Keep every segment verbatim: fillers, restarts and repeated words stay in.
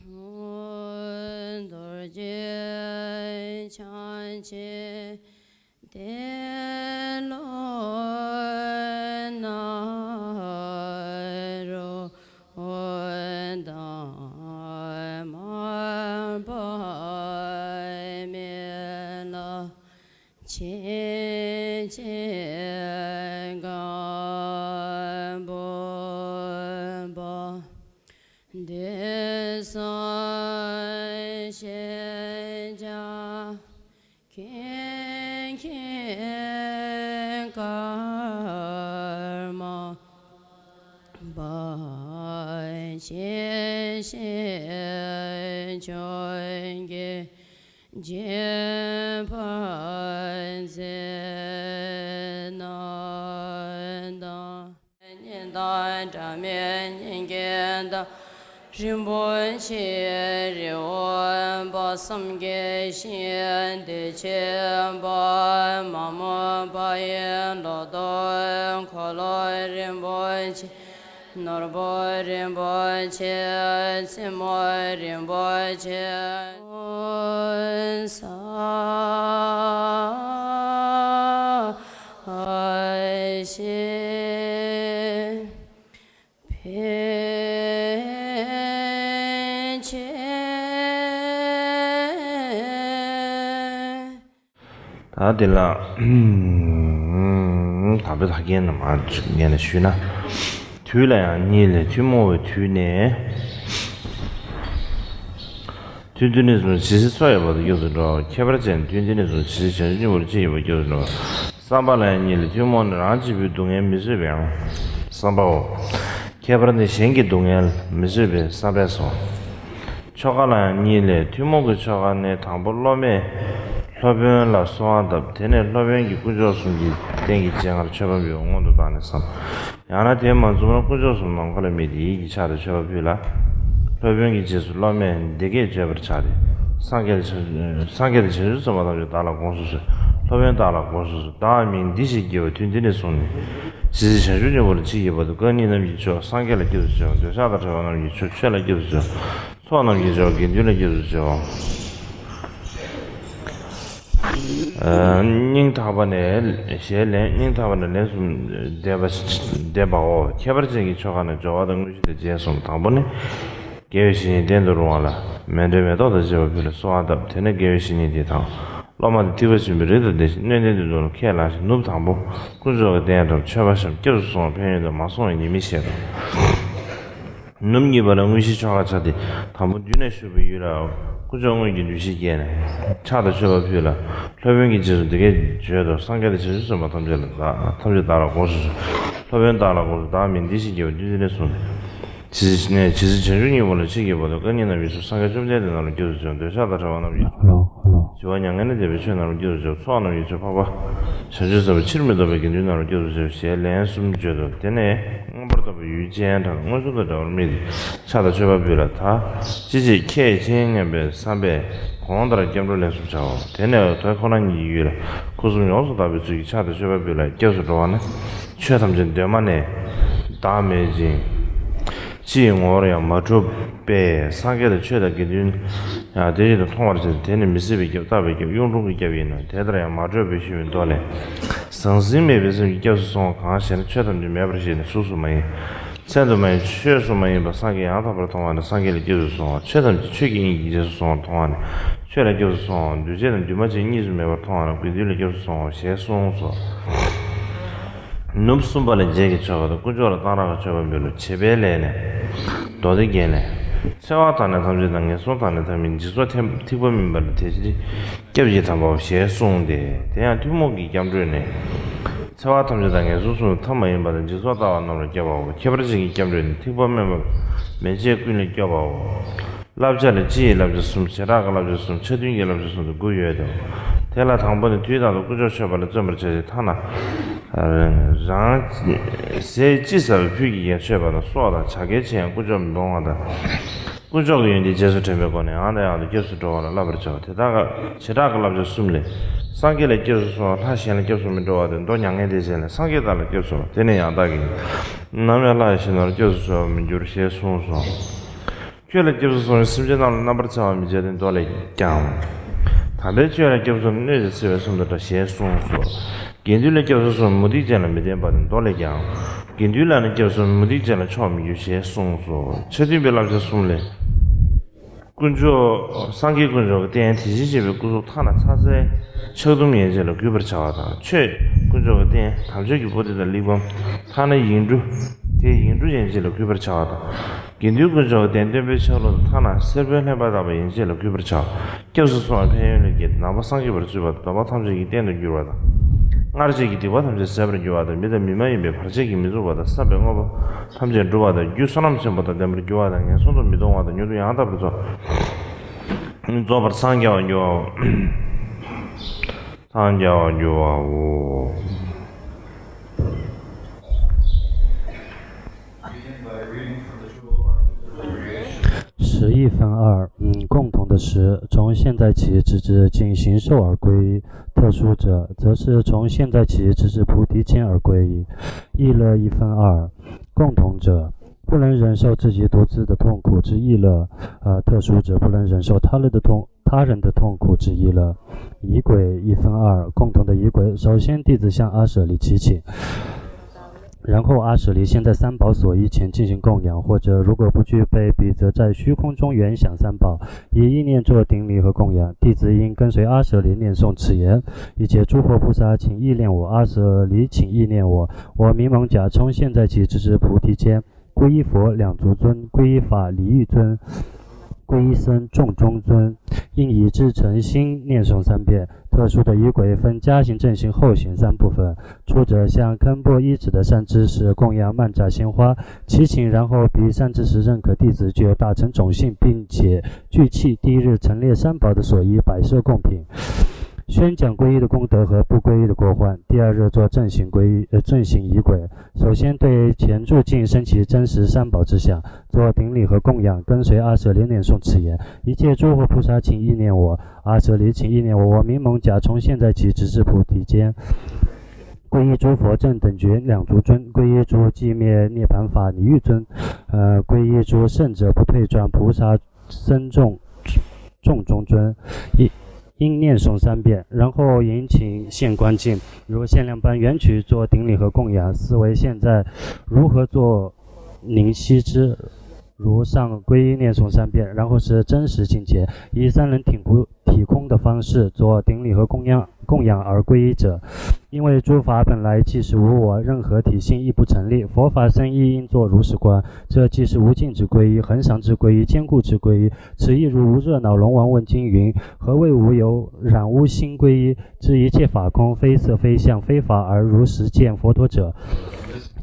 རྡོ་རྗེ་འཆང་ཆེན་ཏེ་ལོ་ནཱ་རོ་དང་མར་པ་མི་ལ་ཆེན་ཆེན་སྒམ་པོ་པ། འདོད་སོང་ཤེས་བྱ་མཁན་མཁན་ཀརྨ་པ་ཆེ་ཤེས་ཆོས་ཀྱི་རྗེ་དཔལ་མཛད་རྣམས་དང་། སྙན་དང་སྒྲ་མེད་སྙན་བརྒྱད་དང་། རིན་པོ་ཆེའི་རི་བོ་པ། བསམ་གྱི་ཤིང་གཏེར་ཆེན་པ། མ་མོ་པ་ཡི་ལོ་ཏོག་འཁོར་ལོ་རིན་པོ་ཆེ། ནོར་བུ་རིན་པོ་ཆེ། མཚན་མོ་རིན་པོ་ཆེ། ས་ཞེས་ཕན་ཆད། ད་དེ་ལ། དང་པོའི་ཐ་སྙད་རྣམས་ཨ་ངས་ནས་ཞུས་ན། དུས་ལ་ཡང་གཉིད་ལས་ཐུན་མོང་བའི་དུས་ནས། ཐུན་འདི་ནས་བཟུང་ཇི་སྲིད་འཚོ་ཡི་བར་དུ་སྐྱབས་སུ་འགྲོ། ཁྱད་པར་ཅན་ཐུན་འདི་ནས་བཟུང་ཇི་སྲིད་བྱང་ཆུབ་སྙིང་པོར་མཆིས་ཡོད་པར་སྐྱབས་སུ་འགྲོ། བསམ་པ་ལ་ཡང་གཉིད་ལས་ཐུན་མོང་ནས་རང་གཅིག་པུའི་སྡུག་བསྔལ་མི་བཟོད་པའམ། བསམ་པའོ། ཁྱད་པར་ནི་གཞན་གྱི་སྡུག་བསྔལ་མི་བཟོད་པའི་བསམ་པས་སོ། ཆོ་ག་ལ་ཡང་གཉིད་ལས་ཐུན་མོང་གི་ཆོ་ག་ནི་དང་པོ་སློབ་མས་སློབ་དཔོན་ལ་གསོལ་བ་བཏབ། དེ་ནས་སློབ་དཔོན་གྱིས་དཀོན་མཆོག་གསུམ་གྱི་རྟེན་གྱི་སྤྱན་སྔར་མཆོད་པ་འབུལ་བ་སྔོན་དུ་བཏང་ནས་བསམ། ཡང་ན་དེ་མ་བྱུང་ན་དཀོན་མཆོག་གསུམ་ནམ་མཁའ་ལ་དམིགས་ཏེ་ཡིད་ཀྱིས་ཕྱག་དང་མཆོད་པ་ཕུལ་ལ། སློབ་དཔོན་གྱི་རྗེས་སུ་སློབ་མས་འདི་སྐད་བརྗོད་པར་བྱ་སྟེ། སངས་རྒྱས་དང་བྱང་སངས་རྒྱས་དང་བྱང་ཆུབ་སེམས་དཔའ་ཐམས་ཅད་བདག་ལ་དགོངས་སུ་གསོལ། སློབ་དཔོན་བདག་ལ་དགོངས་སུ་གསོལ། བདག་མིང་འདི་ཞེས་བགྱི་བ་ཐུན་འདི་ནས་བཟུང་ནས། ཇི་སྲིད་བྱང་ཆུབ་སྙིང་པོར་མཆིས་ཀྱི་བར་དུ་རྐང་གཉིས་རྣམས་ཀྱི་མཆོག་སངས་རྒྱས་ལ་སྐྱབས་སུ་མཆིའོ། འདོད་ཆགས་དང་བྲལ་བ་རྣམས་ཀྱི་མཆོག་ཆོས་ལ་སྐྱབས་སུ་མཆིའོ། ཚོགས་རྣམས་ཀྱི་མཆོག་དགེ་འདུན་ལ་སྐྱབས་སུ་མཆིའོ། སྙིང་ཐག་པ་ནས་ཞེས་ལན། སྙིང་ཐག་པ་ནས་ལན་གསུམ་བཟླས་པ། བཟླས་པའོ། ཁྱད་པར་ཅན་གྱི་ཆོ་ག་ནི་སྦྱོར་བ་དང་དངོས་གཞི་དང་རྗེས་གསུམ། དང་པོ་ནི། དགེ་བའི་བཤེས་གཉེན་གདན་དུ་རུང་བ་ལ་མཎྜལ་མེ་ཏོག་དང་བཅས་པ་ཕུལ་ལ་གསོལ་བ་བཏབ། དེ་ནས་དགེ་བའི་བཤེས་གཉེན་དེ་དང་། སློབ་མ་དེ་ཐིགས་པ་ཆེན་པོའི་རི་དང་ལྡན་ཞིང་སྣོད་ལྡན་དུ་འདུག་ལ་ཁས་བླངས་ཤིང་ནུབ་དང་པོ་དཀོན་མཆོག་གི་རྟེན་དང་མཆོད་པ་བཤམས། སྐྱབས་སུ་སོང་བ་ཕན་ཡོན་དང་མ་སོང་བའི་ཉེས་དམིགས་བཤད་དོ། ནུབ་གཉིས་པ་ལ་དངོས་གཞིའི་ཆོ་ག་བྱ་སྟེ། དང་པོ་མདུན་ན་བཞུགས་པའི་ཡུལ་ལ་དཀོན་མཆོག་དངོས་ཀྱི་འདུ་ཤེས་བསྐྱེད་ནས་ཕྱག་དང་མཆོད་པ་ཕུལ་ལ། སློབ་དཔོན་གྱི་རྗེས་སུ་འདི་སྐད་བརྗོད་དོ། སངས་རྒྱས་དང་བྱང་ཆུབ་སེམས་དཔའ་ཐམས་ཅད་ལ་བདག་ཐམས་ཅད་བདག་ལ་དགོངས་སུ་གསོལ། སློབ་དཔོན་བདག་ལ་དགོངས་སུ། བདག་མིང་འདི་ཞེས་བགྱི་བ་ཐུན་འདི་ནས་བཟུང་སྟེ། ཇི་སྲིད་ཇི་སྲིད་བྱང་ཆུབ་སྙིང་པོ་ལ་མཆིས་ཀྱི་བར་དུ་རྐང་གཉིས་རྣམས་ཀྱི་མཆོག་སངས་རྒྱས་བཅོམ་ལྡན་འདས་རྣམས་ལ་སྐྱབས་སུ་མཆིའོ། འདོད་ཆགས་དང་བྲལ་བ་རྣམས་ཀྱི་མཆོག་བྱིས་པ་མྱ་ངན་ལས་འདས་པའི་ཆོས་རྣམས་ལ་སྐྱབས་སུ་མཆིའོ། ཚོགས་རྣམས་ཀྱི་མཆོག་འཕགས་པ་བྱང་ཆུབ་སེམས་དཔའ་ཕྱིར་མི་ལྡོག་པའི་དགེ་འདུན་རྣམས་ལ་སྐྱབས་སུ་མཆིའོ་ཞེས་ལན་གསུམ་བརྗོད་དོ། དེ་ནས་མངོན་པར་རྫོགས་པའི་ཡུལ་ཅན་དང་མངོན་སུམ་དུ་འདྲ་བར་དམིགས་ཏེ་ཕྱག་དང་མཆོད་པ་ཕུལ་ལ། ད་ཅི་བྱེད་ཁྱེད་མཁྱེན་སྙམ་པའི་བསམ་པས་གོང་ལྟར་སྐྱབས་འགྲོ་ལན་གསུམ་བྱའོ། དེ་ནས་ད་ཁོ་རང་ཉིད་ཀྱི་ཡུལ་ལ་སྐུ་གསུམ་ཡོངས་སུ་དག་པའི་ཚུལ་གྱིས་ཕྱག་དང་མཆོད་པ་ཕུལ་ལ་སྐྱབས་སུ་འགྲོ་བ་ན། ཆོས་ཐམས་ཅད་གདོད་མ་ནས་བདག་མེད་ཅིང་། ཕྱི་ཡི་ངོ་བོར་ཡང་མ་གྲུབ་པས། སངས་རྒྱས་དང་ཆོས་དང་དགེ་འདུན་ཡང་དེ་བཞིན་དུ་མཐོང་བར་བྱས་ཏེ། དེ་ནི་མི་སྲིད་པའི་སྐྱབས། རྟག་པའི་སྐྱབས། གཡུང་དྲུང་གི་སྐྱབས་ཡིན་ནོ། དེ་ལྟར་ཡང་མ་གྲུབ་པའི་ཞུ་བའི་མདོ་ལས། ཟང་ཟིང་མེད་པའི་སེམས་ཀྱིས་སྐྱབས་སུ་སོང་བ་གང་ཞེ་ན། ཆོས་ཐམས་ཅད་མེད་པར་ཤེས་ནས་གཟུགས་སུ་མ་ཡིན། མཚན་དུ་མ་ཡིན། ཆོས་སུ་མ་ཡིན་པ་སངས་རྒྱས་ཡང་དག་པར་མཐོང་བ་ནི་སངས་རྒྱས་ལ་སྐྱབས་སུ་སོང་བ། ཆོས་ཐམས་ཅད་ཆོས་ཀྱི་དབྱིངས་ཀྱི་རྗེས་སུ་སོང་བར་མཐོང་བ་ནི་ཆོས་ལ་སྐྱབས་སུ་སོང་བའོ། འདུས་བྱས་དང་འདུས་མ་བྱས་གཉིས་སུ་མེད་པར་མཐོང་བ་ནི་དགེ་འདུན་ལ་སྐྱབས་སུ་སོང་བའོ་ཞེས་གསུངས་སོ། ནུབ་གསུམ་པ་ལ་རྗེས་ཀྱི་ཆོ་ག་དང་དཀོན་མཆོག་ལ་གཏང་རག་གི་མཆོད་པ་འབུལ་ལོ། བྱེད་པའི་ལས་ནི། མདོ་སྡེ་རྒྱན་ལས། འཚེ་བ་དག་ནི་ཐམས་ཅད་དང་། ངན་སོང་དག་ནི་ཐ་མལ། འཇིག་ཚོགས་ཐེམ་ཐིགས་པ་མིན་པ་ལ། དེ་ཕྱིར་སྐྱབས་ཀྱི་དམ་པའོ་ཞེས་གསུངས་ཏེ། དེ་ཡང་ཐུན་མོང་གི་སྐྱབས་འགྲོས་ནི། འཚེ་བ་ཐམས་ཅད་དང་ངན་སོང་གསུམ་ལ་ཐ་མ་ཡིན་པ་དང་། འཇིག་ཚོགས་ལྟ་བ་རྣམས་ལ་སྐྱོབ་པའོ། ཁྱད་པར་ཅན་གྱི་སྐྱབས་འགྲོས་ནི། ཐིགས་པ་དམན་པ་མན་ཆད་ཀུན་ལས་སྐྱོབ་པའོ། བསླབ་བྱ་ལ་སྤྱི་ཡི་བསླབ་བྱ་གསུམ། བྱེ་བྲག་གི་བསླབ་བྱ་གསུམ། ཆ་མཐུན་གྱི་བསླབ་བྱ་གསུམ་དུ་དགུ་ཡོད་དོ། དེ་ལ་དང་པོ་ནི་དུས་རྟག་ཏུ་དཀོན་མཆོག་མཆོད་པ་ལ་བརྩོན་པར་བྱ་ཞིང་། ཐ་ན་རང་ཟས་ཅི་ཟ་བའི་ཕུད་ཀྱིས་ཀྱང་མཆོད་པ་དང་། སྲོག་དང་བྱ་དཀའི་ཆེད་ཡང་དཀོན་མཆོག་མི་སྤོང་བ་དང་། དཀོན་མཆོག་གི་ཡོན་ཏན་རྗེས་སུ་དྲན་པའི་སྒོ་ནས་ཡང་དང་ཡང་དུ་སྐྱབས་སུ་འགྲོ་བ་ལ་བསླབ་པར་བྱའོ། དེ་དག་བྱེ་བྲག་གི་བསླབ་བྱ་གསུམ་ལས། སངས་རྒྱས་ལ་སྐྱབས་སུ་སོང་བ་ལྷ་གཞན་ལ་སྐྱབས་སུ་མི་འགྲོ་བ་སྟེ། མདོ་མྱ་ངན་འདས་ཞེས་ལས། སངས་རྒྱས་དག་ལ་སྐྱབས་སུ་སོང་བ་དེ་ནི་ཡང་དག་གིས་ནམ་ཡང་ལྷ་ཡི་གཞན་དག་ལ་སྐྱབས་སུ་གསོལ་བར་མི་འགྱུར་ཞེས་གསུངས་སོ། ཁྱོད་ལ་སྐྱབས་སུ་སོང་བའི་སེམས་ཅན་རྣམས་ལ་རྣམ་པར་འཚེ་བ་མི་བྱེད་དེ་མདོ་ལས་ཀྱང་། དམ་པས་ཁྱོད་ལ་སྐྱབས་སུ་སོང་ནས་གནོད་བྱེད་འཚེ་བའི་གསུམ་དུ་འགྲོ་ཞེས་གསུངས་སོ། དགེ་འདུན་ལ་སྐྱབས་སུ་སོང་ནས་མུ་སྟེགས་ཅན་ལ་མི་བསྟེན་པ་དེ་མདོ་ལས་ཀྱང་། དགེ་འདུན་ལ་ནི་སྐྱབས་སུ་སོང་མུ་སྟེགས་ཅན་ལ་ཕྱོགས་མི་འགྱུར་ཞེས་གསུངས་སོ། ཆ་མཐུན་པའི་བསླབ་བྱ་གསུམ་ལས། དཀོན་མཆོག་སངས་རྒྱས་དཀོན་མཆོག་གི་རྟེན་དེ་བཞིན་གཤེགས་པའི་སྐུ་གཟུགས་ཐ་ན་ཚ་ཚའི་ཕྱག་དུམ་ཡན་ཆད་ལ་གུས་པར་བྱ་བ་དང་། ཆོས་དཀོན་མཆོག་གི་རྟེན་དམ་ཆོས་ཀྱི་པོ་ཏི་དང་གླེགས་བམ་ཐ་ན་ཡིག་འབྲུ་དེ་ཡིག་འབྲུ་ཡན་ཆད་ལ་གུས་པར་བྱ་བ་དང་། དགེ་འདུན་དཀོན་མཆོག་གི་རྟེན་སྟོན་པའི་ཆ་ལུགས་ཐ་ན་སེར་པོའི་ལྷན་པ་བཏགས་པ་ཡན་ཆད་ལ་གུས་པར་བྱ་བ། སྐྱབས་སུ་སོང་བའི་ཕན་ཡོན་ལས་བརྒྱད། ནང་པ་སངས་རྒྱས་པར་བརྩོན་པ་དང་། སྡོམ་པ་ཐམས་ཅད་ཀྱི་རྟེན་དུ་འགྱུར་བ་དང་། སྔར་བྱས་ཀྱི་སྡིག་པ་ཐམས་ཅད་ཟད་པར་འགྱུར་བ་དང་། མི་དང་མི་མ་ཡིན་པའི་བར་ཆད་ཀྱིས་མི་ཚུགས་པ་དང་། བསམ་པའི་དངོས་པོ་ཐམས་ཅད་འགྲུབ་པ་དང་། རྒྱུ་བསོད་ནམས་ཆེན་པོ་དང་ལྡན་པར་འགྱུར་བ་དང་། ངན་སོང་དུ་མི་ལྟུང་བ་དང་། མྱུར་དུ་ཡང་དག་པར་རྫོགས། རྫོགས་པར་འཚང་རྒྱ་བར་འགྱུར་བའོ། འཚང་རྒྱ་བར་འགྱུར་བའོ།十义分二，嗯，共同的十，从现在起直至尽形寿而归依。特殊者，则是从现在起直至菩提间而归依。意乐亦分二，共同者，不能忍受自己独自的痛苦之意乐，呃，特殊者，不能忍受他人的痛，他人的痛苦之意乐。仪轨亦分二，共同的仪轨，首先弟子向阿舍离祈请。 然后阿舍离先在三宝所依前进行供养，或者如果不具备，彼则在虚空中圆想三宝，以意念作顶礼和供养。弟子应跟随阿舍离念诵此言：一切诸佛菩萨，请意念我；阿舍离，请意念我。我名蒙甲，从现在起直至菩提间，皈依佛，两足尊；皈依法，礼亦尊； 皈依僧，众中尊，应以至诚心念诵三遍。特殊的仪轨分加行、正行、后行三部分。初者向堪布依止的善知识供养曼陀罗鲜花，祈请然后彼善知识认可弟子具有大乘种性，并且具契第一日陈列三宝的所依，摆设供品，宣讲皈依的功德和不皈依的过患。第二日做正行皈依，呃，正行仪轨，首先对前住进升起真实三宝之想， 做顶礼和供养，跟随阿舍离念诵此言：一切诸佛菩萨，请意念我；阿舍离，请意念我。我名蒙甲，从现在起直至菩提间，皈依诸佛正等觉两足尊，皈依诸寂灭涅槃法礼亦尊，呃，皈依诸圣者不退转菩萨僧众众中尊。应应念诵三遍，然后迎请现观境，如限量般缘取做顶礼和供养。思惟现在如何做 您悉知。如上皈依念诵三遍，然后是真实境界，以三轮体空体空的方式做顶礼和供养供养而皈依者，因为诸法本来即是无我，任何体性亦不成立。佛法僧亦应作如是观，这即是无尽之皈依、恒常之皈依、坚固之皈依。此亦如无热恼龙王问经云：何谓无有染污心皈依？知一切法空，非色非相非法，而如实见佛陀者，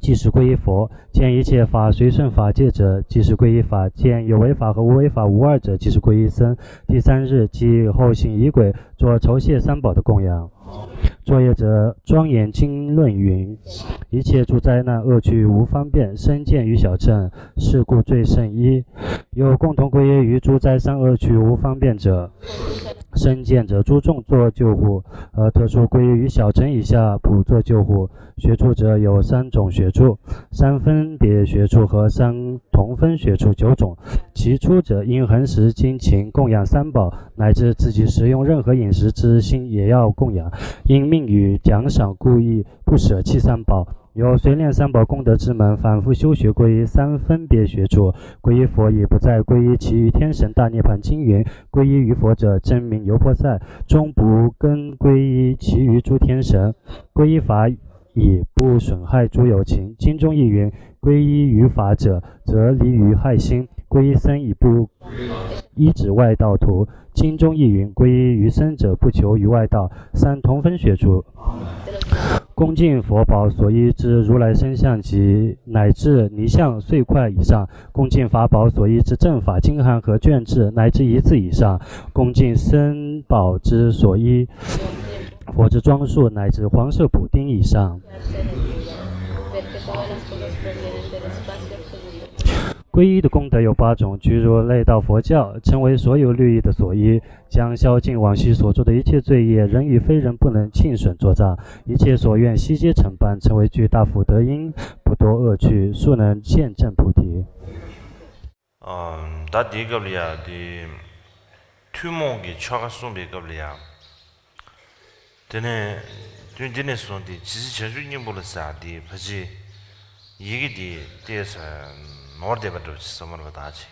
即是皈依佛。 见一切法随顺法界者，即是皈依法；见有为法和无为法无二者，即是皈依僧。第三日即后行仪轨，作酬谢三宝的供养。作业者庄严经论云：一切诸灾难、恶趣无方便、生见与小乘，是故最胜一。又共同归依于诸灾三恶趣无方便者，生见者诸众作救护，而特殊归依于小乘以下普作救护。学处者有三种学处， 三分别学处和三同分学处九种。起初者应恒时精勤供养三宝，乃至自己食用任何饮食之心也要供养，因命于奖赏故意不舍弃三宝。由随念三宝功德之门，反复修学归依三分别学处。归依佛已不再归依其余天神。大涅槃经云：归依于佛者，真名由波塞，终不更归依其余诸天神。归依法 以不损害诸有情。经中亦云：归依于法者，则离于害心；归依僧以不依止外道途。经中亦云：归依于僧者，不求于外道。三同分学处。恭敬佛宝所依之如来身像及乃至泥像碎块以上，恭敬法宝所依之正法经函和卷帙乃至一字以上，恭敬僧宝之所依 佛之装束乃至黄色补丁以上。皈依的功德有八种，即如来到佛教，成为所有律仪的所依，将消尽往昔所做的一切罪业，人与非人不能尽损作障，一切所愿悉皆成办，成为具大福德因，不堕恶趣，速能见证菩提。ཨ། ད་དེའི་སྐབས་ལ་ཡ་དེ་ཐུན་མོང་གི་ཆོ་ག་གསུངས་པའི་སྐབས་ལ་ཡ། དེ་ནས་དུས་འདི་ནས་བཟུང་སྟེ་ཇི་སྲིད་བྱང་ཆུབ་སྙིང་པོ་ལ་ཟེར་དེ་ཕལ་ཆེར་ཡི་གེ་དེ་ཏོག་ཙམ་ནོར་བསྡད་པ་འདྲ་བོ་ཅིག་བསམ་པ་ད་ཅིག་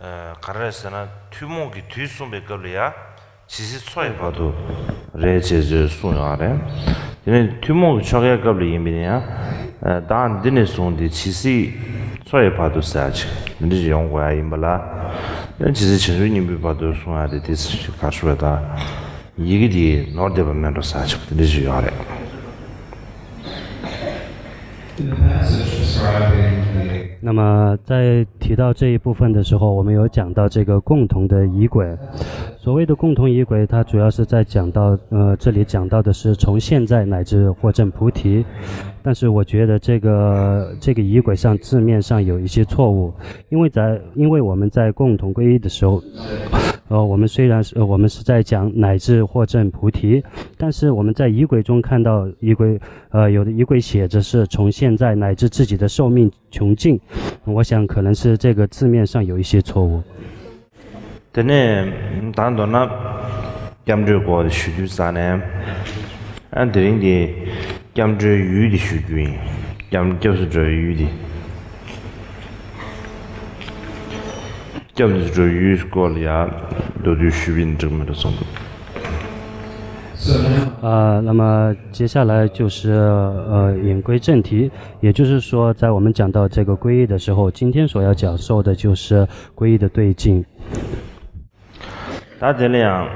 ཨ། ག་རེ་རེད་ཟེར་ན་ཐུན་མོང་གི་དུས་གསུངས་པའི་སྐབས་ལ་ཡ་ཇི་སྲིད་འཚོ་བའི་བར་དུ་རེད་ཅེས་ཅེས་གསུངས་ཡོད་རེད། དེ་ནས་ཐུན་མོང་གི་ཆོ་གའི་སྐབས་ལ་ཡིན་པ་ཡིན་ན་ཡང་ཨ། ད་འདི་ནས་བཟུང་སྟེ་ཇི་སྲིད་འཚོ་བའི་བར་དུ་ཟེར་ཡ་ཅིག་འདི་འདྲ་ཅིག་ཡོང་དགོས་ཡ་ཡིན་པ་ལ། ཡང་ཇི་སྲིད་བྱང་ཆུབ་སྙིང་པོའི་བར་དུ་གསུང་ཡ་དེ་དེ་ཅིག་ག་རེ་ཞུ་བ་ད། ཡི་གེ་དེ་ནོར་བསྡད་པ་མེད་འགྲོ་ཟེར་ཡ་ཅིག་འདི་འདྲ་ཅིག་ཡོད་རེད། 那么在提到这一部分的时候，我们有讲到这个共同的仪轨。所谓的共同仪轨，它主要是在讲到，呃，这里讲到的是从现在乃至获证菩提。但是我觉得这个，这个仪轨上字面上有一些错误，因为在，因为我们在共同皈依的时候，呃，我们虽然是，呃，我们是在讲乃至获证菩提，但是我们在仪轨中看到仪轨，呃，有的仪轨写着是从现在乃至自己的寿命穷尽，我想可能是这个字面上有一些错误。 དེ་ནས་ད་མདོར་ན་སྐྱབས་འགྲོའི་སྐོར་དེ་ཞུ་དུས་ཙ་ནས། ཨ། དེ་རིང་དེ་སྐྱབས་འགྲོའི་ཡུལ་དེ་ཞུ་རྒྱུ་ཡིན། སྐྱབས། སྐྱབས་སུ་འགྲོ་བའི་ཡུལ་དེ། སྐྱབས་སུ་འགྲོ་བའི་ཡུལ་སྐོར་ལ་ཡ་མདོར་བསྡུས་ཞུས་པ་ཡིན་འགྲིག་མི་འགྲིག་བསམ་འདུག་ཨ།那么接下来就是，呃，言归正题，也就是说，在我们讲到这个皈依的时候，今天所要讲授的就是皈依的对境。 ད་དེ་ལ་ཡང་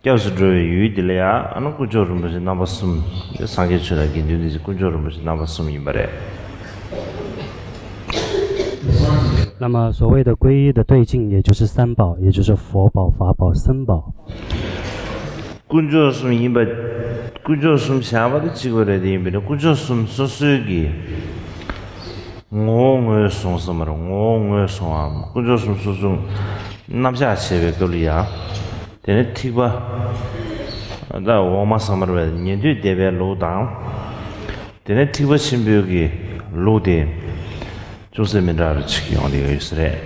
སྐྱབས་སུ་འགྲོ་བའི་ཡུལ་དེ་ལ་ཡང་ཨ་ནི་དཀོན་མཆོག་རིན་པོ་ཆེ་རྣམ་པ་གསུམ། སངས་རྒྱས་ཆོས་དང་དགེ་འདུན་འདི་དཀོན་མཆོག་རིན་པོ་ཆེ་རྣམ་པ་གསུམ་ཡིན་པ་རེད། 那么所谓的皈依的对境，也就是三宝，也就是佛宝、法宝、僧宝。 དཀོན་མཆོག་གསུམ་ཡིན་པ། དཀོན་མཆོག་གསུམ་བྱ་བ་དེ་གཅིག་པ་རེད། དེ་ཡིན་པས་ན་དཀོན་མཆོག་གསུམ་སོ་སོའི་གི་ངོ་བོ་ངོས་བཟུང་ས་མ་རེད། ངོ་བོ་ངོས་བཟུང་བའམ་དཀོན་མཆོག་གསུམ་སོ་སོ་རྣམ་གཞག་བྱེད་པའི་སྐབས་ལ་ཡ། དེ་ནི་ཐེག་པ་ད་འོག་མ་ས་མར་བའི་ཉན་ཐོས་སྡེ་པའི་ལུགས་དང་། དེ་ནས་ཐེག་པ་ཆེན་པོའི་གི་ལུགས་དེ་ཅུང་ཟད་མི་འདྲ་བ་ཅིག་ཡོང་བསྡད་ཡོད་ས་རེད།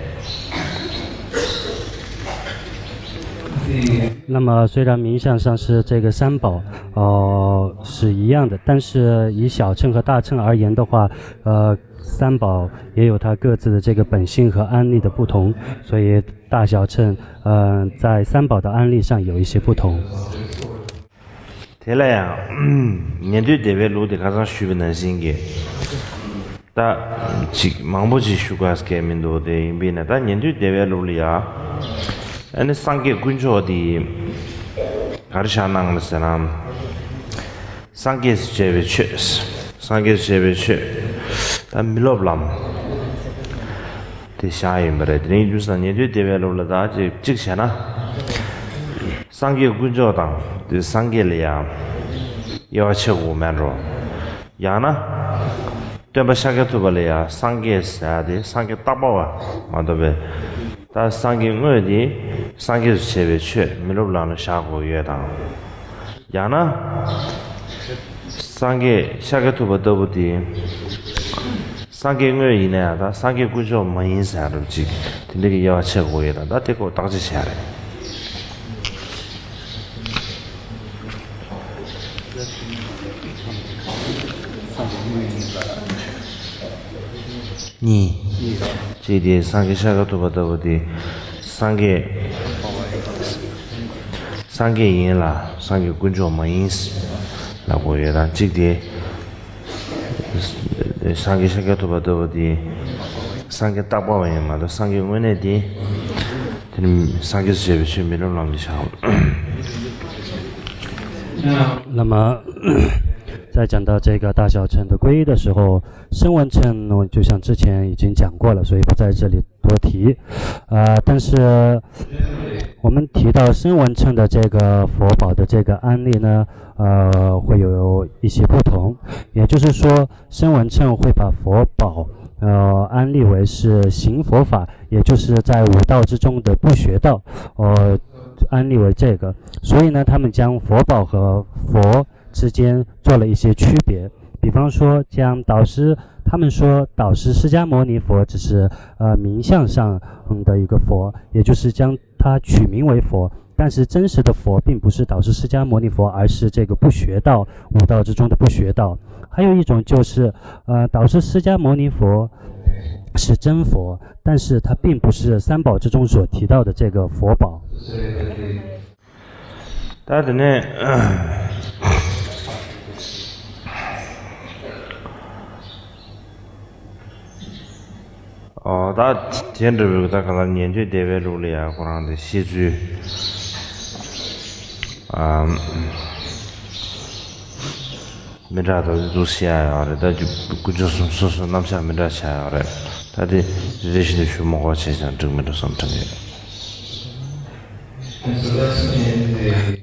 那么虽然名相上是这个三宝，呃，是一样的，但是以小乘和大乘而言的话，呃，三宝也有它各自的这个本性和安立的不同，所以大小乘，呃，在三宝的安立上有一些不同。 དེ་ལ་ཡང་ཉན་ཐོས་སྡེ་པའི་ལུགས་དེ་ཁ་སང་ཞུས་པ་ནང་བཞིན་གྱི་ད་ཅིག་མང་པོ་ཅིག་ཞུ་དགོས་ཀྱི་མི་འདུག་དེ་ཡིན་པས་ན་ད་ཉན་ཐོས་སྡེ་པའི་ལུགས་ལ་ཡང་ཨ་ནི་སངས་རྒྱས་དཀོན་མཆོག་དེ་ག་རེ་བཞག་གནང་ལ་ཟེར་ན། སངས་རྒྱས་སུ་བྱས་པའི་ཆོས། སངས་རྒྱས་སུ་བྱས་པའི་ཆོས། ད་མི་སློབ་ལམ། དེ་བཞག་ཡིན་པ་རེད། དེ་རིང་རྒྱུ་སང་ཉན་ཐོས་སྡེ་པའི་ལུགས་ལ་ད་ཅིག་གཅིག་བྱས་ན། སངས་རྒྱས་དཀོན་མཆོག་དང་དེ་སངས་རྒྱས་ལ་ཡང་དབྱེ་བ་ཕྱེ་དགོས་མེད་འགྲོ། ཡང་ན། སྟོན་པ་ཤཱཀྱ་ཐུབ་པ་ལ་ཡང་སངས་རྒྱས་ཟེར་ཡ་དེ་སངས་རྒྱས་རྟག་པ་བ་མ་གཏོགས་པའི། ད་སངས་རྒྱས་དངོས་དེ་སངས་རྒྱས་སུ་བྱས་པའི་ཆོས་མི་སློབ་ལམ་ལ་བཞག་དགོས་ཡོད་དང་། ཡང་ན། སངས་རྒྱས་ཤཱཀྱ་ཐུབ་པ་ལྟ་བུ་དེ། སངས་རྒྱས་དངོས་ཡིན་ན་ཡང་ད་སངས་རྒྱས་དཀོན་མཆོག་མ་ཡིན་ཟེར་ཡ་འདྲ་ཅིག་དེ་འདྲ་གི་དབྱེ་བ་ཕྱེ་དགོས་ཡོད་དང་ད་དེ་སྐོར་བརྟག་དཔྱད་བྱས་རེད། གཉིས། གཅིག་དེ་སངས་རྒྱས་ཤཱཀྱ་ཐུབ་པ་ལྟ་བུ་དེ་སངས་རྒྱས། སངས་རྒྱས་ཡིན་ལ་སངས་རྒྱས་དཀོན་མཆོག་མ་ཡིན་ལབ་དགོས་ཡོད་དང་གཅིག་དེ། སངས་རྒྱས་ཤཱཀྱ་ཐུབ་པ་ལྟ་བུ་དེ་སངས་རྒྱས་རྟག་པ་བ་ཡིན་མ་གཏོགས་སངས་རྒྱས་དངོས་གནས་དེ། དེ་ནི་སངས་རྒྱས་སུ་བྱས་པའི་ཆོས་མི་སློབ་ལམ་དུ་བཞག 那么，在讲到这个大小乘的皈依的时候，声闻乘呢，就像之前已经讲过了，所以不在这里多提。呃，但是我们提到声闻乘的这个佛宝的这个安立呢，呃，会有一些不同。也就是说，声闻乘会把佛宝，呃，安立为是行佛法，也就是在五道之中的不学道，呃，安立为这个。所以呢，他们将佛宝和佛之间做了一些区别。比方说，将导师，他们说导师释迦牟尼佛只是呃名相上的一个佛，也就是将它取名为佛，但是真实的佛并不是导师释迦牟尼佛，而是这个不学道五道之中的不学道。还有一种就是，呃，导师释迦牟尼佛是真佛，但是他并不是三宝之中所提到的这个佛宝。 ད་དེ་ནས་ཨོ་ད་དེ་འདྲ་བའི་ད་ག་ལ་ཉན་ཐོས་སྡེ་པའི་ལུགས་ལ་ཡ་ཁོ་རང་དེ་བཤད་ཚུལ་ཨམ་མི་འདྲ་ད་དེ་འདུག་བཤད་ཡ་ཡོད་རེད། ད་དཀོན་མཆོག་གསུམ་སོ་སོའི་རྣམ་གཞག་མི་འདྲ་ཆགས་ཡོད་རེད། ད་དེ་རེ་རེ་བཞིན་དུ་ཞུ་མ་དགོས་བྱས་ཀྱང་འགྲིག་མི་འགྲོ་བསམ་དྲན་གྱི་ཡོད།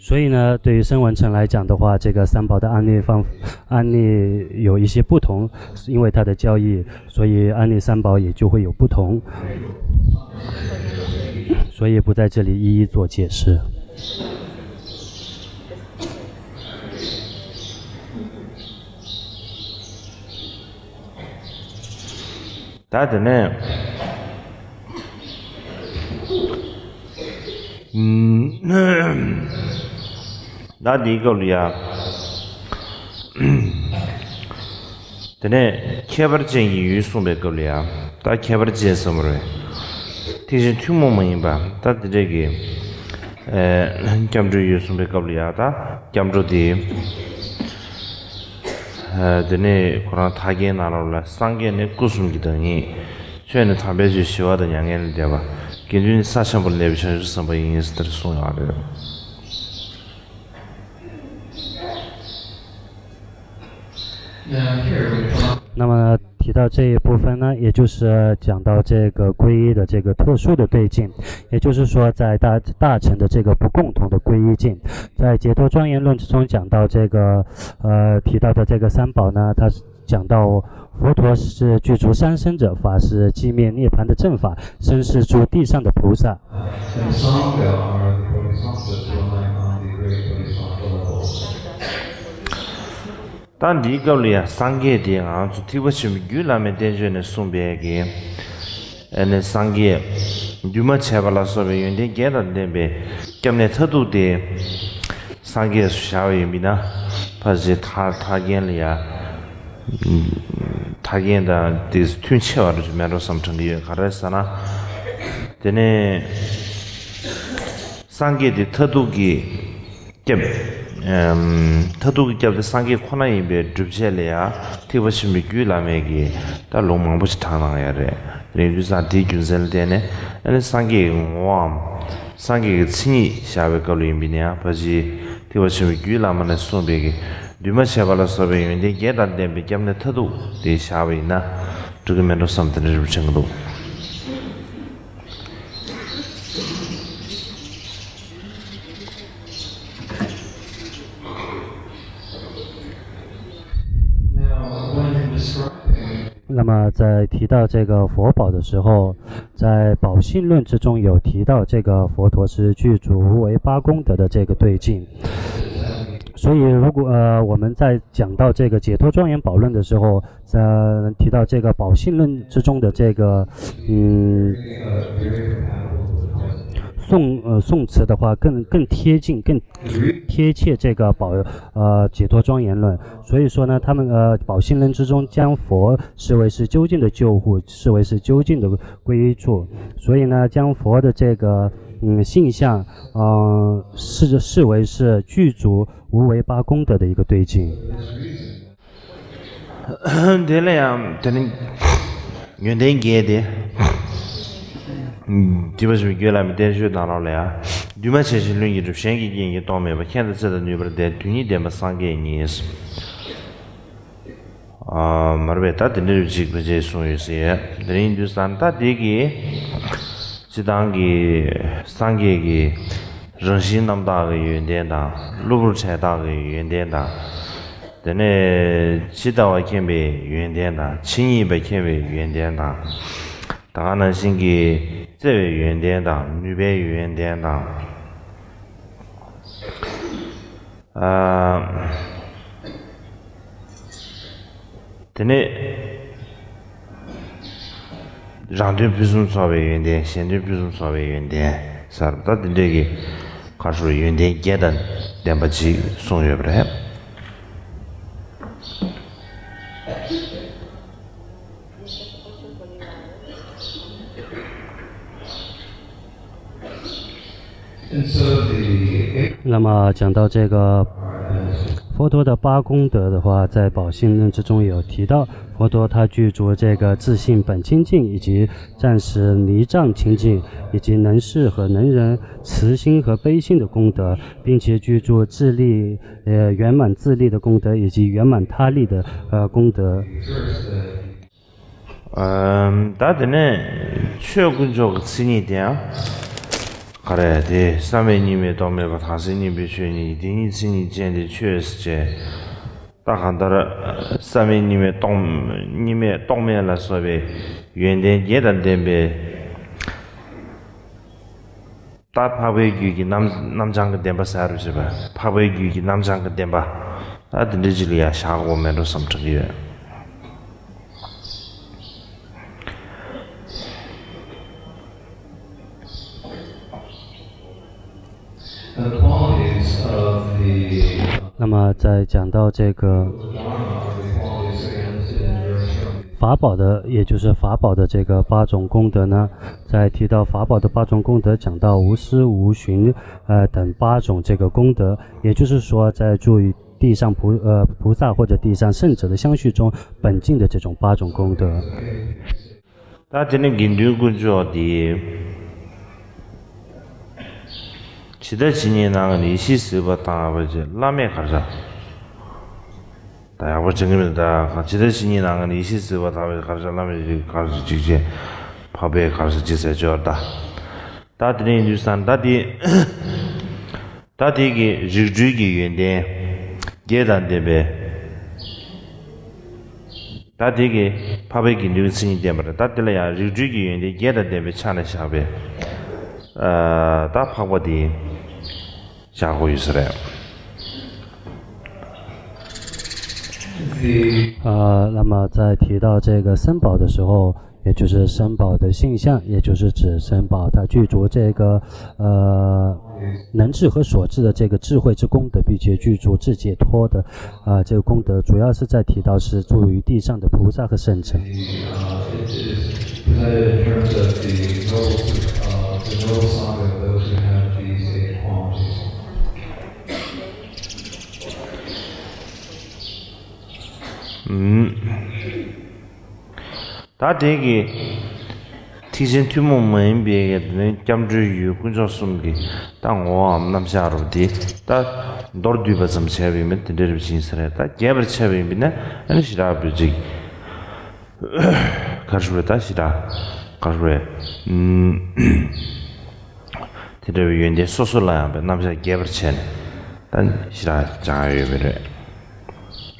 所以呢，对于声闻乘来讲的话，这个三宝的安立方安立有一些不同，因为它的教义，所以安立三宝也就会有不同，所以不在这里一一做解释。 ད་དེ་ནས་ད་འདིའི་སྐབས་ལ་ཡ། དེ་ནས་ཁྱད་པར་ཅན་གྱི་ཡུལ་གསུངས་པའི་སྐབས་ལ་ཡ། ད་ཁྱད་པར་ཅན་ཟེར་བ་རེད། ཐེག་ཆེན་ཐུན་མོང་མ་ཡིན་པ་ད་དེ་འདྲས་ཀྱི་སྐྱབས་འགྲོའི་ཡུལ་གསུངས་པའི་སྐབས་ལ་ཡ། ད་སྐྱབས་འགྲོ་དེ། དེ་ནས་ཁོ་རང་ཐར་རྒྱན་ནང་ལོགས་ལ་སངས་རྒྱས་ནི་སྐུ་གསུམ་གྱི་བདག་ཉིད། ཆོས་ནི་དམ་པའི་ཆོས་ཞི་བ་དང་མྱ་ངན་ལས་འདས་པ། དགེ་འདུན་ནི་ས་ཆེན་པོར་གནས་པའི་བྱང་ཆུབ་སེམས་དཔའ་ཡིན་ཟེར་གསུངས་ཡོད་རེད། 那么提到这一部分呢，也就是讲到这个皈依的这个特殊的对境，也就是说，在大大乘的这个不共同的皈依境，在解脱庄严论之中讲到这个，呃，提到的这个三宝呢，它是讲到佛陀是具足三身者，法是寂灭涅槃的正法，身是诸地上的菩萨。 And Sangha are the bodhisattvas relying on the great bodhisattva levels. 当地格里亚桑格的昂祖提巴西米居拉梅天选的送别给，ཨ་ནི་སངས་རྒྱས། འདུས་མ་བྱས་པ་ལ་སོགས་པའི་ཡོན་ཏན་བརྒྱད་དང་ལྡན་པའི་སྐྱབས་གནས་མཐར་ཐུག་དེ་སངས་རྒྱས་སུ་བཞག་པ་ཡིན་པས་ན། ཕར་ཕྱིན་ཐར་ཐར་རྒྱན་ལ་ཡ། ཐར་རྒྱན་དང་དེ་མཐུན་ཆེ་བ་རུ་མེད་འགྲོ་བསམ་དྲན་གྱི་ཡོད། ག་རེ་ཟེར་ན། དེ་ནས་སངས་རྒྱས་དེ་མཐར་ཐུག་གི་སྐྱབས། ཨམ། མཐར་ཐུག་གི་སྐྱབས་དེ་སངས་རྒྱས་ཁོ་ན་ཡིན་པའི་སྒྲུབ་བྱེད་ལ་ཡང་ཐེག་པ་ཆེན་པོའི་རྒྱུད་བླ་མེད་ཀྱི་ད་ལུང་མང་པོ་ཞིག་དྲངས་གནང་ཡོད་རེད། དེ་ཡིན་དུས་ཙང་དེའི་རྒྱུ་མཚན་ལ་བརྟེན་ནས་ཨ་ནི་སངས་རྒྱས་ཀྱི་ངོ་བོའམ་སངས་རྒྱས་ཀྱི་མཚན་ཉིད་བཞག་པའི་སྐབས་ལ་ཡིན་པས་ན་ཡང་ཕལ་ཆེར་ཐེག་པ་ཆེན་པོའི་རྒྱུད་བླ་མ་ནས་གསུངས་པའི་གི་འདུས་མ་བྱས་པ་ལ་སོགས་པའི་ཡོན་ཏན་བརྒྱད་དང་ལྡན་པའི་སྐྱབས་གནས་མཐར་ཐུག་དེ་བཞག་པ་ཡིན་ན་འགྲིག་གི་མེད་འགྲོ་བསམ་དེ་འདྲ་རེ་བ་དྲན་གྱི་འདུག Now, when describing 那么在提到这个佛宝的时候，在宝性论之中有提到这个佛陀是具足无为八功德的这个对境。所以，如果呃我们在讲到这个解脱庄严宝论的时候，呃提到这个宝性论之中的这个嗯颂呃颂词的话，更更贴近更贴切这个宝呃解脱庄严论。所以说呢，他们呃宝性论之中将佛视为是究竟的救护，视为是究竟的归处。所以呢，将佛的这个嗯性相，呃视视为是具足无为八功德的一个对境。 དེ་ལ་ཡང་དེ་ནི་ཡོན་ཏན་བརྒྱད་དེ། འདུས་མ་བྱས་པའི་རྒྱུད་བླ་མའི་བསྟན་བཅོས་ནང་ལོགས་ལ་ཡང་། འདུས་མ་བྱས་ཤིང་ལྷུན་གྱིས་གྲུབ། གཞན་གྱི་རྐྱེན་གྱིས་རྟོགས་མེད་པ། མཁྱེན་དང་བརྩེ་དང་ནུས་པར་ལྡན། དོན་གཉིས་ལྡན་པ་སངས་རྒྱས་ཉིད། ཨ། མར་པས་ད་དེ་འདྲ་ཅིག་ཕལ་ཆེར་གསུངས་ཡོད་ཟེར། དེ་ཡིན་དུས་ཙང་ད་དེ་གི་སྤྱི་བཏང་གི་སངས་རྒྱས་ཀྱི་རང་བཞིན་རྣམ་དག་གི་ཡོན་ཏན་དང་། གློ་བུར་བྲལ་དག་གི་ཡོན་ཏན་དང་། དེ་ནས་ཇི་ལྟ་བ་མཁྱེན་པའི་ཡོན་ཏན་དང་། ཇི་སྙེད་པ་མཁྱེན་པའི་ཡོན་ཏན་དང་། ད་ག་ནང་བཞིན་གྱི་བརྩེ་བའི་ཡོན་ཏན་དང་། ནུས་པའི་ཡོན་ཏན་དང་། ཨ། དེ་ནས་རང་དོན་ཕུན་སུམ་ཚོགས་པའི་ཡོན་ཏན། གཞན་དོན་ཕུན་སུམ་ཚོགས་པའི་ཡོན་ཏན་ཟེར། ད་དེ་འདྲའི་གི་ག་རེ་ཟེར། ཡོན་ཏན་བརྒྱད་དང་ལྡན་པ་ཅིག་གསུངས་ཡོད་པ་རེད། And so the 那么讲到这个佛陀的八功德的话，在《宝性论》之中有提到，佛陀他具足这个自性本清净，以及暂时离障清净，以及能视和能忍、慈心和悲心的功德，并且具足自利呃圆满自利的功德，以及圆满他利的呃功德。 ཨམ། ད་དེ་ནས་ཆོས་དཀོན་མཆོག་གི་མཚན་ཉིད་དེའང་ག་རེ། དེ་བསམ་ཡས་གཉིས་མེད་རྟོག་མེད་པ། དྭངས་གསལ་སྙིང་པོའི་ཆོས་ཉིད། དེ་ཉིད་མཚན་ཉིད་ཅན་དེ་ཆོས་ཟེར་བྱས། ད་གང་ལྟར་བསམ་ཡས་གཉིས་མེད་རྟོག་གཉིས་མེད་རྟོག་མེད་ལ་སོགས་པའི་ཡོན་ཏན་བརྒྱད་དང་ལྡན་པའི། ད་འཕགས་པའི་རྒྱུད་ཀྱི་རྣམ་རྣམ་བྱང་གི་བདེན་པ་ཟེར་རུ་བྱེད་པ། འཕགས་པའི་རྒྱུད་ཀྱི་རྣམ་བྱང་གི་བདེན་པ། ད་དེ་འདྲ་ཅིག་ལ་ཡང་བཞག་དགོས་མེད་འགྲོ་བསམ་དྲན་གྱི་ཡོད། The qualities of the 那么在讲到这个 Dharma are the qualities against and emerge from 法宝的，也就是法宝的这个八种功德呢，在提到法宝的八种功德，讲到无师无寻，呃，等八种这个功德，也就是说，在助于地上菩呃菩萨或者地上圣者的相续中，本净的这种八种功德。 ད་དེ་ནི་དགེ་འདུན་དཀོན་མཆོག་དེ། ཇི་ལྟར་ཇི་སྙེད་ནང་གི་ནི་ཡེ་ཤེས་གཟིགས་པ་དང་བ་ཅེ་བླ་མེད་གར་བྱ། ད་ཡག་པོ་བྱེད་ཀྱི་མེད། ད་ཇི་ལྟར་ཇི་སྙེད་ནང་གི་ནི་ཡེ་ཤེས་གཟིགས་པ་དང་བ་གར་བྱ། བླ་མེད་ཀྱི་གར་བྱ་ཅིག་ཅེ། འཕགས་པའི་གར་བྱ་ཅིག་ཟེར་ཆོག་ད། ད་དེ་ནི་ཡིན་དུས་ས་ད་དེ། ད་དེ་གི་རིགས་འགྲོའི་གི་ཡོན་ཏན་བརྒྱད་དང་ལྡན་པའི། ད་དེ་གི་འཕགས་པའི་དགེ་འདུན་གྱི་མཚན་ཉིད་བསྟན་པ་རེད། ད་དེ་ལ་ཡང་རིགས་འགྲོའི་གི་ཡོན་ཏན་བརྒྱད་དང་ལྡན་པའི་ཆ་ནས་བཞག་པའི། ཨ། ད་འཕགས་པ་དེ་བཞག་དགོས་ཡོད་ས་རེད། 呃，那么在提到这个三宝的时候， 也就是三宝的性相，也就是指三宝它具足这个呃能智和所智的这个智慧之功德，并且具足智解脱的啊、这个功德，主要是在提到是助于地上的菩萨和圣者。 Uh, it is presented in terms of the noble, uh, the noble sangha of those who have these eight qualities. 嗯。 ད་དེ་གི་ཐེག་ཆེན་ཐུན་མོང་མ་ཡིན་པའི་གི་དེ་ནི་སྐྱབས་འགྲོའི་ཡུལ་དཀོན་མཆོག་གསུམ་གྱི་ད་ངོ་བོའམ་རྣམ་གཞག་རུ་དེ་ད་མདོར་བསྡུས་པ་ཙམ་བྱས་པ་ཡིན་པ་དེ་འདྲའི་རིགས་ཡིན་ས་རེད། ད་རྒྱས་པར་བྱས་པ་ཡིན་པ་ན་ཨ་ནི་ཞེ་དྲག་པོ་ཅིག་ག་རེ་ཞུ་དགོས་རེད། ད་ཞེ་དྲག་ག་རེ་ཞུ་དགོས་རེད། ཨུམ། དེ་འདྲ་བའི་ཡོན་ཏན་སོ་སོ་ལ་ཡང་པའི་རྣམ་གཞག་རྒྱས་པར་བྱས་ནས་ད་ཞེ་དྲག་སྦྱང་ཡ་ཡོད་པ་རེད།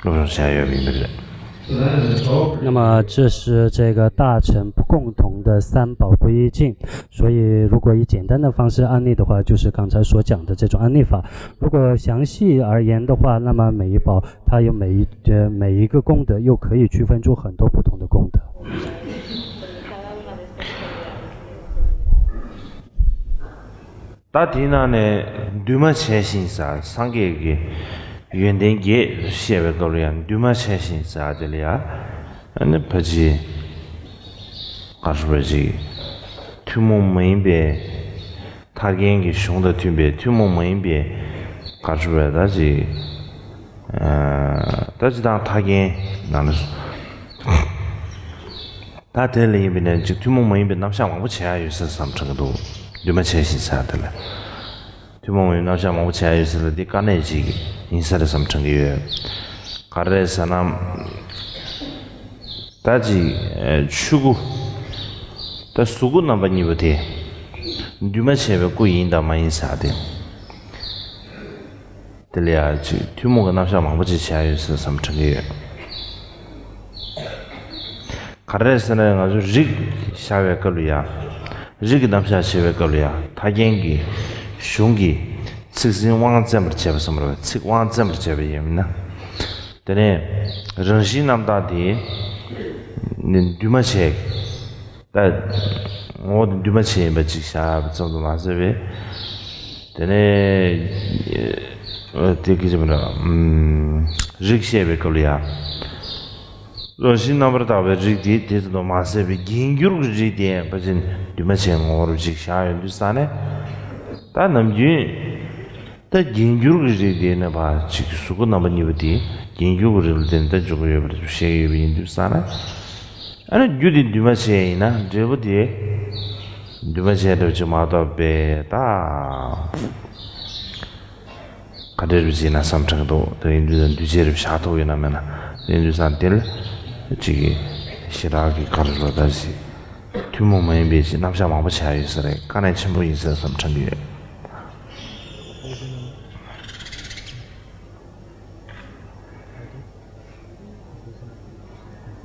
སློབ་སྦྱོང་བྱ་ཡོད་པ་ཡིན་པ་རེད། So that is the top. 那么这是这个大乘共同的三宝归一境，所以如果以简单的方式安例的话，就是刚才所讲的这种安例法。如果详细而言的话，那么每一宝它有每一呃每一个功德，又可以区分出很多不同的功德。 ད་དེའི་ནང་ནས་འདུས་མ་བྱས་ཤིང་ཟེར། སངས་རྒྱས་ཀྱི་ཡོན་ཏན་བརྒྱད་བཤད་པའི་སྐབས་ལ་ཡང་འདུས་མ་བྱས་ཤིང་ཟེར་དེ་ལ་ཡང་ཨ་ནི་ཕལ་ཆེར་ག་རེ་ཞུ་དགོས་རེད། ཅིག་ཐུན་མོང་མ་ཡིན་པའི་ཐར་རྒྱན་གྱི་གཞུང་དང་མཐུན་པའི་ཐུན་མོང་མ་ཡིན་པའི་ག་རེ་ཞུ་དགོས་རེད། ད་ཅིག་ཨ་ད་ཅིག་དང་ཐར་རྒྱན་ནང་ལ། ད་དེ་ལ་ཡིན་པས་ན་ཅིག་ཐུན་མོང་མ་ཡིན་པའི་རྣམ་གཞག་མང་པོ་བྱེད་ཡ་ཡོད་ས་བསམ་དྲན་གྱི་འདུག་འདུས་མ་བྱས་ཤིང་ཟེར་དེ་ལ། ཐུན་མོང་མ་ཡིན་པའི་རྣམ་གཞག་མང་པོ་བྱེད་ཡ་ཡོད་ས་ལ་འདི་དཀའ་གནད་ཅིག་ཡིན་ས་རེད་བསམ་དྲན་གྱི་ཡོད། ག་རེ་རེད་ཟེར་ན། ད་ཅིག་ཆོས་སྐུ། ད་གཟུགས་སྐུ་རྣམ་པ་གཉིས་པོ་དེ། འདུས་མ་བྱས་པའི་སྐུ་ཡིན་དང་མ་ཡིན་ཟེར་དེ། དེ་ལ་ཡང་ཅིག་ཐུན་མོང་གི་རྣམ་གཞག་མང་པོ་ཅིག་བྱས་ཡོད་ཟེར་བསམ་དྲན་གྱི་ཡོད། ག་རེ་རེད་ཟེར་ན་ང་ཚོ་རིགས་བྱ་བའི་སྐབས་ལ་ཡང་། རིགས་ཀྱི་རྣམ་གཞག་བྱེད་པའི་སྐབས་ལ་ཡང་ཐར་རྒྱན་གྱི་གཞུང་གི་ཚིག་ཟིན་དབང་བཙན་པར་བྱས་པ་བསམ་པ་རེད། ཚིག་དབང་བཙན་པར་བྱས་པ་ཡིན་ན། དེ་ནས་རང་བཞིན་རྣམ་དག་དེ་ནི་འདུས་མ་བྱས། ད་ངོ་བོ་དེ་འདུས་མ་བྱས་ཡིན་པ་ཅིག་བཞག་པ་ཙམ་དུ་མ་ཟད་པའི། དེ་ནས་དེ་གི་ཅི་མིན་རིགས་བཤད་པའི་སྐབས་ལ་ཡང་། རང་བཞིན་རྣམ་པར་དག་པའི་རིགས་དེ་དེ་ཙམ་དུ་མ་ཟད་པའི་རྒྱས་འགྱུར་གྱི་རིགས་དེ་ཕལ་ཆེར་འདུས་མ་བྱས་ངོ་བོར་ཅིག་བཞག་ཡོད་དུས་ཙང་ནས། ད་ནམ་རྒྱུན། ད་རྒྱས་འགྱུར་གྱི་རིགས་དེ་ནི་ཕར་ཅིག་གཟུགས་སྐུ་རྣམ་པ་གཉིས་པོ་དེ་རྒྱས་འགྱུར་གྱི་རིགས་ལ་བརྟེན་ནས་ད་འཇོག་གི་ཡོད་པ་རེད་བཤད་ཀྱི་ཡོད་པ་ཡིན་དུས་ཙང་ན། ཨ་ནི་རྒྱུ་དེ་འདུས་མ་བྱས་ཡིན་ན་འབྲས་བུ་དེ་འདུས་མ་བྱས་འདྲ་བ་ཅིག་མ་གཏོགས་པའི་ད། ག་འདྲ་རེད་ཅེ་ན་བསམ་དྲན་གྱི་འདུག་དེ་ཡིན་དུས་ད་འདུས་བྱས་རེད་བཞག་ཐུབ་ཡོད་ན་མེད་ན། དེ་ཡིན་དུས་ཙང་དེ་ལ་ཅིག་གི་ཞེ་དྲག་གི་ག་རེ་ལོ་ད་ཅིག་ཐུན་མོང་མ་ཡིན་པའི་ཅིག་རྣམ་གཞག་མང་པོ་བྱས་ཡོད་ས་རེད། དཀའ་གནད་ཆེན་པོ་ཡིན་ས་བསམ་དྲན་གྱི་ཡོད།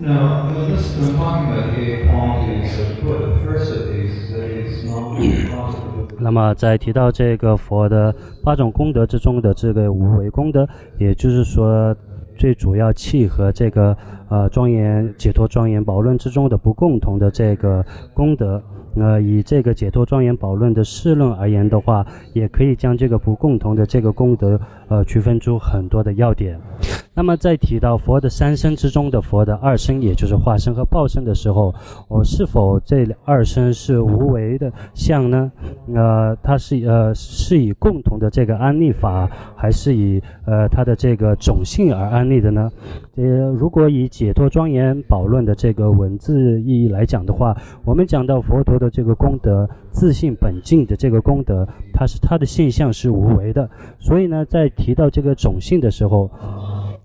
Now, the first compartment here point is the first of these, that is not possible. 那么在提到这个佛的八种功德之中的这个无为功德，也就是说，最主要契合这个呃庄严解脱庄严宝论之中的不共同的这个功德。呃，以这个解脱庄严宝论的释论而言的话，也可以将这个不共同的这个功德呃，区分出很多的要点。那么在提到佛的三身之中的佛的二身，也就是化身和报身的时候，我是否这二身是无为的相呢？呃，它是呃是以共同的这个安立法，还是以呃它的这个种性而安立的呢？呃，如果以解脱庄严宝论的这个文字意义来讲的话，我们讲到佛陀的这个功德，自性本净的这个功德，它是它的性相是无为的。所以呢，在提到这个种性的时候，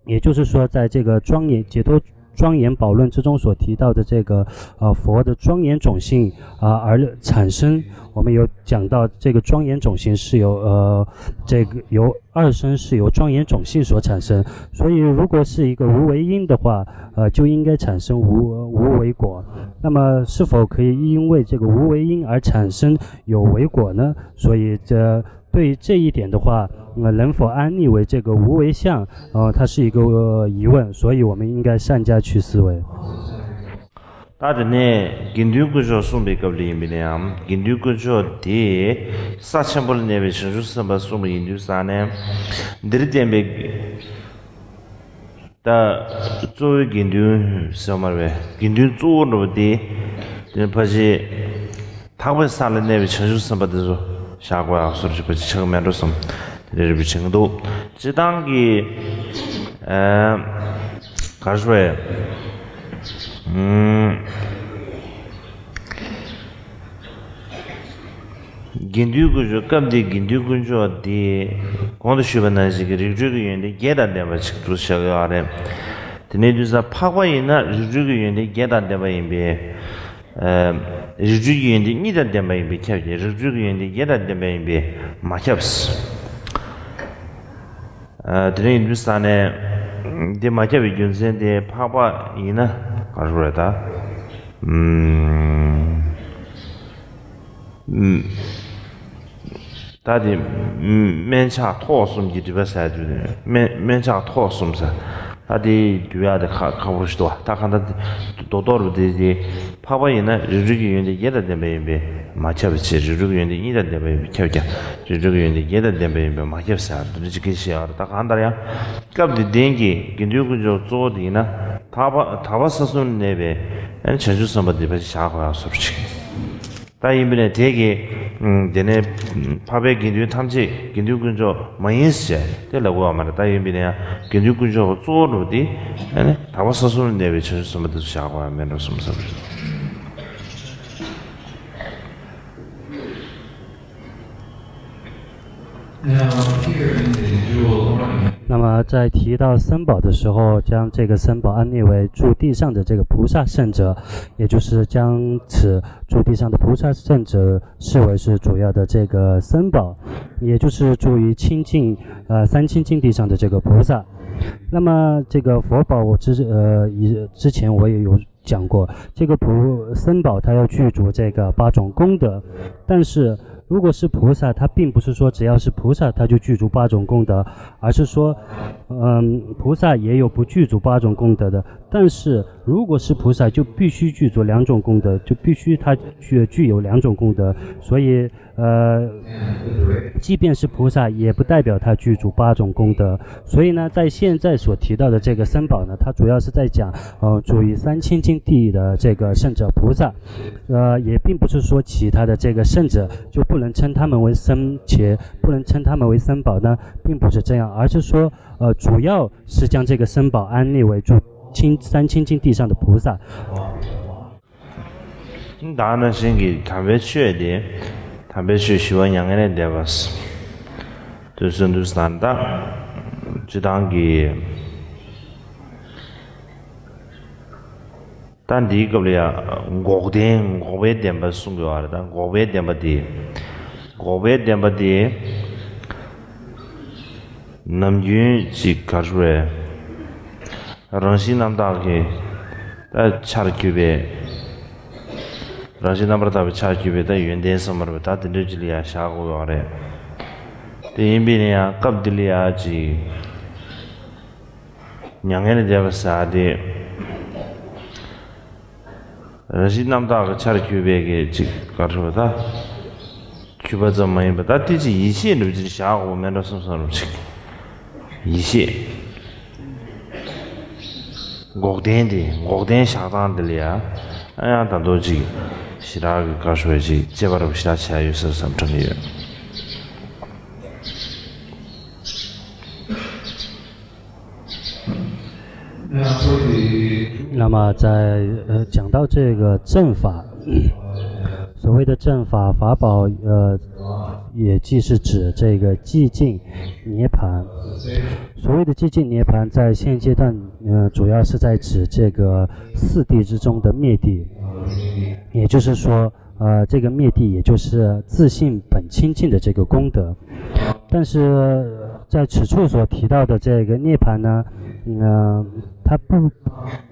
也就是说，在这个庄严解脱庄严宝论之中所提到的这个呃佛的庄严种性啊、而产生，我们有讲到这个庄严种性是由呃这个由二身是由庄严种性所产生，所以如果是一个无为因的话，呃就应该产生无无为果。那么是否可以因为这个无为因而产生有为果呢？所以这对于这一点的话，呃，能否安立为这个无为相？呃，它是一个、呃疑问，所以我们应该善加去思维。ད་དེ་ནས་དགེ་འདུན་དཀོན་མཆོག་གསུངས་པའི་སྐབས་ལ་ཡིན་པས་ན་ཡང་། དགེ་འདུན་དཀོན་མཆོག་དེ་ས་ཆེན་པོ་ལ་གནས་པའི་བྱང་ཆུབ་སེམས་དཔའ་གསུངས་པ་ཡིན་དུས་ཙང་ནས། འདིར་བསྟན་པའི་ད་གཙོ་བོའི་དགེ་འདུན་ཟེར་བ་མ་རེད་པས། དགེ་འདུན་གཙོ་བོ་འགྲོ་བ་དེ་དེ་ནི་ཕལ་ཆེར་དག་པའི་ས་ལ་གནས་པའི་བྱང་ཆུབ་སེམས་དཔའ་དེ་ཚོ་བཞག་དགོས་ཡག་སོར་ཆུད་པ་ཅིག་ཆགས་ཀྱི་མེད་འགྲོ་བསམ། དེ་འདྲ་རེ་བ་བྱེད་ཀྱི་འདུག་སྤྱིར་བཏང་གི་ཨ་ག་རེ་ཞུ་དགོས་རེད། ཨུམ། དགེ་འདུན་དཀོན་མཆོག་སྐབས་འདིའི་དགེ་འདུན་དཀོན་མཆོག་འདི་གོང་དུ་ཞུས་པ་ནང་བཞིན་གྱི་རིགས་རུས་ཀྱི་ཡོན་ཏན་བརྒྱད་དང་ལྡན་པ་ཞིག་ཏུ་བཞག་ཡོད་རེད། དེ་ནས་དུས་ཙམ་འཕགས་པ་ཡིན་ན་རིགས་རུས་ཀྱི་ཡོན་ཏན་བརྒྱད་དང་ལྡན་པ་ཡིན་པས། ཨ་རིགས་རུས་ཀྱི་ཡོན་ཏན་གཉིས་དང་ལྡན་པ་ཡིན་པས་ཁྱབ་ཀྱི། རིགས་རུས་ཀྱི་ཡོན་ཏན་བརྒྱད་དང་ལྡན་པ་ཡིན་པས་མ་ཁྱབ། ཨ་དེ་རིང་ཡིན་དུས་ཙང་ནས་འདི་མ་ཁྱབ་པའི་རྒྱུ་མཚན་དེ་འཕགས་པ་ཡིན་ན་ག་རེ་རེད་ད། ཨུམ། ཨུམ། ད་དེ་སྨན་ཕྱག་ཐོག་གསུམ་གྱི་སྒྲིབ་པ་ཟེར་དུས་ནས་སྨན་སྨན་ཕྱག་ཐོག་གསུམ་ཟེར། ད་དེ་སྒྲུབ་ཡག་དེ་ཁག་ཁག་པོ་ཞིག་འདུག་ད་གང་ལྟར་རྡོག་རྡོག་རུ་དེ་དེ་འཕགས་པ་ཡིན་ན་རིགས་རུས་ཀྱི་ཡོན་ཏན་བརྒྱད་དང་ལྡན་པ་ཡིན་པས་མ་ཁྱབ་པའི་ཕྱིར། རིགས་རུས་ཀྱི་ཡོན་ཏན་གཉིས་དང་ལྡན་པ་ཡིན་པས་ཁྱབ་ཀྱང་རིགས་རུས་ཀྱི་ཡོན་ཏན་བརྒྱད་དང་ལྡན་པ་ཡིན་པས་མ་ཁྱབ་ཟེར་ཡག་དེ་འདྲ་ཅིག་གིས་བཤད་ཡག་རེད། ད་གང་ལྟར་ཡང་སྐབས་འདི་ལྡན་གྱི་དགེ་འདུན་དཀོན་མཆོག་གཙོ་བོ་དེ་ཡིན་ན་དག་པ་དག་པ་ས་གསུམ་ལ་གནས་པའི་ཨ་ནི་བྱང་ཆུབ་སེམས་དཔའ་འདི་ཕལ་ཆེར་བཞག་དགོས་ཡག་སོར་ཆུད། ད་ཡིན་པས་ན་དེ་གི་དེ་ནས་འཕགས་པའི་དགེ་འདུན་ཐམས་ཅད་དགེ་འདུན་དཀོན་མཆོག་མ་ཡིན་ཟེར་དེ་ལབ་དགོས་པ་མ་རེད། ད་ཡིན་པས་ན་ཡང་དགེ་འདུན་དཀོན་མཆོག་གཙོ་བོ་འགྲོ་དེ་ཨ་ནི་དག་པ་ས་གསུམ་ལ་གནས་པའི་བྱང་ཆུབ་སེམས་དཔའ་དེ་ཚོ་བཞག་དགོས་པ་མེད་འགྲོ་བསམ་བསམ་རེད། Now, here in the jewel ornament, 那么在提到三宝的时候，将这个三宝安立为住地上的这个菩萨圣者，也就是将此住地上的菩萨圣者视为是主要的这个三宝，也就是住于清净呃三清净地上的这个菩萨。那么这个佛宝，我之呃以之前我也有讲过，这个菩三宝它要具足这个八种功德，但是如果是菩萨，他并不是说只要是菩萨，他就具足八种功德，而是说，嗯，菩萨也有不具足八种功德的。但是如果是菩萨，就必须具足两种功德，就必须他具具有两种功德。所以，呃，即便是菩萨，也不代表他具足八种功德。所以呢，在现在所提到的这个僧宝呢，它主要是在讲，呃，处于三清净地的这个圣者菩萨。呃，也并不是说其他的这个圣者就不能称他们为僧伽，不能称他们为僧宝呢，并不是这样，而是说，呃，主要是将这个僧宝安立为住清三清净地上的菩萨。 ད་ནང་བཞིན་གྱི་དམ་པའི་ཆོས་དེ། དམ་པའི་ཆོས་ཞི་བ་མྱ་ངན་ལས་འདས་པ། དུས་གསུམ་དུ་ས་ད། སྤྱི་བཏང་གི། ད་འདིའི་སྐབས་ལ་ཡང་འགོག་བདེན་འགོག་པའི་བདེན་པ་གསུང་དགོས་པ་རེད། ད་འགོག་པའི་བདེན་པ་དེ། འགོག་པའི་བདེན་པ་དེ། ནམ་རྒྱུན་ཅིག་ག་རེ་རེད། རང་བཞིན་རྣམ་དག་གི་ད་ཆར་གྱུར་པའི། རང་བཞིན་རྣམ་པར་དག་པའི་ཆར་གྱུར་པའི་ད་ཡོན་ཏན་ཟེར་བ་རེད་པ། ད་དེ་འདྲ་ཅིག་ལ་ཡང་བཞག་དགོས་པ་རེད། དེ་ཡིན་པས་ན་ཡང་སྐབས་འདི་ལ་ཡང་ཅིག་མྱ་ངན་ལས་འདས་པ་ཟེར་དེ། རང་བཞིན་རྣམ་དག་གི་ཆར་གྱུར་པའི་གི་ཅིག་ག་རེ་རེད་པ། ད་གྱུར་པ་ཙམ་མ་ཡིན་པ། ད་དེ་ཅིག་ཡིད་ཆེས་འདྲ་པོ་ཅིག་བཞག་དགོས་མེད་འགྲོ་བསམ་བསམ་འདྲ་པོ་ཅིག་ཡིད་ཆེས། འགོག་བདེན་དེ། འགོག་བདེན་བཞག་སྟངས་དེ་ལ་ཡང་ཨ་ཡང་ད་དུང་ཅིག་ཞེ་དྲག་གི་ག་རེ་རེད་པ། ཅིག་དཔྱད་པ་རུ་ཞེ་དྲག་བྱས་ཡོད་ཟེར་བསམ་དྲན་གྱི་ཡོད།那么在呃讲到这个正法，所谓的正法法宝，呃，也即是指这个寂静涅槃。所谓的寂静涅槃，在现阶段，呃，主要是在指这个四谛之中的灭谛，也就是说，呃，这个灭谛也就是自性本清净的这个功德。但是在此处所提到的这个涅槃呢，嗯、呃，它不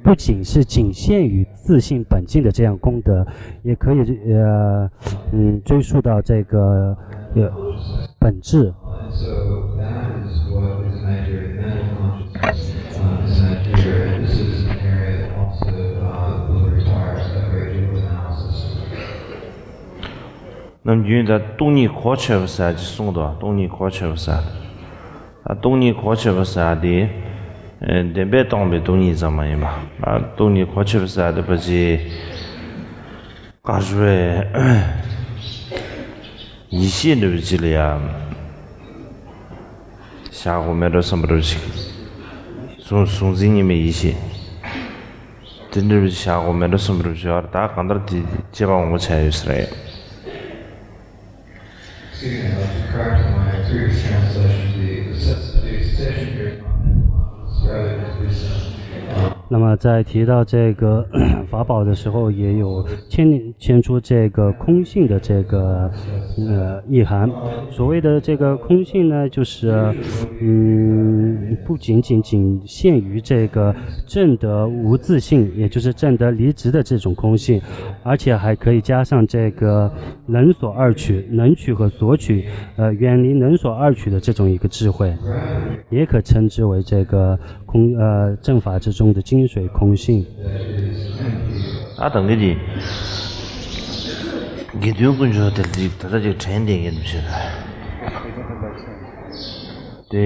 不仅是仅限于自性本净的这样功德，也可以呃嗯追溯到这个呃本质。 So that is what is measured, mental consciousness uh, is measured, and this is an area that also uh, will require a great deal of analysis. ནམ་རྒྱུན་ད་སྟོང་ཉིད་གོ་ཆོད་པ་ཟེར་ཅིག་གསུངས་འདུག་སྟོང་ཉིད་གོ་ཆོད་པ་ཟེར། ད་སྟོང་ཉིད་གོ་ཆོད་པ་ཟེར་དེ། བདེན་པས་སྟོང་པའི་སྟོང་ཉིད་ཙམ་མ་ཡིན་པ། ད་སྟོང་ཉིད་གོ་ཆོད་པ་ཟེར་དེ་ཕལ་ཆེར་ག་རེ་རེད། ཡིད་ཤེས་འདྲ་བོ་ཅིག་ལ་ཡང་བཞག་དགོས་མེད་འགྲོ་བསམ་པ་འདྲ་བོ་ཅིག་གཟུང་གཟུང་འཛིན་གཉིས་མེད་ཡིད་ཤེས་དེ་འདྲ་བོ་ཅིག་བཞག་དགོས་མེད་འགྲོ་བསམ་པ་འདྲ་བོ་ཅིག་ཡོད་རེད། ད་གང་ལྟར་དེ་དཔྱད་པ་མང་པོ་བྱས་ཡོད་ས་རེད། Excuse me, I'd like to correct my previous translation. The, the, ses- the session here is not meant to last, rather it is recent. 那么在提到这个法宝的时候，也有牵牵出这个空性的这个呃意涵。所谓的这个空性呢，就是嗯，不仅仅仅限于这个证得无自性，也就是证得离执的这种空性，而且还可以加上这个能所二取、能取和所取，呃，远离能所二取的这种一个智慧，也可称之为这个空呃正法之中的精髓空性。 ད་དང་གི་དེ། དགེ་འདུན་དཀོན་མཆོག་དེ་ཅིག་ད་ལྟ་ཅིག་དྲན་བསྡད་མཁན་དུ་བྱེད་ད། དེ།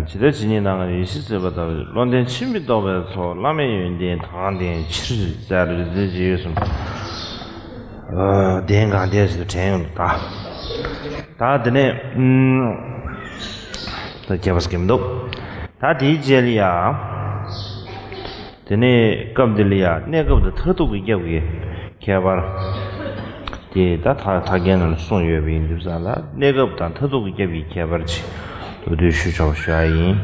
ཇི་ལྟར་ཇི་སྙེད་ནང་ཡེ་ཤེས་ཟད་པ་ལྟ་བུའི། བློ་ལྡན་ཕྱིར་མི་ལྡོག་པའི་ཚོགས། བླ་མེད་ཡོན་ཏན་དང་ལྡན་ཕྱིར་ཟེར་རེ་ཟེར་ཅིག་ཡོད་གསུངས། ཨ། གདན་གང་དེ་ཞིག་དྲན་ཡོང་འདུག་ད། ད་དེ་ནས་ཨུམ། ད་རྒྱས་པ་ཟེར་གྱི་མི་འདུག་ད་དེའི་རྗེས་ལ་ཡ། དེ་ནས་སྐབས་འདི་ལ་ཡ་གནས་སྐབས་དང་མཐར་ཐུག་གི་སྐབས་ཀྱི་ཁྱད་པར། དེ་ད་ཐ་ཐ་རྒྱན་ནང་ལ་གསུངས་ཡོད་པ་ཡིན་དུས་ཙང་ལ། གནས་སྐབས་དང་མཐར་ཐུག་གི་སྐབས་ཀྱི་ཁྱད་པར་ཅིག་མདོར་བསྡུས་ཞུ་ཆོག་ཞུ་ཡ་ཡིན།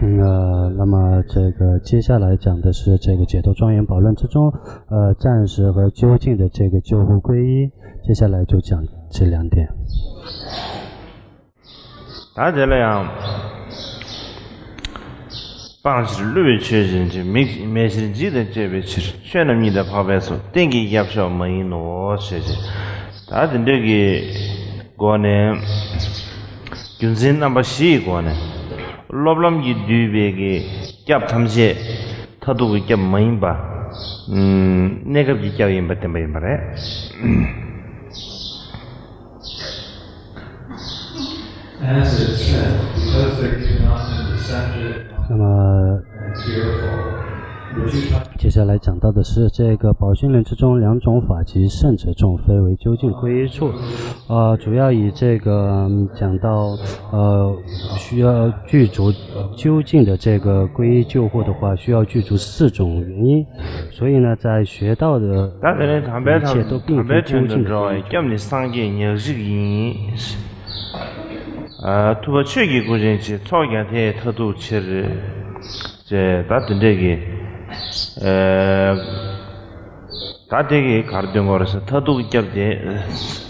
嗯，呃，那么这个接下来讲的是这个《解脱庄严宝论》之中，呃，暂时和究竟的这个救护皈依。接下来就讲这两点。 ད་དེ་ལ་ཡང་ སྤང་ཕྱིར་བསླུ་བའི་ཆོས་ཅན་གྱི་མིག་མེད་ཕྱིར་འཇིག་དང་བཅས་པའི་ཕྱིར། ཆོས་རྣམས་ཉིད་དང་འཕགས་པའི་ཚོགས། གཏན་གྱི་རྒྱབ་ཤོག་མ་ཡིན་ནོ་ཞེས་བྱ། ད་དེ་འདྲ་གི་སྒོ་ནས། རྒྱུ་མཚན་རྣམ་པ་བཞི་ཡི་སྒོ་ནས། སློབ་ལམ་གྱིས་བསྡུས་པའི་གི་སྐྱབས་ཐམས་ཅད་མཐར་ཐུག་གི་སྐྱབས་མ་ཡིན་པ། ཨུམ། གནས་སྐབས་ཀྱི་སྐྱབས་ཡིན་པ་བསྟན་པ་ཡིན་པ་རེད། As it said, because they cannot understand it, 那么，and fearful, would you talk 接下来讲到的是这个宝训论之中两种法即圣者众，非为究竟归一处。呃，主要以这个嗯讲到呃需要具足究竟的这个皈依救护的话，需要具足四种原因。所以呢，在学道的 ད་དེ་ནས་དམ་པའི་ཐོག་དམ་པའི་དོན་དུ་འགྲོ་བའི་སྐྱབས་ནི་སངས་རྒྱས་ཉག་གཅིག་ཡིན། ཨ། ཐུབ་པ་ཆོས་ཀྱི་སྐུ་ཅན་གྱི་ཚོགས་ཀྱང་དེ་མཐར་ཐུག་ཕྱིར། ཅེས་ད་དེ་འདྲས་ཀྱི། ཨ། ད་དེ་གི་ག་རེ་སྟོན་གྱི་ཡོད་རེད་ཟེར། མཐར་ཐུག་གི་སྐྱབས་དེ་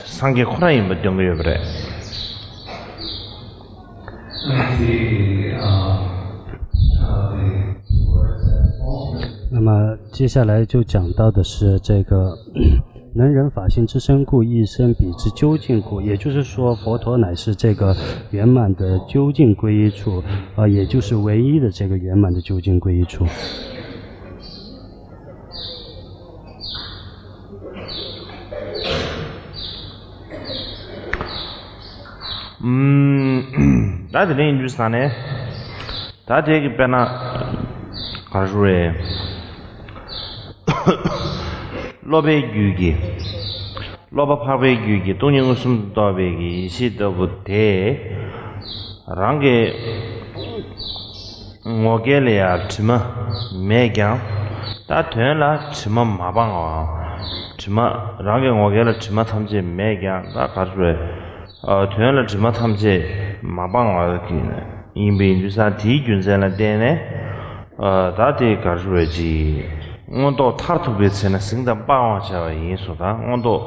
སངས་རྒྱས་ཁོ་རང་ཡིན་པ་སྟོན་གྱི་ཡོད་པ་རེད། And the, uh, uh, the words that Paul 那么接下来就讲到的是这个能忍法性之身故，亦生彼之究竟故。也就是说，佛陀乃是这个圆满的究竟归一处，啊，也就是唯一的这个圆满的究竟归一处。 ཨུམ། ད་དེ་འདྲ་ཡིན་དུས་ཙང་ནས། ད་དེ་གི་དཔེར་ན། ག་རེ་ཞུ་རེད། སློབ་པའི་རྒྱུད་ཀྱི། སློབ་པ་འཕགས་པའི་རྒྱུད་ཀྱི་སྟོང་ཉིད་མངོན་སུམ་དུ་རྟོགས་པའི་གི་ཡེ་ཤེས་ལྟ་བུ་དེ། རང་གི་ངོ་སྐལ་ལ་ཡང་དྲི་མ་མེད་ཀྱང་། ད་དོན་ལ་དྲི་མ་མ་སྤངས་པའམ། དྲི་མ་རང་གི་ངོ་སྐལ་ལ་དྲི་མ་ཐམས་ཅད་མེད་ཀྱང་། ད་ག་རེ་ཞུ་རེད། ཨ། དོན་ལ་དྲི་མ་ཐམས་ཅད་མ་སྤངས་པ་ཡིན་པའི་ཡིན་དུས་ཙང་དེའི་རྒྱུ་མཚན་ལ་བརྟེན་ནས། ཨ། ད་དེ་ག་རེ་ཞུ་རེད། ཅིག་མངོན་རྟོགས་མཐར་ཐུག་པའི་ཚེ་ན་གཟིངས་དང་སྤང་བར་བྱ་བ་ཡིན་གསུངས། ད་མངོན་རྟོགས་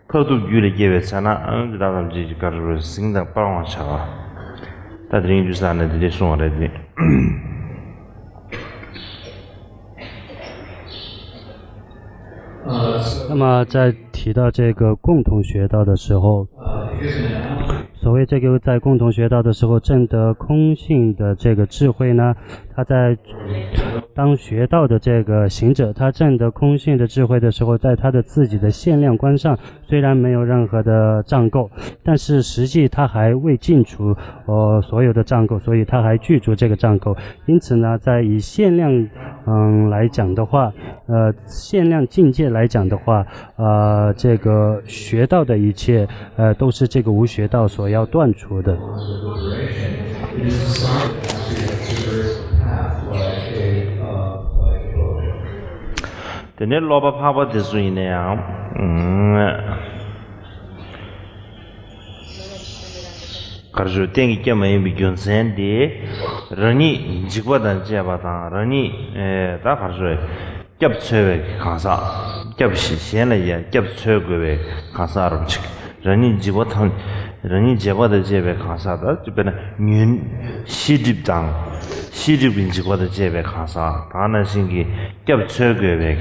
མཐར་ཐུག་རྒྱུད་ལ་སྐྱེ་བའི་ཚེ་ན། ཨ། དེ་དག་ཐམས་ཅད་ཀྱི་ག་རེ་ཞུ་རེད། གཟིངས་དང་སྤང་བར་བྱ་བ། ད་དེ་རིང་དུས་ཙང་ནས་དེ་འདྲས་གསུངས་པ་རེད་དེ།那么在提到这个共同学道的时候，所谓这个在共同学道的时候证得空性的这个智慧呢，他在当学道的这个行者，他证得空性的智慧的时候，在他的自己的限量观上，虽然没有任何的障垢，但是实际他还未尽除呃所有的障垢，所以他还具足这个障垢。因此呢，在以限量嗯来讲的话，呃限量境界来讲的话，呃这个学道的一切呃都是这个无学道所要断除的。 དེ་ནས་སློབ་པ་འཕགས་པ་དེ་ཚོ་ཡིན་ན་ཡང་། གར་ཞུ་གཏན་གྱི་སྐྱབས་མ་ཡིན་པའི་རྒྱུ་མཚན་དེ། རང་ཉིད་འཇིགས་པ་དང་བཅས་པ་དང་། རང་ཉིད་ཨེ་ད་གར་ཞུ་སྐྱབས་འཚོལ་བའི་གང་ཟག་སྐྱབས་གཞན་ལ་ཡང་སྐྱབས་འཚོལ་དགོས་པའི་གང་ཟག་རུ་ཅིག་རང་ཉིད་འཇིགས་པ་ཐམས། རང་ཉིད་འཇིགས་པ་དང་བཅས་པའི་གང་ཟག་ད་དཔེར་ན་ཉོན། ཤེས་སྒྲིབ་དང་། ཤེས་སྒྲིབ་ཀྱི་འཇིགས་པ་དང་བཅས་པའི་གང་ཟག་དེ་ནང་བཞིན་གྱི་སྐྱབས་འཚོལ་དགོས་པའི་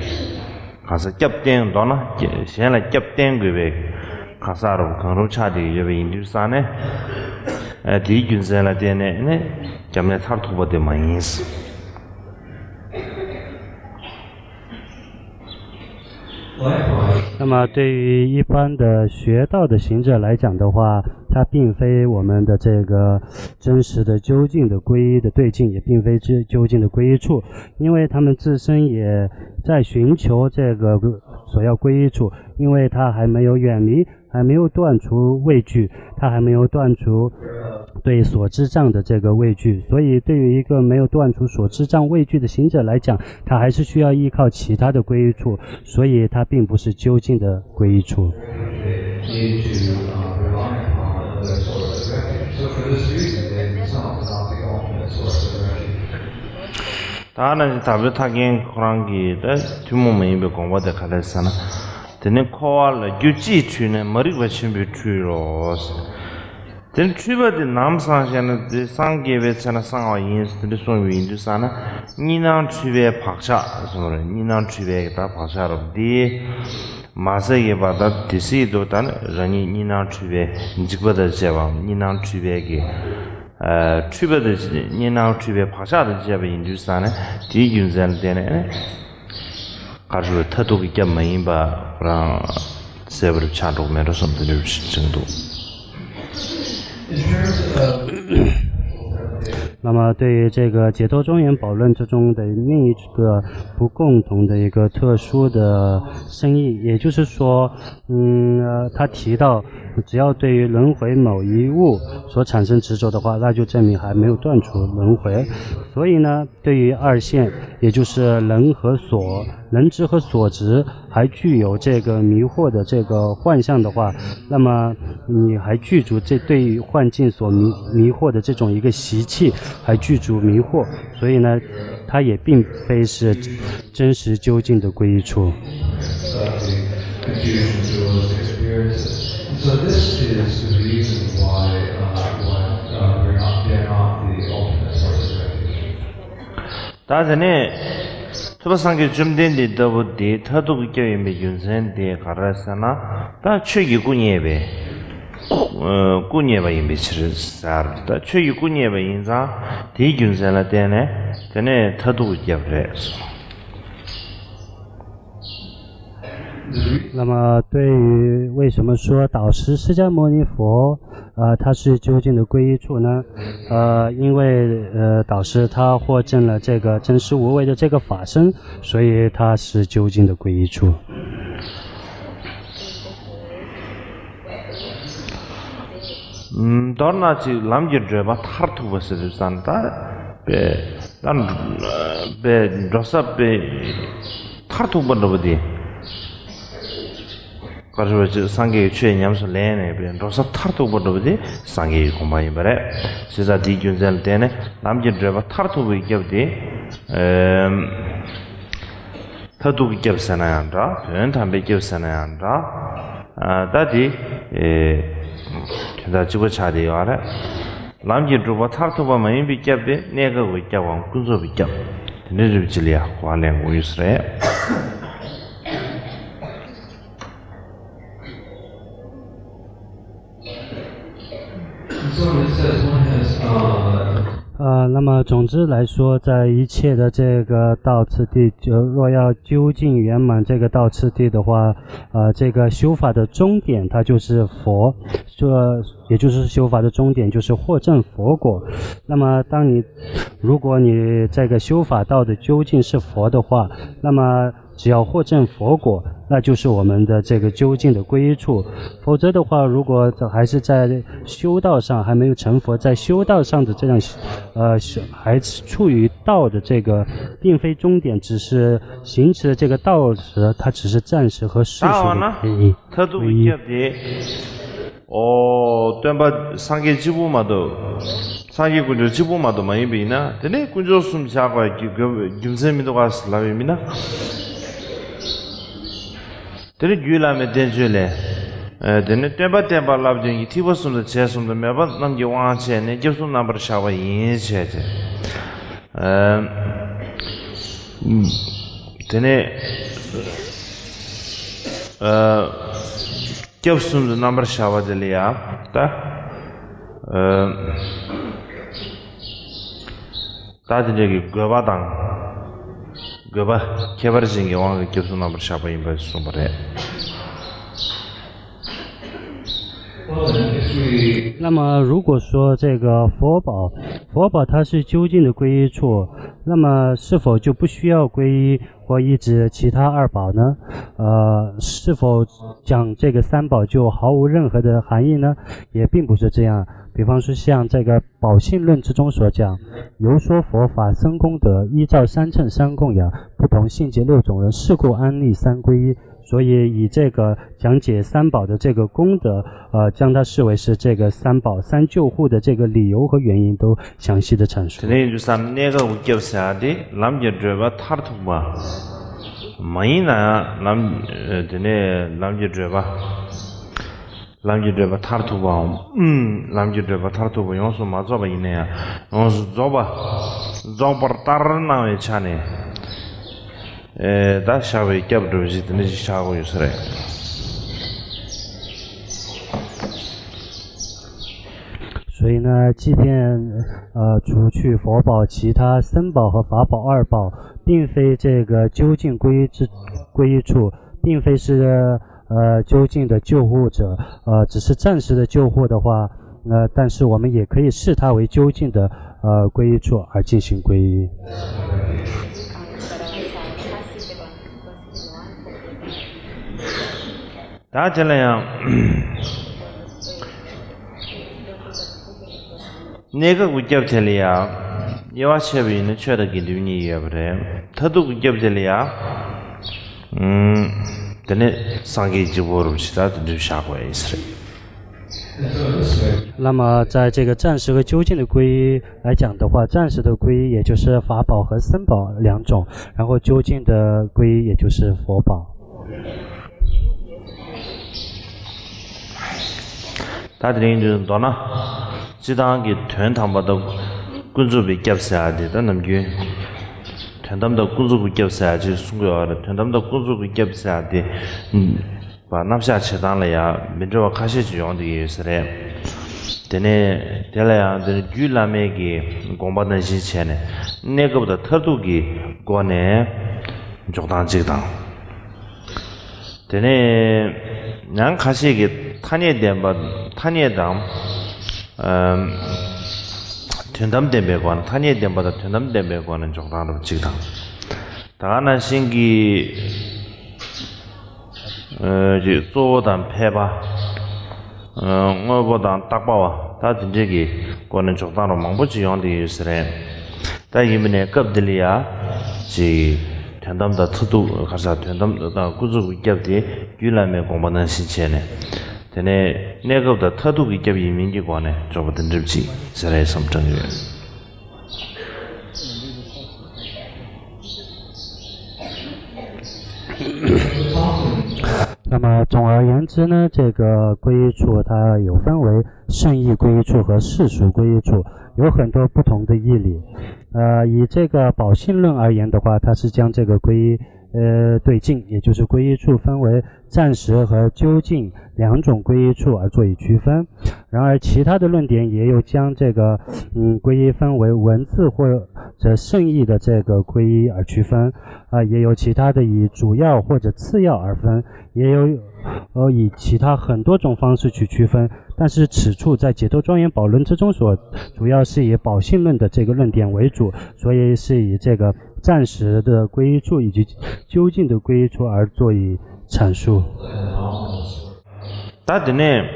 གང་ཟག་སྐྱབས་བསྟེན། མདོར་ན་གཞན་ལ་སྐྱབས་བསྟེན་དགོས་པའི་གང་ཟག་རུ་གང་རུང་ཆགས་བསྡད་ཡོད་པ་ཡིན་དུས་ཙང་ནས། ཨ། དེའི་རྒྱུ་མཚན་ལ་བརྟེན་ནས་ནི་སྐྱབས་གནས་མཐར་ཐུག་པ་དེ་མ་ཡིན། 那么对于一般的学道的行者来讲的话，他并非我们的这个真实的究竟的皈依的对境，也并非究竟的皈依处，因为他们自身也在寻求这个所要皈依处，因为他还没有远离，还没有断除畏惧，他还没有断除对所知障的这个畏惧，所以对于一个没有断除所知障畏惧的行者来讲，他还是需要依靠其他的皈依处，所以他并不是究竟的皈依处。 ད་ནང་བཞིན་དམ་པའི་ཐར་མཁན་ཁོ་རང་གིས་ད་ཐུན་མོང་མ་ཡིན་པའི་དགོངས་པ་དེ་ག་རེ་ཟེར་ན། དེ་ནི་འཁོར་བ་ལ་རྒྱུ་ཅིས་འཁྲུལ་ནས། མ་རིག་པ་ཆེན་པོས་འཁྲུལ་ལོ། དེ་འཁྲུལ་པ་དེ་ནམ་སངས་ཤེ་ན། དེ་སངས་རྒྱས་པའི་ཚེ་ན་སངས་པ་ཡིན་ཟེར་དེ་འདྲ་གསུངས་པ་ཡིན་དུས་ཙ་ན། གཉིས་སྣང་འཁྲུལ་པའི་བག་ཆགས་གསུངས་པ་རེད། གཉིས་སྣང་འཁྲུལ་པའི་གི་ད་བག་ཆགས་རབ་དེ། མ་ཟད་ཀྱི་བར་ད་དེ་སྲིད་དུ་ད་ནི་རང་ཉིད་གཉིས་སྣང་འཁྲུལ་པའི་འཇིགས་པ་དང་བཅས་པའམ། གཉིས་སྣང་འཁྲུལ་པའི་གི་ཨ་འཁྲུལ་པ་དང་། གཉིས་སྣང་འཁྲུལ་པའི་བག་ཆགས་དང་བཅས་པ་ཡིན་དུས་ཙ་ན། དེའི་རྒྱུ་མཚན་ལ་བརྟེན་ནས་ནི། ག་རེ་ཟེར། མཐར་ཐུག་གི་སྐྱབས་མ་ཡིན་པ་རང་གསལ་པོར་ཆགས་འགྲོ་གི་མེད་འགྲོ་བསམ། དེ་འདྲ་ཞིག་བྱུང་འདུག། 那么，对于这个《解脱庄严宝论》之中的另一个不共同的一个特殊的深意，也就是说，嗯，呃，他提到，只要对于轮回某一物所产生执着的话，那就证明还没有断除轮回。所以呢，对于二现，也就是能和所，能执和所执还具有这个迷惑的这个幻象的话，那么你还具足这对于幻境所迷迷惑的这种一个习气，还具足迷惑，所以呢，它也并非是真实究竟的归依处。 So this is the reason why, uh, why uh, we're not, they're not the ultimate source of refuge. ဒါ་དེ་ནས་ཐུབ་པ་སངས་རྒྱས་བཅོམ་ལྡན་འདས་ལྟ་བུ་དེ་མཐར་ཐུག་གི་སྐྱབས་ཡིན་པའི་རྒྱུ་མཚན་དེ་ག་རེ་ཟེར་ན། ད་ཆོས་ཀྱི་སྐུ་བརྙེས་པའི་སྐུ་བརྙེས་པ་ཡིན་པའི་ཕྱིར་ཟེར། ད་ཆོས་ཀྱི་སྐུ་བརྙེས་པ་ཡིན་ཙང་དེའི་རྒྱུ་མཚན་ལ་བརྟེན་ནས་དེ་ནས་མཐར་ཐུག་གི་སྐྱབས་རེད་གསུངས། 那么，对于为什么说导师释迦牟尼佛，呃，他是究竟的皈依处呢？呃，因为呃，导师他获证了这个真实无为的这个法身，所以他是究竟的皈依处。 མདོར་ན་ཅིག་ལམ་གྱི་བགྲོད་པ་མཐར་ཐུག་པ་ཟེར་དུས་ཙང་ད་པའི་ད་པའི་འགྲོ་ས་པའི་མཐར་ཐུག་པ་འགྲོ་བ་དེ། ག་རེ་ཟེར་བ་ཅིག་སངས་རྒྱས་ཀྱི་ཆོས་ཉམས་སུ་ལེན་ནས་པའི་འགྲོ་ས་མཐར་ཐུག་པ་འགྲོ་བ་དེ་སངས་རྒྱས་ཀྱི་གོ་འཕང་ཡིན་པ་རེད། བྱས་ཙང་དེའི་རྒྱུ་མཚན་ལ་བརྟེན་ནས་ལམ་གྱི་བགྲོད་པ་མཐར་ཐུག་པའི་སྐྱབས་དེ། ཨེམ། མཐར་ཐུག་གི་སྐྱབས་ཟེར་ན་ཡང་འདྲ། དོན་དམ་པའི་སྐྱབས་ཟེར་ན་ཡང་འདྲ། ཨ། ད་དེ་ཨེ་དོན་དག་གཅིག་པ་ཆགས་བསྡད་ཡོད་རེད། ལམ་གྱི་བགྲོད་པ་མཐར་ཐུག་པ་མ་ཡིན་པའི་སྐྱབས་དེ་གནས་སྐབས་ཀྱི་སྐྱབས་པའམ་ཀུན་རྫོབ་ཀྱི་སྐྱབས། དེ་འདྲའི་རིགས་ཅིག་ལ་ཡང་གོ་བ་ལེན་དགོས་ཡོད་ས་རེད། So it says one has, uh, 呃，那么总之来说，在一切的这个道次第，就若要究竟圆满这个道次第的话，呃，这个修法的终点，它就是佛，这也就是修法的终点，就是获证佛果。那么，当你如果你这个修法到的究竟是佛的话，那么只要获证佛果，那就是我们的这个究竟的归依处。否则的话，如果还是在修道上还没有成佛，在修道上的这样，呃，还处于道的这个，并非终点，只是行持的这个道时，它只是暂时和世俗的归依。 མཐར་ཐུག་གི་སྐྱབས་དེ། ཨོ། སྟོན་པ་སངས་རྒྱས་གཅིག་པུ་མ་གཏོགས། སངས་རྒྱས་དཀོན་མཆོག་གཅིག་པུ་མ་གཏོགས་མ་ཡིན་པ་ཡིན་ན། དེ་ནས་དཀོན་མཆོག་གསུམ་བཞག་པའི་རྒྱུ་རྒྱུ་མཚན་མི་འདུག་ག་ཟེར་ལབ་ཡོད་མིན་ན། དེ་ནས་རྒྱུད་བླ་མའི་བསྟན་བཅོས་ལས། ཨ། དེ་ནས་སྟོན་པ་བསྟན་པ་བསླབ་སྟོན་གྱི་ཐེག་པ་གསུམ་དང་བྱས་གསུམ་དང་མོས་པ་རྣམས་ཀྱི་དབང་བྱས་ནས་སྐྱབས་གསུམ་རྣམ་པར་བཞག་པ་ཡིན་བྱས་ཏེ། ཨ། དེ་ནས། ཨ། སྐྱབས་གསུམ་དུ་རྣམ་པར་བཞག་པ་དེ་ལ་ཡང་ད། ཨ། ད་དེ་འདྲ་གི་དགོས་པ་དང་། དགོས་པ་ཁྱད་པར་ཅན་གྱི་དབང་གིས་སྐྱབས་གསུམ་རྣམ་པར་བཞག་པ་ཡིན་པར་གསུངས་པ་རེད། 那么，如果说这个佛宝，佛宝它是究竟的皈依处，那么是否就不需要皈依或依止其他二宝呢？呃，是否讲这个三宝就毫无任何的含义呢？也并不是这样。比方说，像这个《宝性论》之中所讲，由说佛法僧功德，依照三乘三供养，不同性界六种人，是故安立三皈依。 所以以这个讲解三宝的这个功德，呃，将它视为是这个三宝三救护的这个理由和原因都详细的阐述。དེ་ནས་ཡིན་དུས་ཙམ་གནས་སྐབས་ཀྱི་སྐྱབས་ཟེར་ཡ་དེ་ལམ་གྱི་བགྲོད་པ་མཐར་ཐུག་པ་མ་ཡིན་ན་ཡང་། ལམ། ཨ། དེ་ནས་ལམ་གྱི་བགྲོད་པ། ལམ་གྱི་བགྲོད་པ་མཐར་ཐུག་པའམ། ལམ་གྱི་བགྲོད་པ་མཐར་ཐུག་པ་ཡོངས་སུ་མ་རྫོགས་པ་ཡིན་ན་ཡང་ཡོངས་སུ་རྫོགས་པ། རྫོགས་པར་ལྟར་སྣང་བའི་ཆ་ནས། ཨེ། ད་བཞག་པའི་སྐྱབས་འགྲོ་བཞི་དེ་འདྲ་ཞིག་བཞག་དགོས་ཡོད་ས་རེད། 所以呢，即便呃，除去佛宝，其他僧宝和法宝二宝，并非这个究竟皈依之，皈依处，并非是呃究竟的救护者，呃，只是暂时的救护的话，呃，但是我们也可以视它为究竟的呃皈依处而进行皈依。 ད་དེ་ལ་ཡང་གནས་སྐབས་ཀྱི་སྐྱབས་དེ་ལ་ཡང་དབྱེ་བ་ཕྱེ་བ་ཡིན་ན་ཆོས་དང་དགེ་འདུན་གཉིས་ཡོད་པ་རེད། མཐར་ཐུག་གི་སྐྱབས་དེ་ལ་ཡང་། ཨུམ། དེ་ནས་སངས་རྒྱས་གཅིག་པུ་རུ་ཞེ་དྲག་དེ་འདྲ་བཞག་དགོས་ཡིན་ས་རེད། 那么，在这个暂时和究竟的皈依来讲的话，暂时的皈依也就是法宝和僧宝两种，然后究竟的皈依也就是佛宝。 ད་དེ་རིང་དུ་མདོར་ན། སྤྱི་བཏང་གི་དོན་དམ་པ་དང་ཀུན་རྫོབ་པའི་སྐྱབས་ཟེར་ཡ་དེ་ད་ནམ་རྒྱུན། དོན་དམ་དང་ཀུན་རྫོབ་ཀྱི་སྐྱབས་ཟེར་ཡ་ཅིག་གསུང་གི་ཡོད་རེད། དོན་དམ་དང་ཀུན་རྫོབ་ཀྱི་སྐྱབས་ཟེར་ཡ་དེ། པ་རྣམ་གཞག་བྱེད་སྟངས་ལ་ཡང་མི་འདྲ་བ་ཁ་ཤས་ཅིག་ཡོང་བསྡད་ཀྱི་ཡོད་ས་རེད། དེ་ནས་དེ་ལ་ཡང་དེ་ནི་རྒྱུད་བླ་མེད་ཀྱི་དགོངས་པ་ནང་བཞིན་བྱས་ནས་གནས་སྐབས་དང་མཐར་ཐུག་གི་སྒོ་ནས་འཇོག་སྟངས་གཅིག་དང་། དེ་ནས་ཡང་ཁ་ཤས་ཀྱིས་ཐ་སྙད་ལྡན་པ། ཐ་སྙད་དང་། ཨམ། དོན་དམ་ལྡན་པའི་སྒོ་ནས། ཐ་སྙད་ལྡན་པ་དང་དོན་དམ་ལྡན་པའི་སྒོ་ནས་འཇོག་སྟངས་རབ་གཅིག་དང་། ད་ག་ནང་བཞིན་གྱི། ཨ། ཅིག་གཙོ་བོ་དང་ཕལ་པ། ཨ། དངོས་པོ་དང་བཏགས་པ་བ། ད་དེ་འདྲས་ཀྱི་སྒོ་ནས་འཇོག་སྟངས་རབ་མང་པོ་ཅིག་ཡོང་བསྡད་ཡོད་ས་རེད། ད་ཡིན་པ་ནས་སྐབས་འདི་ལ་ཡ། ཅིག་དོན་དམ་དང་མཐར་ཐུག་ག་རེ་ཟེར། དོན་དམ་དང་ཀུན་རྫོབ་ཀྱི་སྐྱབས་དེ་རྒྱུད་བླ་མའི་དགོངས་པ་ནང་བཞིན་བྱས་ནས། དེ་ནས་གནས་སྐབས་དང་མཐར་ཐུག་གི་སྐྱབས་ཡིན་མིན་གྱི་སྒོ་ནས་འཇོག་པ་དེ་འདྲ་ཅིག་ཟེར་ཡ་བསམ་དྲན་ཡོད། ལམ་ལ་ཡོངས་སུ་རྫོགས་པ་ཡིན་ན། 那么总而言之呢，这个皈依处它有分为圣意皈依处和世俗皈依处，有很多不同的义理。呃，以这个宝性论而言的话，它是将这个皈依，呃，对境，也就是皈依处分为暂时和究竟两种皈依处而做以区分。然而，其他的论点也有将这个，嗯，皈依分为文字或者圣意的这个皈依而区分。啊，也有其他的以主要或者次要而分，也有，呃，以其他很多种方式去区分。但是此处在《解脱庄严宝论》之中所主要是以宝性论的这个论点为主，所以是以这个暂时的皈依处以及究竟的皈依处而做以阐述。 ད་དེ་ནས།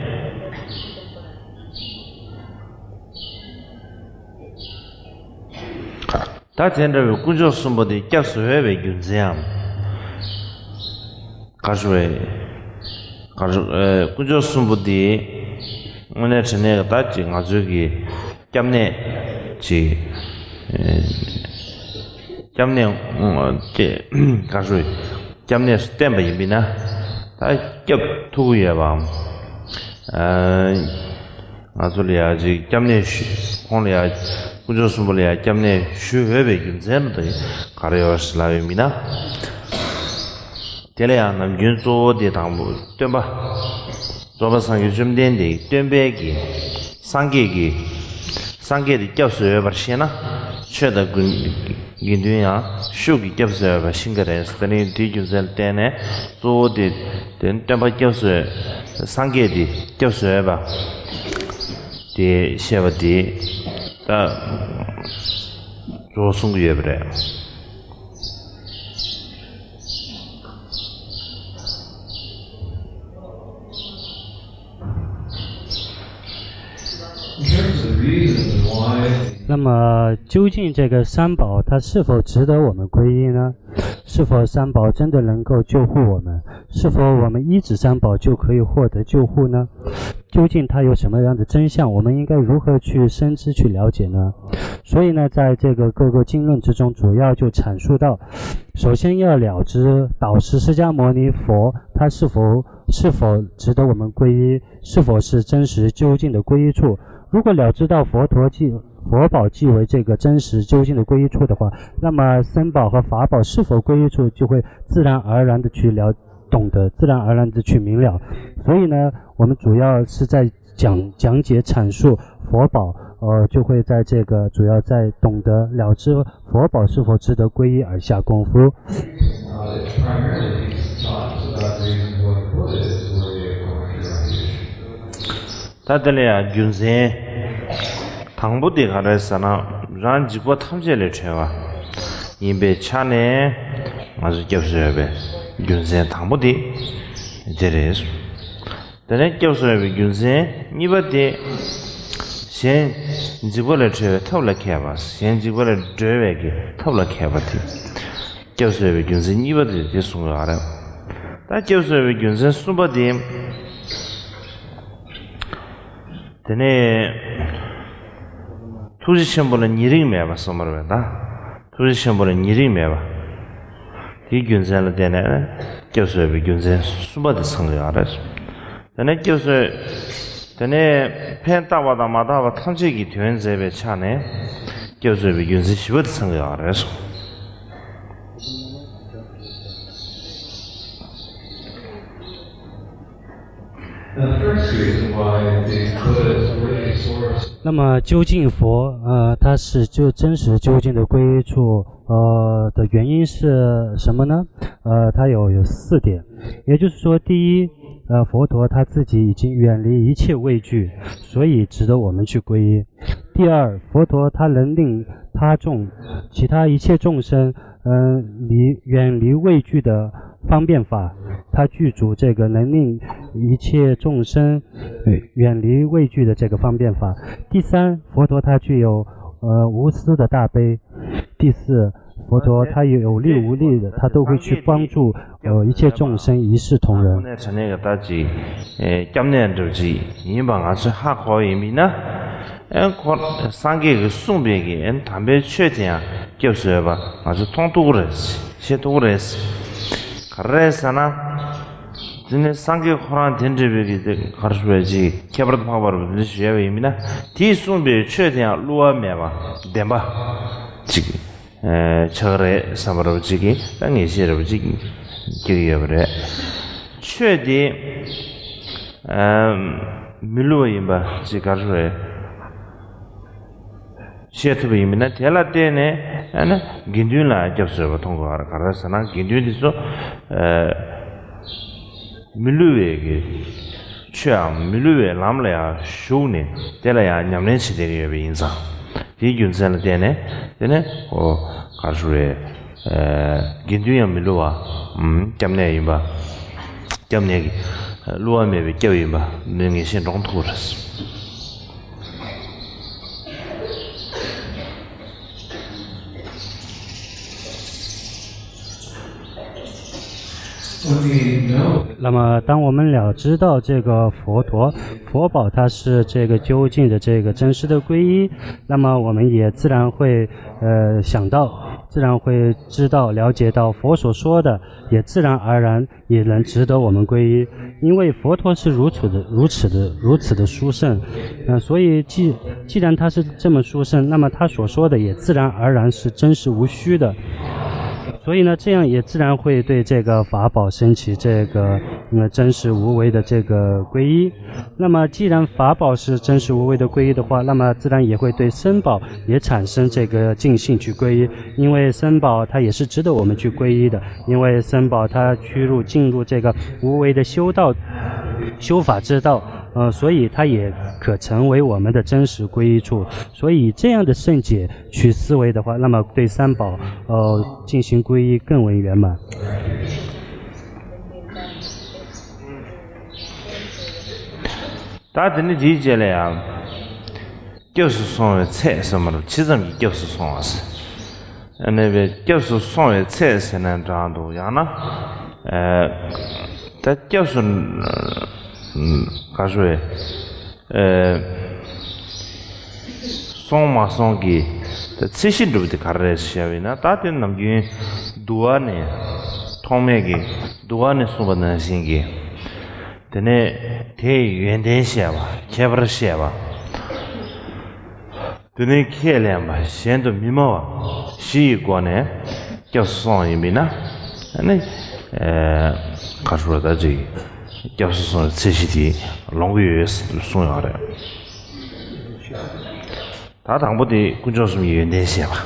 ད་དེ་འདྲ་བའི་དཀོན་མཆོག་གསུམ་པོ་དེ་སྐྱབས་སུ་འོས་པའི་རྒྱུ་མཚན་ཡང་། ག་རེ་ཞུ་བའི། ག་རེ་ཞུ། ཨེ། དཀོན་མཆོག་གསུམ་པོ་དེ་དངོས་གནས་དྲང་གནས་ཀྱི་ད་ཅིག་ང་ཚོའི་གི་སྐྱབས་གནས་ཅིག་ཨེ། སྐྱབས་གནས། ཨ། ཅེས། ག་རེ་ཞུ། སྐྱབས་གནས་སུ་བསྟེན་པ་ཡིན་པས་ན། ད་སྐྱབས་ཐུབ་ཀྱི་ཡོད་པའམ། ཨ། ང་ཚོ་ལ་ཡ་ཅིག་སྐྱབས་གནས་ཞུ། ཁོང་ལ་ཡ། དཀོན་མཆོག་གསུམ་པོ་ལ་ཡ་སྐྱབས་གནས་ཞུ་འོས་པའི་རྒྱུ་མཚན་དེ་ག་རེ་ཡོད་ཞེས་ལབ་པ་ཡིན་ན། དེ་ལ་ཡང་ནམ་རྒྱུན་གཙོ་བོ་དེ་དང་པོ་སྟོན་པ། རྫོགས་པ་སངས་རྒྱས་བཅོམ་ལྡན་འདས་ཀྱི་སྟོན་པའི་གི། སངས་རྒྱས་ཀྱི། སངས་རྒྱས་དེ་སྐྱབས་སུ་འོས་པར་ཤེས་ན། ཆོས་དང་དགེ་འདུན་ཡང་ཤུགས་ཀྱིས་སྐྱབས་སུ་འོས་པར་ཤེས་ཀྱི་རེད། དེ་ནི་དེའི་རྒྱུ་མཚན་ལ་བརྟེན་ནས་གཙོ་བོ་དེ། དེ་ནི་སྟོན་པ་སྐྱབས་སུ་འོས། སངས་རྒྱས་དེ་སྐྱབས་སུ་འོས་པ། དེ་བཤད་པ་དེ་ད་གཙོ་བོ་གསུང་གི་ཡོད་པ་རེད། 那么，究竟这个三宝它是否值得我们皈依呢？是否三宝真的能够救护我们？是否我们依止三宝就可以获得救护呢？究竟它有什么样的真相？我们应该如何去深知、去了解呢？所以呢，在这个各个经论之中，主要就阐述到，首先要了知导师释迦牟尼佛，他是否是否值得我们皈依，是否是真实究竟的皈依处。如果了知到佛陀即佛宝即为这个真实究竟的皈依处的话，那么僧宝和法宝是否皈依处，就会自然而然的去了懂得，自然而然的去明了。所以呢，我们主要是在讲讲解阐述佛宝，呃，就会在这个主要在懂得了知佛宝是否值得皈依而下功夫。 Uh, it's primarily because John is about the reason why Buddha is worthy of commercialization. ད་དེ་ལ་ཡང་རྒྱུ་མཚན་དང་པོ་དེ་ག་རེ་ཟེར་ན། རང་འཇིགས་པ་ཐམས་ཅད་ལས་གྲོལ་བ་ཡིན་པའི་ཆ་ནས་ང་ཚོ་སྐྱབས་སུ་ཡོད་པའི་རྒྱུ་མཚན་དང་པོ་དེ་དེ་རེད། དེ་ནས་སྐྱབས་སུ་ཡོད་པའི་རྒྱུ་མཚན་གཉིས་པ་དེ། གཞན་འཇིགས་པ་ལས་གྲོལ་བའི་ཐབས་ལ་མཁས་པ། གཞན་འཇིགས་པ་ལས་སྒྲོལ་བའི་གི་ཐབས་ལ་མཁས་པ་དེ། སྐྱབས་སུ་ཡོད་པའི་རྒྱུ་མཚན་གཉིས་པ་དེ་དེ་གསུངས་ཡོད་རེད། ད་སྐྱབས་སུ་ཡོད་པའི་རྒྱུ་མཚན་གསུམ་པ་དེ། དེ་ནས་ཐུགས་རྗེ་ཆེན་པོ་ལ་ཉེ་རིང་མེད་པ་གསུངས་པ་རེད་པ། ད་ཐུགས་རྗེ་ཆེན་པོ་ལ་ཉེ་རིང་མེད་པ། དེའི་རྒྱུ་མཚན་ལ་བརྟེན་ནས་སྐྱབས་སུ་ཡོད་པའི་རྒྱུ་མཚན་གསུམ་པ་དེ་ཚང་གི་ཡོད་རེད། དེ་ནས་སྐྱབས་སུ་དེ་ནས་ཕན་བཏགས་པ་དང་མ་བཏགས་པ་ཐམས་ཅད་ཀྱི་དོན་མཛད་པའི་ཆ་ནས་སྐྱབས་སུ་ཡོད་པའི་རྒྱུ་མཚན་བཞི་པ་དེ་ཚང་གི་ཡོད་རེད་གསུངས། The first reason why the Buddha is worthy of source 那么究竟佛，呃，它是就真实究竟的皈依处，呃的原因是什么呢？呃，它有有四点，也就是说，第一，呃，佛陀他自己已经远离一切畏惧，所以值得我们去皈依。第二，佛陀他能令他众其他一切众生，嗯、离远离畏惧的方便法，他具足这个能令一切众生呃远离畏惧的这个方便法。第三，佛陀他具有呃无私的大悲。第四，佛陀他有力无力的，他都会去帮助呃一切众生一视同仁。 དངོས་གནས་དྲང་གནས་ཀྱི་ད་ཅིག་ཨེ་སྐྱབས་གནས་འདྲ་བོ་ཅིག་ཡིན་པ་ང་ཚོས་ཧ་གོ་ཡིན་མིན་ན། ཨེ་ཁོ་སངས་རྒྱས་ཀྱིས་གསུངས་པའི་གི་ཨེ་དམ་པའི་ཆོས་དེ་ཡང་སྐྱབས་སུ་ཡོད་པ་ང་ཚོས་མཐོང་ཐུབ་ཀྱི་རེད། ཤེས་ཐུབ་ཀྱི་རེད། ག་རེ་རེད་ཟེར་ན། དེ་ནི་སངས་རྒྱས་ཁོ་རང་དེ་འདྲ་བའི་གི་དེ་ག་རེ་ཞུ་བའི་ཅིག་ཁྱད་པར་དུ་འཕགས་པ་རུ་དེ་འདྲ་ཞུ་ཡ་བ་ཡིན་མིན་ན། དེས་གསུངས་པའི་ཆོས་དེ་ཡང་བསླུ་བ་མེད་པ་བདེན་པ་ཅིག་ཆགས་རེད་བསམ་པ་རབ་ཅིག་གིས་ད་ངེས་ཤེས་རབ་ཅིག་སྐྱེ་གི་ཡོད་པ་རེད། ཆོས་དེ་མི་བསླུ་བ་ཡིན་པ་ཅིག་ག་རེ་རེད་ཤེས་ཐུབ་པ་ཡིན་མིན་ན། དེ་ལ་བརྟེན་ནས་ཨ་ནི་དགེ་འདུན་ལ་སྐྱབས་སུ་ཡོད་པ་མཐོང་དགོས་པ་རེད། ག་རེ་ཟེར་ན་དགེ་འདུན་དེ་ཚོ་མི་བསླུ་བའི་གི་ཆོས་འམ་མི་བསླུ་བའི་ལམ་ལ་ཡང་ཞུགས་ནས་དེ་ལ་ཡང་ཉམས་ལེན་བྱེད་བསྡད་ཀྱི་ཡོད་པ་ཡིན་ཙང་། དེའི་རྒྱུ་མཚན་ལ་བརྟེན་ནས་དེ་ནས་ཨོ་ག་རེ་ཞུ་རེད། དགེ་འདུན་ཡང་མི་བསླུ་བ། སྐྱབས་གནས་ཡིན་པ། སྐྱབས་གནས་ཀྱི་བསླུ་བ་མེད་པའི་སྐྱབས་ཡིན་པ་ནི་ངེས་ཤེས་འདྲོངས་ཐུབ་རེད། 那么，当我们了知道这个佛陀、佛宝，它是这个究竟的这个真实的皈依，那么我们也自然会呃想到，自然会知道、了解到佛所说的，也自然而然也能值得我们皈依，因为佛陀是如此的、如此的、如此的殊胜，嗯、所以既既然他是这么殊胜，那么他所说的也自然而然是真实无虚的。所以呢，这样也自然会对这个法宝升起这个呃真实无为的这个皈依。那么，既然法宝是真实无为的皈依的话，那么自然也会对僧宝也产生这个尽兴去皈依，因为僧宝它也是值得我们去皈依的，因为僧宝它屈入进入这个无为的修道、修法之道，呃，所以它也可成为我们的真实皈依处。所以，以这样的圣解去思维的话，那么对三宝呃进行皈依更为圆满。 ད་དེ་ནི་དེའི་རྗེས་ལ་ཡང་། སྐྱབས་སུ་སོང་བའི་ཚད་ཟེར་མ་རེད། ཇི་ཙམ་གྱིས་སྐྱབས་སུ་སོང་བ་ཟེར། ཨ་ནི་བའི་སྐྱབས་སུ་སོང་བའི་ཚད་ཟེར་ནས་འདྲ་འདུག་ཡང་ན། ཨ་ད་སྐྱབས་སུ་ ག་རེ་ཟེར། ཨེ། སོང་མ་སོང་གི་ད་ཚད་གཞི་འགྲུབ་པ་དེ་ག་རེ་རེད་ཟེར་བ་ཡིན་ན། ད་དེ་ནམ་རྒྱུན་འདུལ་བ་ནས་ཐོགས་མེད་ཀྱི་འདུལ་བ་ནས་གསུངས་པ་ནང་བཞིན་གྱི། དེ་ནས་དེའི་ཡོན་ཏན་བཤད་པ། ཁྱད་པར་བཤད་པ། དེ་ནས་ཁས་ལེན་པ་གཞན་དུ་མི་སྨྲ་བ་བཞི་ཡི་སྒོ་ནས་སྐྱབས་སུ་སོང་ཡིན་པས་ན། ཨ་ནི། ཨེ། ག་རེ་ཟེར། ད་ཅིག་སྐྱབས་སུ་སོང་བའི་ཚད་གཞི་དེ་ལོངས་ཀྱི་ཡོད་གསུངས་ཡོད་རེད། ད་དང་པོ་དེ་དཀོན་མཆོག་གསུམ་གྱི་ཡོན་ཏན་བཤད་པ།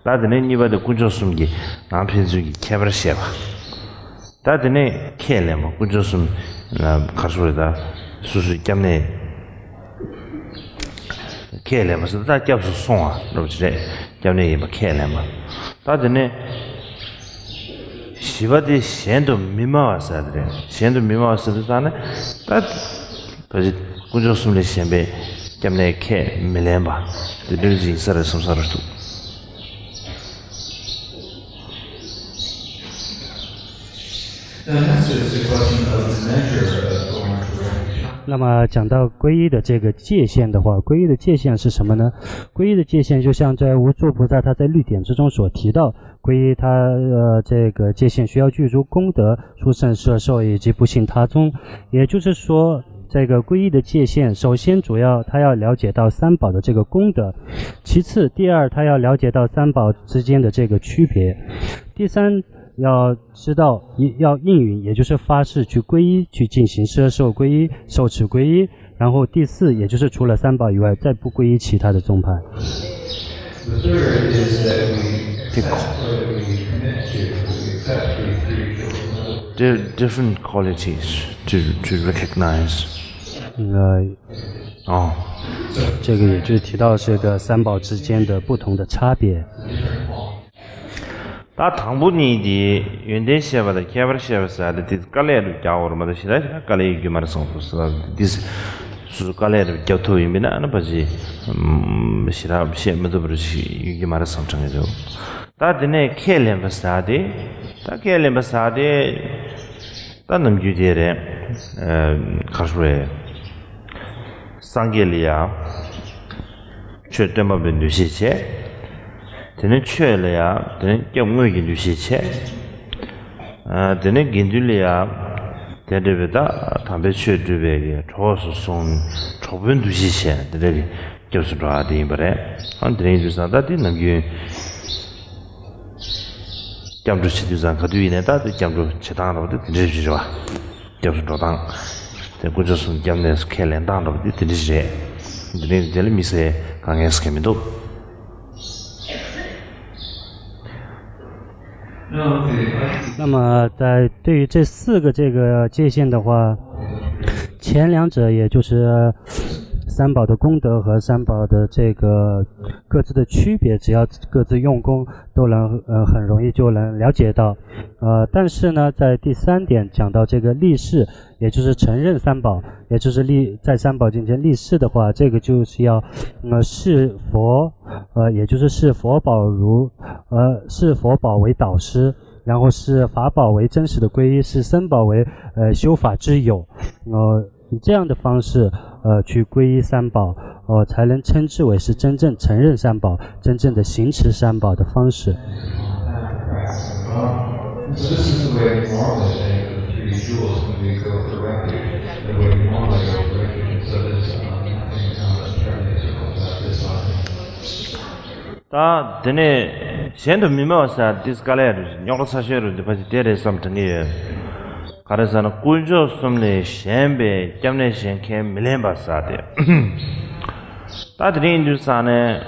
ད་དེ་ནས་གཉིས་པ་དེ་དཀོན་མཆོག་གསུམ་གྱི་ནང་ཕན་ཚུན་གྱི་ཁྱད་པར་བཤད་པ། ད་དེ་ནས་ཁས་ལེན་པ། དཀོན་མཆོག་གསུམ་ལ་ག་རེ་ཟེར། ད་སོ་སོའི་སྐྱབས་གནས་ཁས་ལེན་པ་ཟེར། ད་སྐྱབས་སུ་སོང་བ་འདྲ་པོ་ཅིག་རེད། སྐྱབས་གནས་ཡིན་པ་ཁས་ལེན་པ། ད་དེ་ནས་བཞི་པ་དེ་གཞན་དུ་མི་སྨྲ་བ་ཟེར་དེ་རེད། གཞན་དུ་མི་སྨྲ་བ་ཟེར་དུས་ཙང་ནས། ད་ཕལ་ཆེར་དཀོན་མཆོག་གསུམ་ལས་གཞན་པའི་སྐྱབས་གནས་ཁས་མི་ལེན་པ་དེ་འདྲ་ཅིག་ཡིན་ས་རེད་བསམ་ས་རེད་འདུག The next is the question of the measure of going to refuge. 那么讲到皈依的这个界限的话，皈依的界限是什么呢？皈依的界限就像在无著菩萨他在律典之中所提到，皈依他呃这个界限需要具足功德、殊胜摄受以及不信他宗。也就是说，这个皈依的界限，首先主要他要了解到三宝的这个功德，其次第二他要了解到三宝之间的这个区别，第三要知道要应允，也就是发誓去皈依，去进行摄受皈依、受持皈依。然后第四，也就是除了三宝以外，再不皈依其他的宗派。The third is that we accept or that we commit to, we accept the three jewels. Di- different qualities to, to recognize. 呃，哦，这个也就提到这个三宝之间的不同的差别。 ད་དང་པོ་གཉིས་དེ་ཡོན་ཏན་བཤད་པ་དང་ཁྱད་པར་བཤད་པ་ཟེར་ཡ་དེ་དཀའ་ལས་རུ་རྒྱག་འོར་མ་གཏོགས་ཞེ་དྲག་དཀའ་ལས་ཡོད་རྒྱུ་མ་རེད་བསམ་སོང་། དེ་སོ་སོ་དཀའ་ལས་རུ་རྒྱག་ཐུབ་ཡིན་པས་ན། ཨ་ནི་ཕལ་ཆེར་ཞེ་དྲག་བཤད་མི་ཐུབ་པ་རུ་ཞིག་ཡོད་རྒྱུ་མ་རེད་བསམ་དྲན་གྱི་འདུག་ད་དེ་ནས་ཁས་ལེན་པ་ཟེར་ཡ་དེ། ད་ཁས་ལེན་པ་ཟེར་ཡ་དེ་ད་ནམ་རྒྱུན་དེ་རེད། ཨ། ག་རེ་ཟེར། སངས་རྒྱས་ལ་ཡ་ཆོས་སྟོན་པ་པོའི་འདུ་ཤེས་བྱས། དེ་ནས་ཆོས་ལ་ཡང་དེ་ནས་སྐྱབས་དངོས་ཀྱི་འདུ་ཤེས་བྱས། ཨ། དེ་ནས་དགེ་འདུན་ལ་ཡང་དེ་འདྲ་བའི་ད་དམ་པའི་ཆོས་སྒྲུབ་པའི་གི་གྲོགས་སུ་སོང་། གྲོགས་པོའི་འདུ་ཤེས་བྱས། དེ་འདྲ་གི་སྐྱབས་སུ་འགྲོ་བ་དེ་ཡིན་པ་རེད། ཨ། དེ་འདྲ་ཡིན་དུས་ཙང་ད་དེ་ནམ་རྒྱུན་སྐྱབས་འགྲོ་བྱེད་དུས་ཙང་ག་དུས་ཡིན་ནའི་ད་དེ་སྐྱབས་འགྲོ་བྱེད་སྟངས་འདྲ་བ་དེ་དེ་འདྲ་ཞིག་རེད་བ། སྐྱབས་སུ་འགྲོ་སྟངས་དེ། དཀོན་མཆོག་གསུམ་སྐྱབས་གནས་སུ་ཁས་ལེན་སྟངས་འདྲ་བ་དེ་དེ་འདྲ་ཞིག་རེད། དེ་འདྲ་དེ་ལ་དམིགས་བསལ་དཀའ་ངལ་ཟེར་མཁན་མི་འདུག那么在对于这四个这个界限的话，前两者也就是三宝的功德和三宝的这个各自的区别，只要各自用功，都能呃很容易就能了解到。呃，但是呢，在第三点讲到这个立誓，也就是承认三宝，也就是立在三宝面前立誓的话，这个就是要呃视佛，呃，也就是视佛宝如呃视佛宝为导师，然后视法宝为真实的皈依，视僧宝为呃修法之友，呃，以这样的方式呃去皈依三宝，呃，才能称之为是真正承认三宝、真正的行持三宝的方式。 So this is the way we normally think of the three jewels when we go for refuge, the way we normally go for refuge, and so there's uh, nothing uh, entirely difficult about this one. ད་དེ་ནས་གཞན་དུ་མི་སྨྲ་བ་ཟེར་དེ་དཀའ་ལས་རེད། རྙོག་དྲ་ཚ་ཤོས་རེད། དེ་ཕལ་ཆེར་དེ་རེད་བསམ་དྲན་གྱི་ཡོད། ག་རེ་ཟེར་ན། དཀོན་མཆོག་གསུམ་ལས་གཞན་པའི་སྐྱབས་གནས་གཞན་ཁས་མི་ལེན་པ་ཟེར་དེ། ད་དེ་རིང་ཡིན་དུས་ཙང་ནས།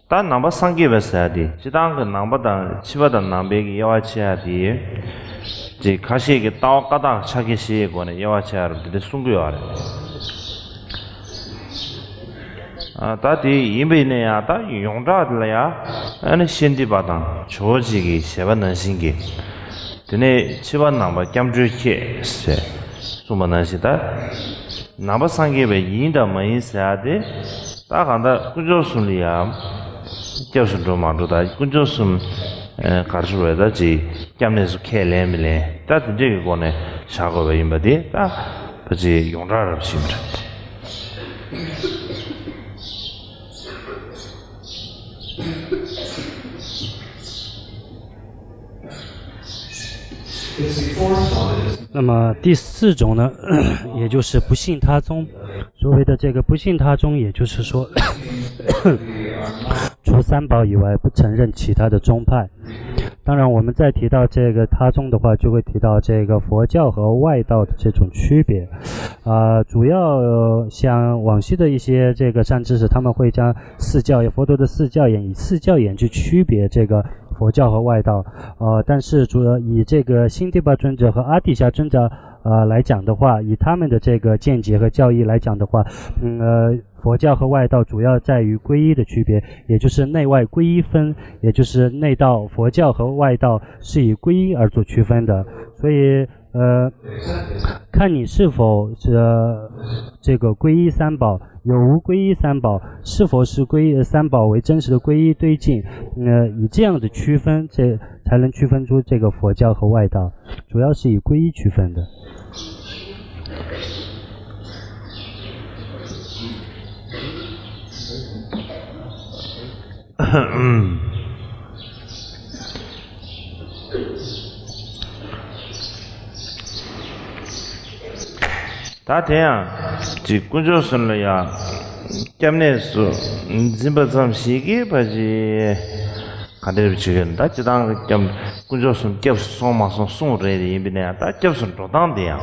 ད་ནང་པ་སངས་རྒྱས་པ་ཟེར་ཡ་དེ། སྤྱིར་བཏང་གི་ནང་པ་དང་ཕྱི་པ་དང་ནང་པའི་གི་དབྱེ་བ་ཕྱེ་ཡ་དེ། ཅིག་ཁ་ཤས་ཀྱིས་ལྟ་བ་བཀའ་རྟགས་ཕྱག་རྒྱ་བཞིའི་སྒོ་ནས་དབྱེ་བ་ཕྱེ་ཡ་རུ་དེ་འདྲ་གསུང་གི་ཡོད་རེད། ཨ། ད་དེ་ཡིན་པ་ཡིན་ན་ཡང་ད་ཡོངས་གྲགས་དེ་ལ་ཡ། ཨ་ནི་ཤཱནྟི་པ་དང་ཇོ་བོ་རྗེ་གི་བཞེད་པ་ནང་བཞིན་གྱི། དེ་ནས་ཕྱི་པ་ནང་པ་སྐྱབས་འགྲོའི་ཁྱད་ཟེར་གསུངས་པ་ནང་བཞིན། ད་ནང་པ་སངས་རྒྱས་པ་ཡིན་དང་མ་ཡིན་ཟེར་ཡ་དེ། ད་གང་ལྟར་དཀོན་མཆོག་གསུམ་ལ་ཡང་སྐྱབས་སུ་འགྲོ་མ་འགྲོ་དང་། དཀོན་མཆོག་གསུམ་ ཨེ་ག་རེ་ཞུ་བས་ད་ཅིག་སྐྱབས་གནས་སུ་ཁས་ལེན་མི་ལེན་ད་དེ་འདྲས་ཀྱི་སྒོ་ནས་བཞག་དགོས་པ་ཡིན་པ་དེ་ད་ཕལ་ཆེར་ཡོངས་གྲགས་རབ་ཞིག་མ་རེད། It's the fourth one. 那么第四种呢，也就是不信他宗。所谓的这个不信他宗，也就是说，除三宝以外，不承认其他的宗派。当然，我们再提到这个他宗的话，就会提到这个佛教和外道的这种区别。啊、主要像往昔的一些这个善知识，他们会将四教也佛陀的四教也以四教眼去区别这个佛教和外道。呃，但是主要以这个辛迪巴尊者和阿底峡尊者呃来讲的话，以他们的这个见解和教义来讲的话，嗯呃，佛教和外道主要在于皈依的区别，也就是内外皈依分，也就是内道佛教和外道是以皈依而做区分的。所以呃，看你是否是这个皈依三宝，有无皈依三宝，是否是皈依三宝为真实的皈依对境，呃，以这样的区分，这才能区分出这个佛教和外道，主要是以皈依区分的。ད་དེ་ཡང་ཅིག་དཀོན་མཆོག་གསུམ་ལ་ཡང་སྐྱབས་གནས་སུ་འཛིན་པ་ཙམ་ཞིག་གིས་ཕ་ཅིག་ག་འདྲ་བྱེད་ཀྱི་ད་སྤྱི་བཏང་གི་སྐྱབས་དཀོན་མཆོག་གསུམ་སྐྱབས་སུ་སོང་མ་སོང་གསུངས་རེད། ཡིན་པ་ནའི་ད་སྐྱབས་སུ་འགྲོ་སྟངས་དེ་ཡང་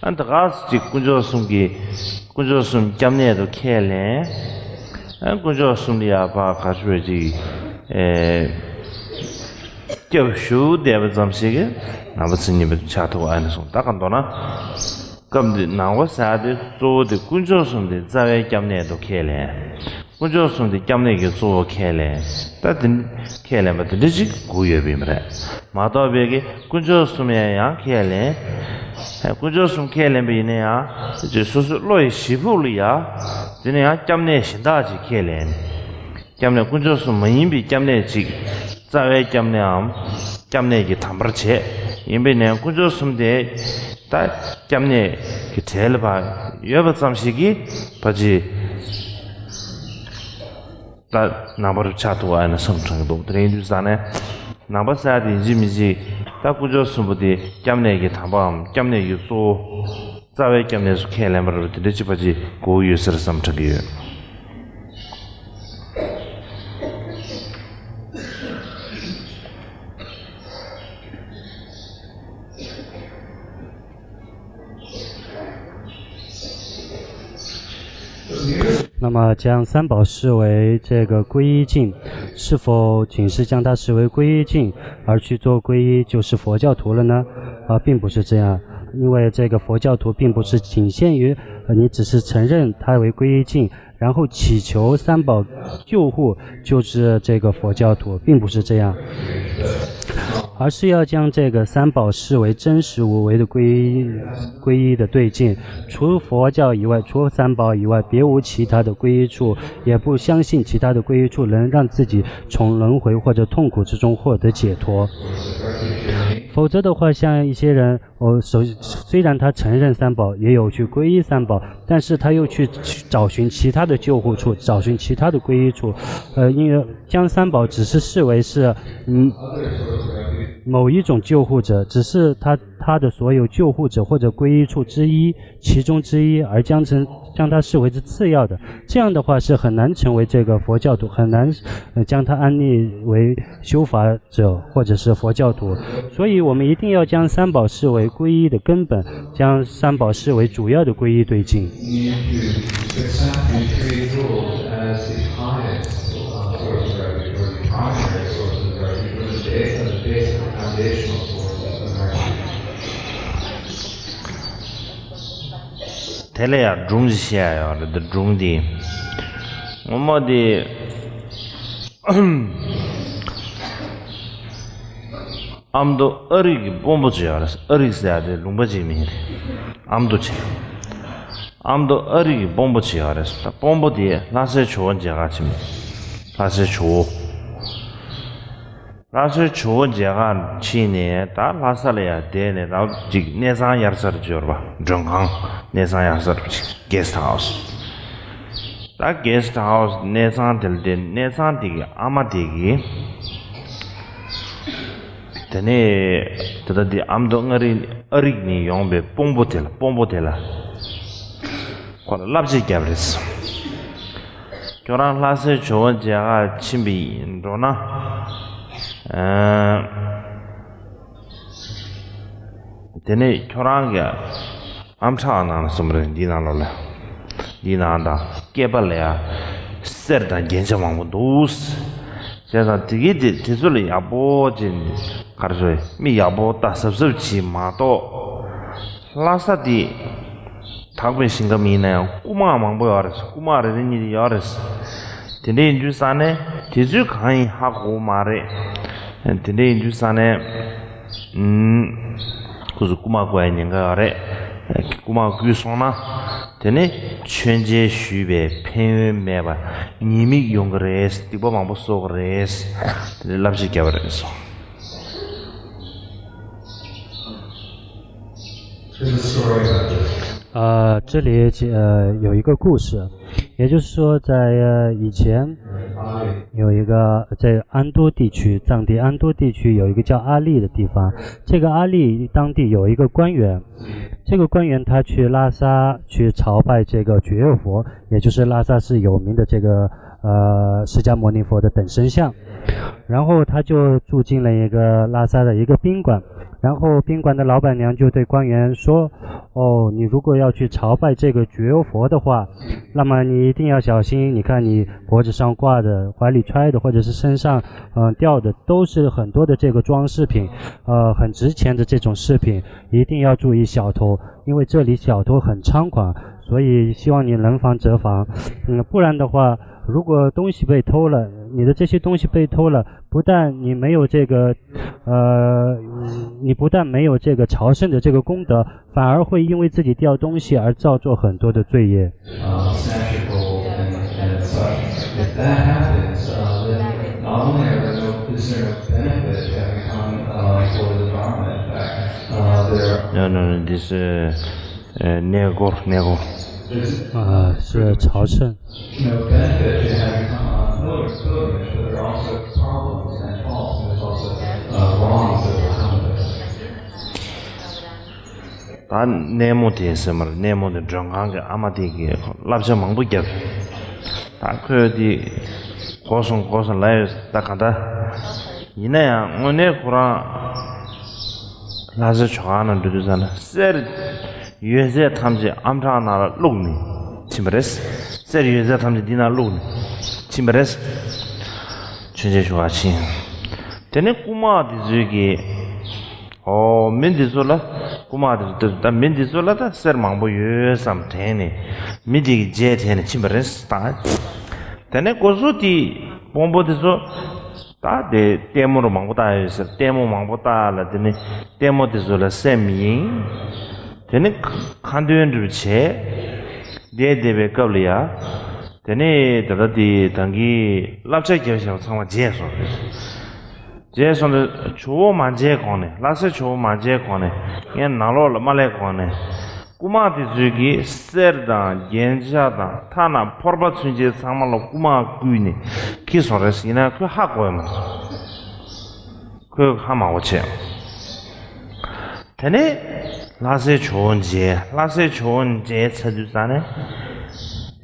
ཨ་ད་ག་ཅིག་དཀོན་མཆོག་གསུམ་གྱི་དཀོན་མཆོག་གསུམ་སྐྱབས་གནས་དུ་ཁས་ལེན། ཨ་དཀོན་མཆོག་གསུམ་ལ་ཡ་ཕ་ག་ཞུ་བའི་ཅིག་ཨེ། སྐྱབས་ཞུ་བསྡད་པ་ཙམ་ཞིག་གིས་ནང་པ་མཚན་ཉིད་པ་ཆགས་ཐུབ་ཨ་ནི་སོང་ད་ག་མདོར་ན། སྐབས་འདི་ནང་པ་ཟེར་དེ་གཙོ་བོ་དེ་དཀོན་མཆོག་གསུམ་དེ་རྩ་བའི་སྐྱབས་གནས་དུ་ཁས་ལེན། དཀོན་མཆོག་གསུམ་དེ་སྐྱབས་གནས་ཀྱི་གཙོ་བོ་ཁས་ལེན། ད་དེ་ཁས་ལེན་པ་དེ་འདྲ་ཅིག་དགོས་ཡོད་པ་ཡིན་པ་རེད། མ་གཏོགས་པའི་གི་དཀོན་མཆོག་གསུམ་ཡང་ཡང་ཁས་ལེན། དཀོན་མཆོག་གསུམ་ཁས་ལེན་པ་ཡིན་ན་ཡང་སོ་སོའི་བློ་ཡི་ཞེ་ཕུགས་ལ་ཡ། དེ་ནས་ཡང་སྐྱབས་གནས་གཞན་དག་ཅིག་ཁས་ལེན། སྐྱབས་གནས་དཀོན་མཆོག་གསུམ་མ་ཡིན་པའི་སྐྱབས་གནས་གཅིག་རྩ་བའི་སྐྱབས་གནས་འམ་སྐྱབས་གནས་ཀྱི་དམ་པར་བྱེད། ཡིན་པས་ནས་དཀོན་མཆོག་གསུམ་དེ་ད་སྐྱབས་གནས་ཀྱི་གྲལ་ལ་ཕར་ཡོད་པ་ཙམ་ཞིག་གིས་ཕ་ཅིག་ད་ནང་པར་ཆགས་ཐུབ་ཨ་ནི་བསམ་དྲན་གྱི་འདུག་དེ་རིང་དུས་ས་ནས་ནང་པ་ཟེར་དེ་ཡིན་གཅིག་མིན་གཅིག་ད་དཀོན་མཆོག་གསུམ་པོ་དེ་སྐྱབས་གནས་ཀྱི་དམ་པའམ་སྐྱབས་གནས་ཀྱི་གཙོ་བོ་རྩ་བའི་སྐྱབས་གནས་སུ་ཁས་ལེན་པར་དེ་འདྲ་ཅིག་ཕ་ཅིག་གོ་ཡོད་ཟེར་བསམ་དྲན་གྱི་ཡོད།那么将三宝视为这个皈依境，是否仅是将它视为皈依境而去做皈依，就是佛教徒了呢？啊，并不是这样，因为这个佛教徒并不是仅限于，呃，你只是承认它为皈依境，然后祈求三宝救护，就是这个佛教徒，并不是这样，而是要将这个三宝视为真实无为的皈依，皈依的对境，除佛教以外，除三宝以外，别无其他的皈依处，也不相信其他的皈依处能让自己从轮回或者痛苦之中获得解脱。否则的话，像一些人，哦，首，虽然他承认三宝，也有去皈依三宝，但是他又去，去找寻其他的救护处，找寻其他的皈依处，呃，因为将三宝只是视为是，嗯，某一种救护者，只是他，他的所有救护者或者皈依处之一，其中之一，而将成，将它视为是次要的，这样的话是很难成为这个佛教徒，很难，呃，将它安立为修法者或者是佛教徒。所以我们一定要将三宝视为皈依的根本，将三宝视为主要的皈依对境。Need to accept the three rules as the highest source of gratitude, or the primary source of gratitude, or the base, or the basic foundational sources of gratitude. དེ་ལ་ཡང་སྒྲུང་ཞིག་བཤད་ཡ་ཡོད་རེད། འདི་སྒྲུང་འདི་ངོ་མ་འདི་ཨ་མདོ་ཨ་རིག་གི་དཔོན་པོ་ཅིག་ཡོད་རེད། ཨ་རིག་ཟེར་ཡ་དེ་ལུང་པ་ཅིག་མིན་རེད། ཨ་མདོ་ཆེ། ཨ་མདོ་ཨ་རིག་གི་དཔོན་པོ་ཅིག་ཡོད་རེད། དཔོན་པོ་དེ་ལྷ་སའི་ཇོ་བོ་མཇལ་ཁ་ཕྱིན། ལྷ་སའི་ཇོ་བོ། ལྷ་སའི་ཇོ་བོ་མཇལ་ཁ་ཕྱིན་ནས་ད་ལྷ་ས་ལ་ཡར་བསྡད་ནས་ད་ཅིག་གནས་ཚང་གཡར་སར་འབྱོར་བ། མགྲོན་ཁང་། གནས་ཚང་གཡར་སར་ཅིག་གྷེ་སི་ཊི་ཧའུ་སི། ད་གྷེ་སི་ཊི་ཧའུ་སི་གནས་ཚང་དེ་ལ་བསྡད། གནས་ཚང་དེ་གི་ཨ་མ་དེ་གིས། དེ་ནས་ད་ལྟ་དེ་ཨ་མདོ་མངའ་རིས། ཨ་རིག་ནས་ཡོང་པའི་དཔོན་པོ་དེ་ལ། དཔོན་པོ་དེ་ལ་ཁོ་ལ་བསླབ་བྱ་བརྒྱབ་རེད། ཁྱོད་རང་ལྷ་སའི་ཇོ་བོ་མཇལ་ཁ་ཕྱིན་པའི་འགྲོ་ན། ཨ། དེ་ནས་ཁྱོད་རང་གི་ཨམ་ཕྲག་ནང་ལ་གསུངས་པ་རེད། འདིའི་ནང་ལོགས་ལ། འདིའི་ནང་དང་སྐེད་པ་ལ་ཡ་གསེར་དང་རྒྱན་ཆ་མང་པོ་འདུག། བྱས་ཙང་དེ་གི་དེ་དེ་ཚོ་ལ་ཡག་པོ་ཅིག་ག་རེ་ཟེར། མིག་ཡག་པོ་ལྟ། གཟབ་གཟབ་བྱེད་མ་གཏོགས། ལྷ་ས་དེ་དག་པའི་ཞིང་ཁམས་ཡིན་ན་ཡང་རྐུ་མ་མང་པོ་ཡོད་རེད། རྐུ་མ་རེ་རེ་གཉིས་རེ་ཡོད་རེད། དེ་འདྲ་ཡིན་དུས་ཙང་ནས་དེ་ཚོས་གང་ཡིན་ཧ་གོ་མ་རེད། དེ་འདྲ་ཡིན་དུས་ཙང་ནས། ཨུམ། ཁོ་ཚོ་རྐུ་མ་རྐུ་ཡ་ཉེན་ཁ་ཡོད་རེད། རྐུ་མ་རྐུས་སོང་ན། དེ་ནི་མཆོད་མཇལ་ཞུས་པའི་ཕན་ཡོན་མེད་པ། ཉེས་དམིགས་ཡོང་གི་རེད། སྡིག་པ་མང་པོ་གསོག་གི་རེད། དེ་ནི་བསླབ་བྱ་བརྒྱབ་པ་རེད་གསུངས། 这个 story 呢，呃，这里呃有一个故事，也就是说在，呃，以前有一个在安都地区，藏地安都地区有一个叫阿利的地方。这个阿利当地有一个官员，这个官员他去拉萨去朝拜这个觉佛，也就是拉萨是有名的这个呃释迦牟尼佛的等身像。然后他就住进了一个拉萨的一个宾馆，然后宾馆的老板娘就对官员说：“哦，你如果要去朝拜这个觉佛的话，那么你一定要小心。你看你脖子上挂的、怀里揣的，或者是身上嗯吊的，都是很多的这个装饰品，呃，很值钱的这种饰品，一定要注意小偷，因为这里小偷很猖狂，所以希望你能防则防。嗯，不然的话，如果东西被偷了，你的这些东西被偷了，不但你没有这个，呃，你不但没有这个朝圣的这个功德，反而会因为自己掉东西而造作很多的罪业。” Uh, symmetrical and, and such. If that happens, uh, then not only are there no, is there no benefit to having come uh, for the Dharma, in fact, uh, there No, no, no, this, uh, uh, Negor, Negor. There's 啊，是朝圣。 no benefit to having come on pilgr- pilgrimage, but there are also problems and faults, and there's also uh, wrongs that will come with it. ད་གནས་མོ་དེ་ཟེར་མར། གནས་མོ་དེ་མགྲོན་ཁང་གི་ཨ་མ་དེ་གིས་བསླབ་བྱ་མང་པོ་བརྒྱབ། ད་ཁོས་དེ་གོ་སོང་གོ་སོང་ལབ་ཡོད། ད་གང་ལྟར་ཡིན་ན་ཡང་དངོས་གནས་ཁོ་རང་ལྷ་སའི་ཇོ་ཁང་ནང་འགྲོ་དུས་ཙམ་ལ་གསེར་ཡོད་ཚད་ཐམས་ཅད་ཨམ་ཕྲག་ནང་ལ་བླུགས་ནས་ཕྱིན་པ་རེད། གསེར་ཡོད་ཚད་ཐམས་ཅད་འདི་ནང་བླུགས་ནས་ཕྱིན་པ་རེད། མཆོད་མཇལ་ཞུ་བར་ཕྱིན། དེ་ནས་རྐུ་མ་དེ་ཚོས་ཀྱིས། ཨོ། མི་འདི་ཚོ་ལ། རྐུ་མ་དེ་ཚོ་ད་མི་འདི་ཚོ་ལ་ད་གསེར་མང་པོ་ཡོད་བསམ་དྲན་ནས། མི་དེ་གི་རྗེས་དྲན་ནས་ཕྱིན་པ་རེད་ད། དེ་ནས་སྒོ་ཟོག་དེ་དཔོན་པོ་དེ་ཚོ་ད་དེ་ལྟད་མོ་རུ་མང་པོ་བལྟ་ཡོད་ཟེར། ལྟད་མོ་མང་པོ་བལྟ་ལ། དེ་ནས་ལྟད་མོ་དེ་ཚོ་ལ་སེམས་གཡེང་། དེ་ནས་ཁ་འདོན་འདྲ་བྱས། བསྡད་བསྡད་པའི་སྐབས་ལ་ཡ། དེ་ནས་ད་ལྟ་དེ་ད་གིན་བསླབ་བྱ་བརྒྱབ་བཞག་པ་ཚང་མ་བརྗེད་སོང་རེད། བྱས་སོང་དུས་ཇོ་བོ་མ་མཇལ་གོང་ནས། ལྷ་སའི་ཇོ་བོ་མ་མཇལ་གོང་ནས། ངས་ནང་ལོགས་ལ་མ་སླེབས་གོང་ནས། རྐུ་མ་དེ་ཚོས་ཀྱིས་གསེར་དང་རྒྱན་ཆ་དང་ཐ་ན་ཕོར་པ་ཚུན་ཆད་ཚང་མ་ལ་རྐུ་མ་བརྐུས་ནས་འཁྱེར་སོང་རེད། ཡིན་ན་ཁོས་ཧ་གོ་ཡ་མ་སོང་། ཁོས་ཧ་མ་གོ་བྱས། དེ་ནས་ལྷ་སའི་ཇོ་བོ་མཇལ། ལྷ་སའི་ཇོ་བོ་མཇལ་ཚར་དུས་ཙང་ནས།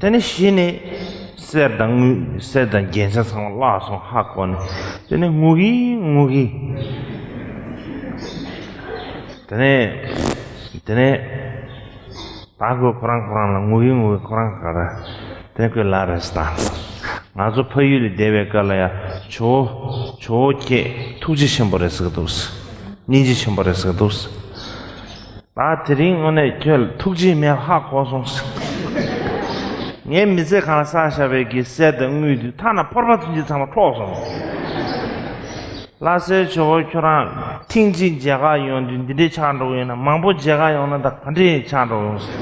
དེ་ནས་གཞི་ནས་གསེར་དང་དངུལ། གསེར་དང་རྒྱན་ཆ་ཚང་མ་བརླག་སོང་ཧ་གོ་ནས། དེ་ནས་ངུ་གིན་ངུ་གིན། དེ་ནས་དེ་ནས་ད་ཁོས་ཁོ་རང་ཁོ་རང་ལ་ངུ་གིན་ངུ་གིན། ཁོ་རང་ག་རེ། དེ་ཁོས་ལབ་རེད་ད། ང་ཚོ་ཕ་ཡུལ་ལ་བསྡད་པའི་སྐབས་ལ་ཡ། ཇོ་བོ། ཇོ་བོ་ཁྱེད་ཐུགས་རྗེ་ཆེན་པོ་རེད་ཟེར་གི་འདུག། སྙིང་རྗེ་ཆེན་པོ་རེད་ཟེར་གི་འདུག། ད་དེ་རིང་དངོས་གནས་ཁྱོད་ལ་ཐུགས་རྗེ་མེད་པ་ཧ་གོ་སོང་། ངའི་མི་ཚེ་གང་ལ་བསགས་བཞག་པའི་གི་གསེར་དང་དངུལ་དེ་ཐ་ན་ཕོར་པ་ཚུན་ཆད་ཚང་མ་འཕྲོག་སོང་། ལྷ་སའི་ཇོ་བོ་ཁྱོད་རང་ཐེངས་གཅིག་མཇལ་ཁ་ཡོང་དུས་འདི་འདྲའི་ཆགས་འགྲོ་གི་ཡོད་ན། མང་པོ་མཇལ་ཁ་ཡོང་ན་ད་ག་འདྲས་ཆགས་འགྲོ་ཡོང་ཟེར།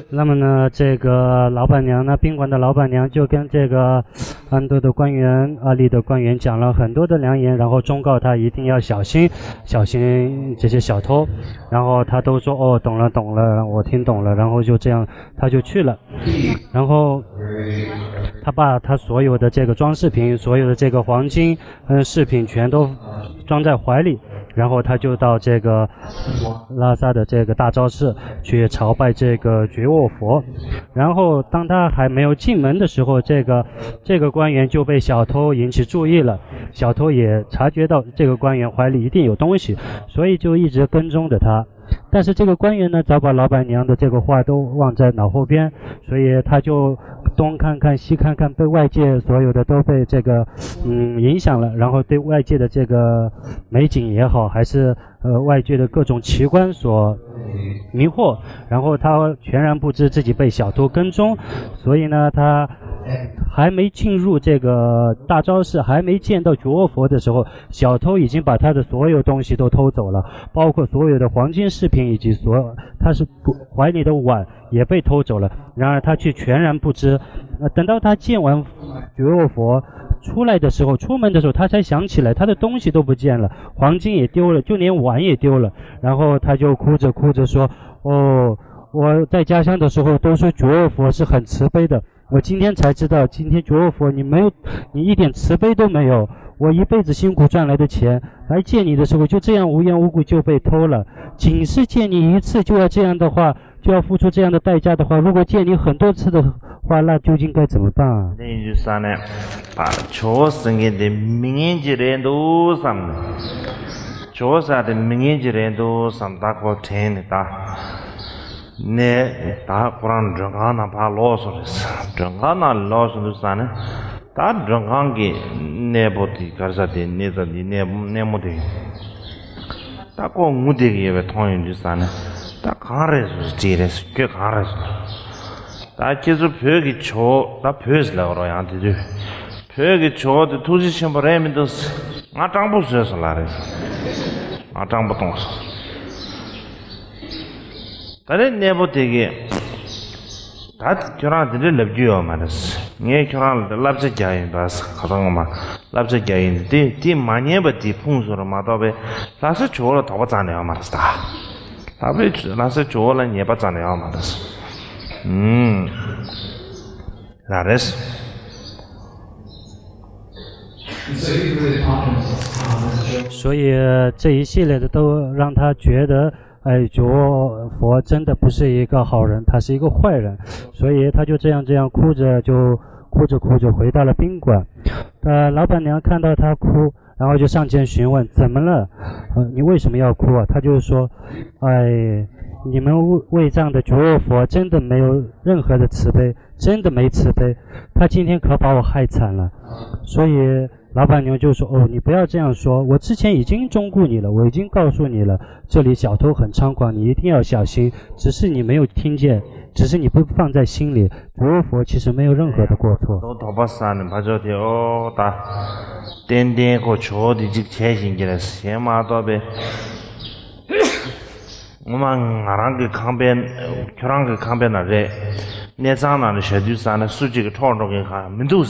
那么呢，这个老板娘呢，宾馆的老板娘就跟这个安多的官员、阿里的官员讲了很多的良言，然后忠告他一定要小心，小心这些小偷。然后他都说：“哦，懂了，懂了，我听懂了。”然后就这样，他就去了。然后他把他所有的这个装饰品、所有的这个黄金、嗯，饰品全都装在怀里，然后他就到这个拉萨的这个大昭寺去朝拜这个觉沃佛。然后当他还没有进门的时候，这个这个官员就被小偷引起注意了。小偷也察觉到这个官员怀里一定有东西，所以就一直跟踪着他。但是这个官员呢，早把老板娘的这个话都忘在脑后边，所以他就东看看西看看，被外界所有的都被这个嗯影响了，然后对外界的这个美景也好，还是呃外界的各种奇观所迷惑，然后他全然不知自己被小偷跟踪，所以呢，他还没进入这个大昭寺，还没见到觉沃佛的时候，小偷已经把他的所有东西都偷走了，包括所有的黄金饰品以及所有他是不怀里的碗也被偷走了。然而他却全然不知。呃，等到他见完觉沃佛出来的时候，出门的时候，他才想起来他的东西都不见了，黄金也丢了，就连碗也丢了。然后他就哭着哭着说：“哦，我在家乡的时候都说觉沃佛是很慈悲的，我今天才知道，今天觉沃佛你没有，你一点慈悲都没有。我一辈子辛苦赚来的钱来见你的时候，就这样无缘无故就被偷了。仅是见你一次就要这样的话，就要付出这样的代价的话，如果见你很多次的话，那究竟该怎么办啊？”དེ་ཡིན་དུས་ས་ནས་ད་ཇོ་བོ་ཟེར་མཁན་དེ་མི་ངན་གྱི་རེད་འདུག་བསམ་ནས། ཇོ་བོ་ཟེར་དེ་མི་ངན་གྱི་རེད་འདུག་བསམ། ད་ཁོ་དྲན་ནས་ད། ནས་ད་ཁོ་རང་མགྲོན་ཁང་ནང་ཕར་ལོག་སོང་རེད། མགྲོན་ཁང་ནང་ལོག་སོང་དུས་ས་ནས་ད་མགྲོན་ཁང་གི་གནས་པོ་དེ་གར་ས་དེ་གནས་ས་དེ་གནས་གནས་མོ་དེ། ད་ཁོ་ངུ་བསྡད་ཀྱི་ཡོད་པའི་མཐོང་ཡོང་དུས་ས་ནས་ད་གང་རེད་ཟེར་དྲིས་རེད། ཁྱོད་གང་རེད་ཟེར། ད་ཁྱེད་ཚོ་བོད་ཀྱི་ཇོ་བོ། ད་བོད་ཟེར་ལབ་རོགས་ཡང་དེ་དུས། བོད་ཀྱི་ཇོ་བོ་དེ་ཐུགས་རྗེ་ཆེན་པོ་རེད་མི་འདུག་ང་སྤྲང་པོ་བཟོས་སོང་ལ་རེད། ང་སྤྲང་པོ་གཏོང་སོང་། ད་རེས་གནས་པོ་དེ་གིས་ད་ཁྱོད་རང་དེ་འདྲ་ལབ་རྒྱུ་ཡོད་མ་རེད། ངས་ཁྱོད་རང་ལ་བསླབ་བྱ་རྒྱག་ཡིན་པ། ཁ་སང་ངོ་མ་བསླབ་བྱ་རྒྱག་ཡིན། དེ་དེ་མ་ཉན་པ་དེ་ཕུང་སོང་ར་མ་གཏོགས་པའི་ལྷ་ས་ཇོ་བོ་ལ་དོགས་པ་རྩ་ནས་ཡོད་མ་རེད་ད། ལྷ་ས་ཇོ་བོ་ལ་ཉེས་པ་རྩ་ནས་ཡོད་མ་རེད། ཨུམ། ལ་རེད། 所以这一系列的都让他觉得，哎，觉佛真的不是一个好人，他是一个坏人，所以他就这样这样哭着，就哭着哭着回到了宾馆。呃，老板娘看到他哭，然后就上前询问：“怎么了？呃，你为什么要哭啊？”他就说：“哎，你们卫藏的觉佛真的没有任何的慈悲，真的没慈悲，他今天可把我害惨了。”所以老板娘就说：“哦，你不要这样说，我之前已经忠告你了，我已经告诉你了，这里小偷很猖狂，你一定要小心，只是你没有听见，只是你不放在心里。觉佛其实没有任何的过错。” དོགས་པ་ཟ་ནས་ཕ་ཇོ་དེ་ཨོ་ད། ཏན་ཏན་ཁོ་ཇོ་བོ་དེ་གཅིག་བྱས་བཞིན་གྱི་རེད། གཞན་མ་གཏོགས་པའི་ངོ་མ་ང་རང་གི་ཁང་པའི། ཁྱོད་རང་གི་ཁང་པའི་ནང་རེད། གནས་ཚང་ནང་ལ་བཞག་དུས་ས་ནས་སུ་གཅིག་གིས་འཕྲོག་འགྲོ་མཁན་གང་ཡང་མི་འདུག་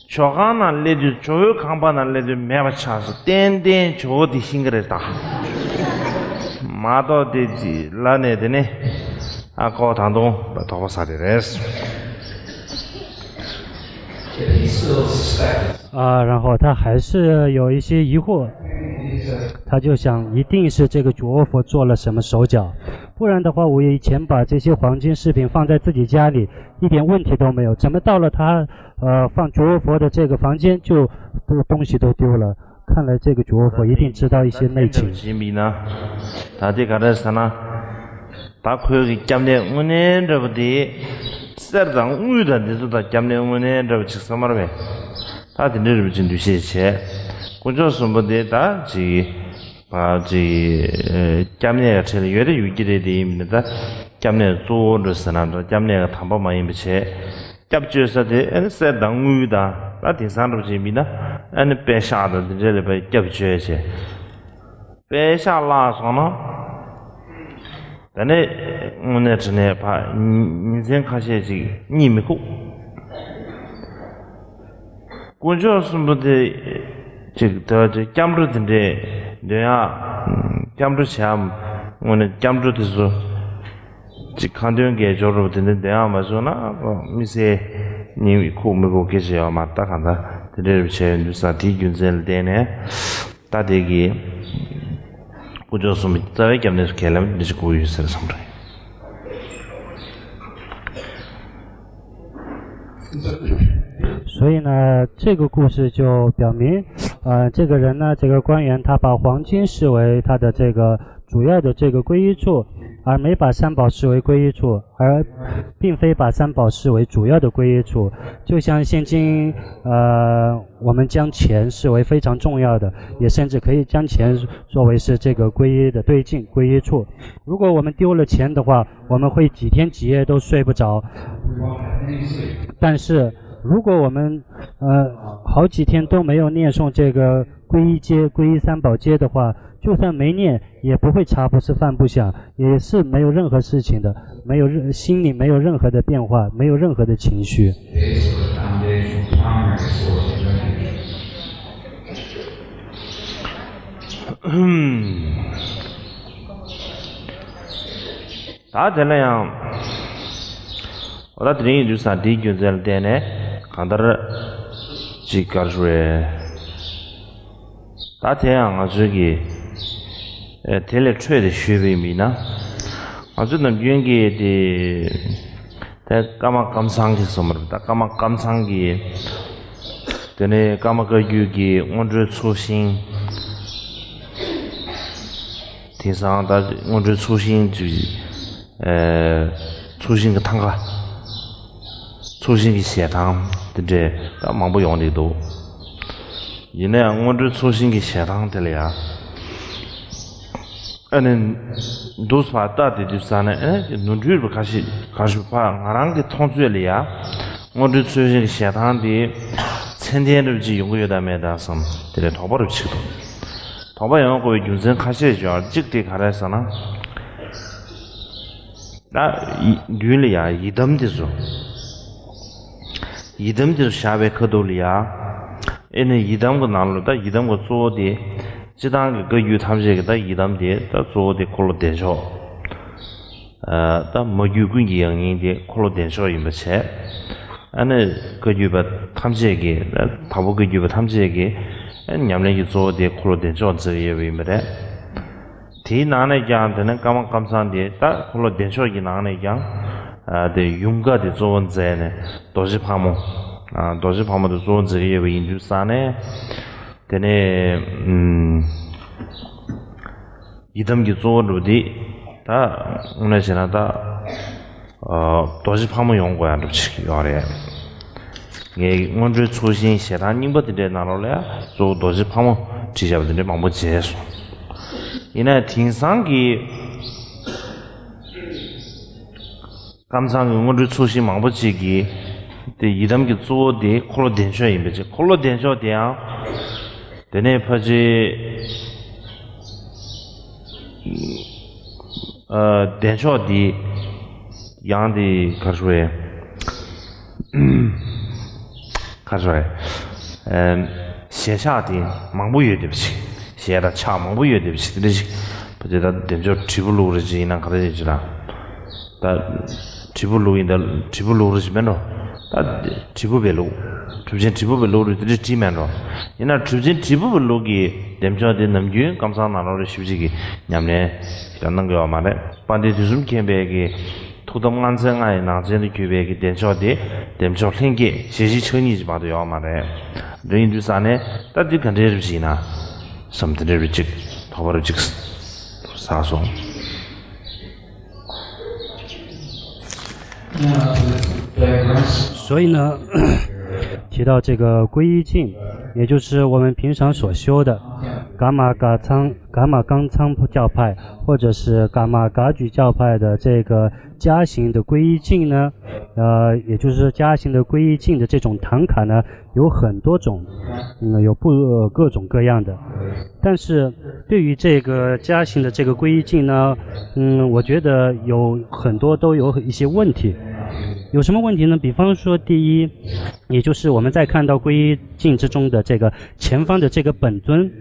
ཇོ་ཁང་ནང་སླེབས་དུས། ཇོ་བོའི་ཁང་པ་ནང་སླེབས་དུས་མེད་པ་ཆགས་སོང་། ཏན་ཏན་ཇོ་བོ་དེ་ཤི་གི་རེད་ད། མ་གཏོགས་དེ་ཅི་ལ་ནས་དེ་ནས་ཨ་ཁོ་ད་དུང་དོགས་པ་ཟ་དེ་རེད། 啊，然后他还是有一些疑惑，他就想，一定是这个觉佛做了什么手脚，不然的话，我以前把这些黄金饰品放在自己家里，一点问题都没有，怎么到了他，呃，放觉佛的这个房间就，都，东西都丢了？看来这个觉佛一定知道一些内情。 ད་དེ་ག་རེ་ཟེར་ན། ད་ཁོའི་གི་སྐྱབས་གནས་དངོས་གནས་འདྲ་པོ་དེ། གསེར་དང་དངུལ་དང་འདི་ཚོ་དང་སྐྱབས་གནས་དངོས་གནས་འདྲ་པོ་ཅིག་བསམ་པར་བས། ད་དེ་འདྲའི་རིན་པོ་ཆེ་འདུ་ཤེས་བྱས། དཀོན་མཆོག་གསུམ་པོ་དེ་ད་ཅིག་ཕ་ཅིག་སྐྱབས་གནས་ཀྱི་གྲས་ལ་ཡོད་དེ་ཡོད་ཀྱི་རེད། དེ་ཡིན་མིན་ད་སྐྱབས་གནས་གཙོ་བོ་འདྲ་ཟེར་ན་འདྲ། སྐྱབས་གནས་ཀྱི་དམ་པ་མ་ཡིན་པ་བྱས། སྐྱབས་བཅོལ་ས་དེ་ཨ་ནི་གསེར་དང་དངུལ་དང་ད་དེང་སང་འདྲ་པོ་ཅིག་མིན་ན་ཨ་ནི་པད་ཤག་དང་དེ་འདྲ་ལ་ཕར་སྐྱབས་བཅོལ་བྱས། པད་ཤག་བརླག་སོང་ན། ད་ནས་དངོས་གནས་དྲི་ནས་ཕ་ཉིན་མཚན་ཁ་ཤས་ཅིག་གཉིད་མི་ཁུག་དཀོན་མཆོག་གསུམ་པོ་དེ་ཅིག་ད་ཅིག་སྐྱབས་འགྲོ་དེ་འདྲས་འདོན་ཡག་སྐྱབས་འགྲོ་བྱ་དངོས་གནས་སྐྱབས་འགྲོ་དེ་ཚོ་ཅིག་ཁ་འདོན་དགེ་སྦྱོར་རུ་དེ་འདྲས་འདོན་ཡག་མ་བྱུང་ན་དམིགས་བསལ་གཉིད་ཁུག་མི་ཁུག་སྐད་ཆ་ཡོད་མ་རེད། ད་གང་ལྟར་དེ་འདྲས་རུ་བྱས་ཡོད་འདུག་ས། དེའི་རྒྱུ་མཚན་ལ་བརྟེན་ནས། ད་དེ་གི་དཀོན་མཆོག་གསུམ་རྩ་བའི་སྐྱབས་གནས་སུ་ཁས་ལེན་འདི་ཞིག་དགོས་ཡོད་ཟེར་བསམ་རེད། 所以呢，这个故事就表明，呃，这个人呢，这个官员他把黄金视为他的这个主要的这个皈依处，而没把三宝视为皈依处，而并非把三宝视为主要的皈依处。就像现今，呃，我们将钱视为非常重要的，也甚至可以将钱作为是这个皈依的对境、皈依处。如果我们丢了钱的话，我们会几天几夜都睡不着。但是如果我们呃好几天都没有念诵这个皈依偈、皈依三宝偈的话，就算没念，也不会茶不思饭不想，也是没有任何事情的，没有任心里没有任何的变化，没有任何的情绪。 ད་དེ་ལ་ཡང་། འོ་ད་དེ་རིང་ཡིན་དུས་ས་འདིའི་རྒྱུ་མཚན་ལ་བརྟེན་ནས་གང་ལྟར་ཅིག་གར་ཞུ་བས། ད་དེ་ཡང་ང་ཚོའི་གི་ཨེ་དེ་ལས་འཕྲོས་ཏེ་ཞུས་པ་ཡིན་ན། ང་ཚོ་ནམ་རྒྱུན་གྱི་དེ་དེ་ཀརྨ་ཀཾ་ཚང་གི་སོ་མར་ད་ཀརྨ་ཀཾ་ཚང་གི་དེ་ནས་ཀརྨ་བཀའ་བརྒྱུད་ཀྱི་སྔོན་འགྲོའི་ཚོགས་ཞིང་། དེང་སང་ད་སྔོན་འགྲོའི་ཚོགས་ཞིང་ཅིག་ཚོགས་ཞིང་གི་ཐང་ག་ཚོགས་ཞིང་གི་ཞལ་ཐང་དེ་འདྲས་ད་མང་པོ་ཡོང་བསྡད་འདུག་ཡིན་ན་ཡང་སྔོན་འགྲོའི་ཚོགས་ཞིང་གི་ཞལ་ཐང་དེ་ལ་ཡ་ཨ་ནི་འདུག་སེ་ལྟ་བསྡད་དུས་ཙ་ནས་ཨ་ནི་ནོར་འཁྲུལ་བ་ཁ་ཤས་ག་ཞུ་ཕ་ང་རང་གི་མཐོང་ཚོད་ལ་ཡ་སྔོན་འགྲོའི་ཚོགས་ཞིང་གི་ཞལ་ཐང་དེ་ཚད་ལྡན་རབ་ཅིག་ཡོང་གི་ཡོད་དམ་མེད་དམ་བསམ་དེ་ལས་དོགས་པ་རུ་ཆགས་འདུག་དོགས་པ་ཡོང་དགོས་པའི་རྒྱུ་མཚན་ཁ་ཤས་ཡོད། གཅིག་དེ་ག་རེ་ཟེར་ན། ད་ཡི་མདུན་ལ་ཡ་ཡི་དམ་དེ་ཚོ། ཡི་དམ་དེ་ཚོ་བཞག་པའི་ཁ་ཐུག་ལ་ཡ། ཨེ་ནི་ཡི་དམ་གྱི་ནང་ལ་ད་ཡི་དམ་གྱི་གཙོ་བོ་དེ། སྤྱི་བཏང་གི་བཀའ་བརྒྱུད་ཐམས་ཅད་ཀྱི་ད་ཡི་དམ་དེ་ད་གཙོ་བོ་དེ་འཁོར་ལོ་བདེ་མཆོག་ད་མ་བརྒྱུད་ཀུན་གྱི་ཡང་སྙིང་དེ་འཁོར་ལོ་བདེ་མཆོག་ཡིན་པ་བྱས། ཨ་ནི་བཀའ་བརྒྱུད་པ་ཐམས་ཅད་ཀྱི་དྭགས་པོ་བཀའ་བརྒྱུད་པ་ཐམས་ཅད་ཀྱི་ཨ་ཉམས་ལེན་གྱི་གཙོ་བོ་དེ་འཁོར་ལོ་བདེ་མཆོག་མཛད་ཀྱི་ཡོད་པ་ཡིན་པ་རེད། དེའི་ནང་ནས་ཀྱང་དེ་ནི་ཀརྨ་ཀཾ་ཚང་དེ་ད་འཁོར་ལོ་བདེ་མཆོག་གི་ནང་ནས་ཀྱང་ཨ་དེ་ཡུམ་བཀའ་དེ་གཙོ་བོ་མཛད་ནས་རྡོ་རྗེ་ཕག་མོ། ཨ་རྡོ་རྗེ་ཕག་མོ་དེ་གཙོ་བོ་མཛད་ཀྱི་ཡོད་པ་ཡིན་དུས་ཙ་ནས། དེ་ནས་ཨུམ། ཡི་དམ་གྱི་གཙོ་བོ་འགྲུབ་སྟེ། ད་དངོས་གནས་བྱས་ན་ད། ཨ་རྡོ་རྗེ་ཕག་མོ་ཡོང་དགོས་ཡ་འགྲུབ་ཅིག་ཡོད་རེད། ངས་སྔོན་འགྲོའི་ཚོགས་ཞིང་ཞལ་ཐང་རྙིང་པ་དེ་འདྲའི་ནང་ལོགས་ལ་ཡ་གཙོ་བོ་རྡོ་རྗེ་ཕག་མོ་བྲིས་བཞག་པ་དེ་འདྲ་མང་པོ་མཇལ་སོང་། ཡིན་ན་ཡང་དེང་སང་གི་ཀཾ་ཚང་གི་སྔོན་འགྲོའི་ཚོགས་ཞིང་མང་པོ་ཅིག་གིས་དེ་ཡི་དམ་གྱི་གཙོ་བོ་དེ་འཁོར་ལོ་བདེ་མཆོག་ཡིན་པ་ཅིག་འཁོར་ལོ་བདེ་མཆོག་དེ་ཡང་དེ་ནས་ཕལ་ཆེར་ཨ་བདེ་མཆོག་དེ་ཡང་དེ་ག་རེ་ཞུ་དགོས་རེད། ག་རེ་ཞུ་དགོས་རེད། ཨ་ཞལ་ཆག་དེ་མང་པོ་ཡོད་བསྡད་པ་ཅིག་ཞལ་དང་ཕྱག་མང་པོ་ཡོད་བསྡད་པ་ཅིག་དེ་འདྲ་ཞིག་ཕལ་ཆེར་ད་བདེ་མཆོག་དྲིལ་བུ་བླུགས་རེ་ཅིག་ཡིན་ན་ག་རེ་ཡིན་ཅིག་ལ། ད་དྲིལ་བུ་བླུགས་ཡིན་ད་དྲིལ་བུ་བླུགས་རེ་ཅིག་མེད་འགྲོ། ད་དྲིལ་བུ་བེ་བླུགས། གྲུབ་ཆེན་དྲིལ་བུ་བེ་བླུགས་རེ་དེ་འདྲ་བྲིས་མེད་འགྲོ། ཡིན་ན་གྲུབ་ཆེན་དྲིལ་བུ་བེ་བླུགས་ཀྱི་བདེ་མཆོག་དེ་ནམ་རྒྱུན་ཀཾ་ཚང་ནང་ལོགས་རེ་ཞིབ་ཅིག་གི་ཉམས་ལེན་ཡང་གནང་གི་ཡོད་མ་རེད། དཔལ་ལྡན་དུས་གསུམ་མཁྱེན་པའི་གི་ཐུགས་དམ་མངའ་མཛད་ལྔ་ཡི་ནང་ཚན་དུ་གྱུར་པའི་གི་བདེ་མཆོག་དེ་བདེ་མཆོག་ལྷན་སྐྱེས་ཞལ་བཞི་ཕྱག་གཉིས་ཀྱི་བར་དུ་ཡོད་མ་རེད། འདི་ཡིན་དུས་ཙ་ནས་ད་འདི་ག་འདྲའི་རིགས་ཤིག་ཡིན་ན་བསམ་དེ་འདྲའི་རིགས་གཅིག་དོགས་པ་རིགས་གཅིག་ཟགས་སོང་། 所以呢，提到这个皈依境，也就是我们平常所修的 Karma Kangtsang Karma Kangtsang 教派，或者是 Karma Kagyü 教派的这个加行的皈依境呢，呃，也就是说加行的皈依境的这种唐卡呢，有很多种，嗯，有不，呃，各种各样的。但是对于这个加行的这个皈依境呢，嗯，我觉得有很多都有一些问题。有什么问题呢？比方说，第一，也就是我们在看到皈依境之中的这个前方的这个本尊，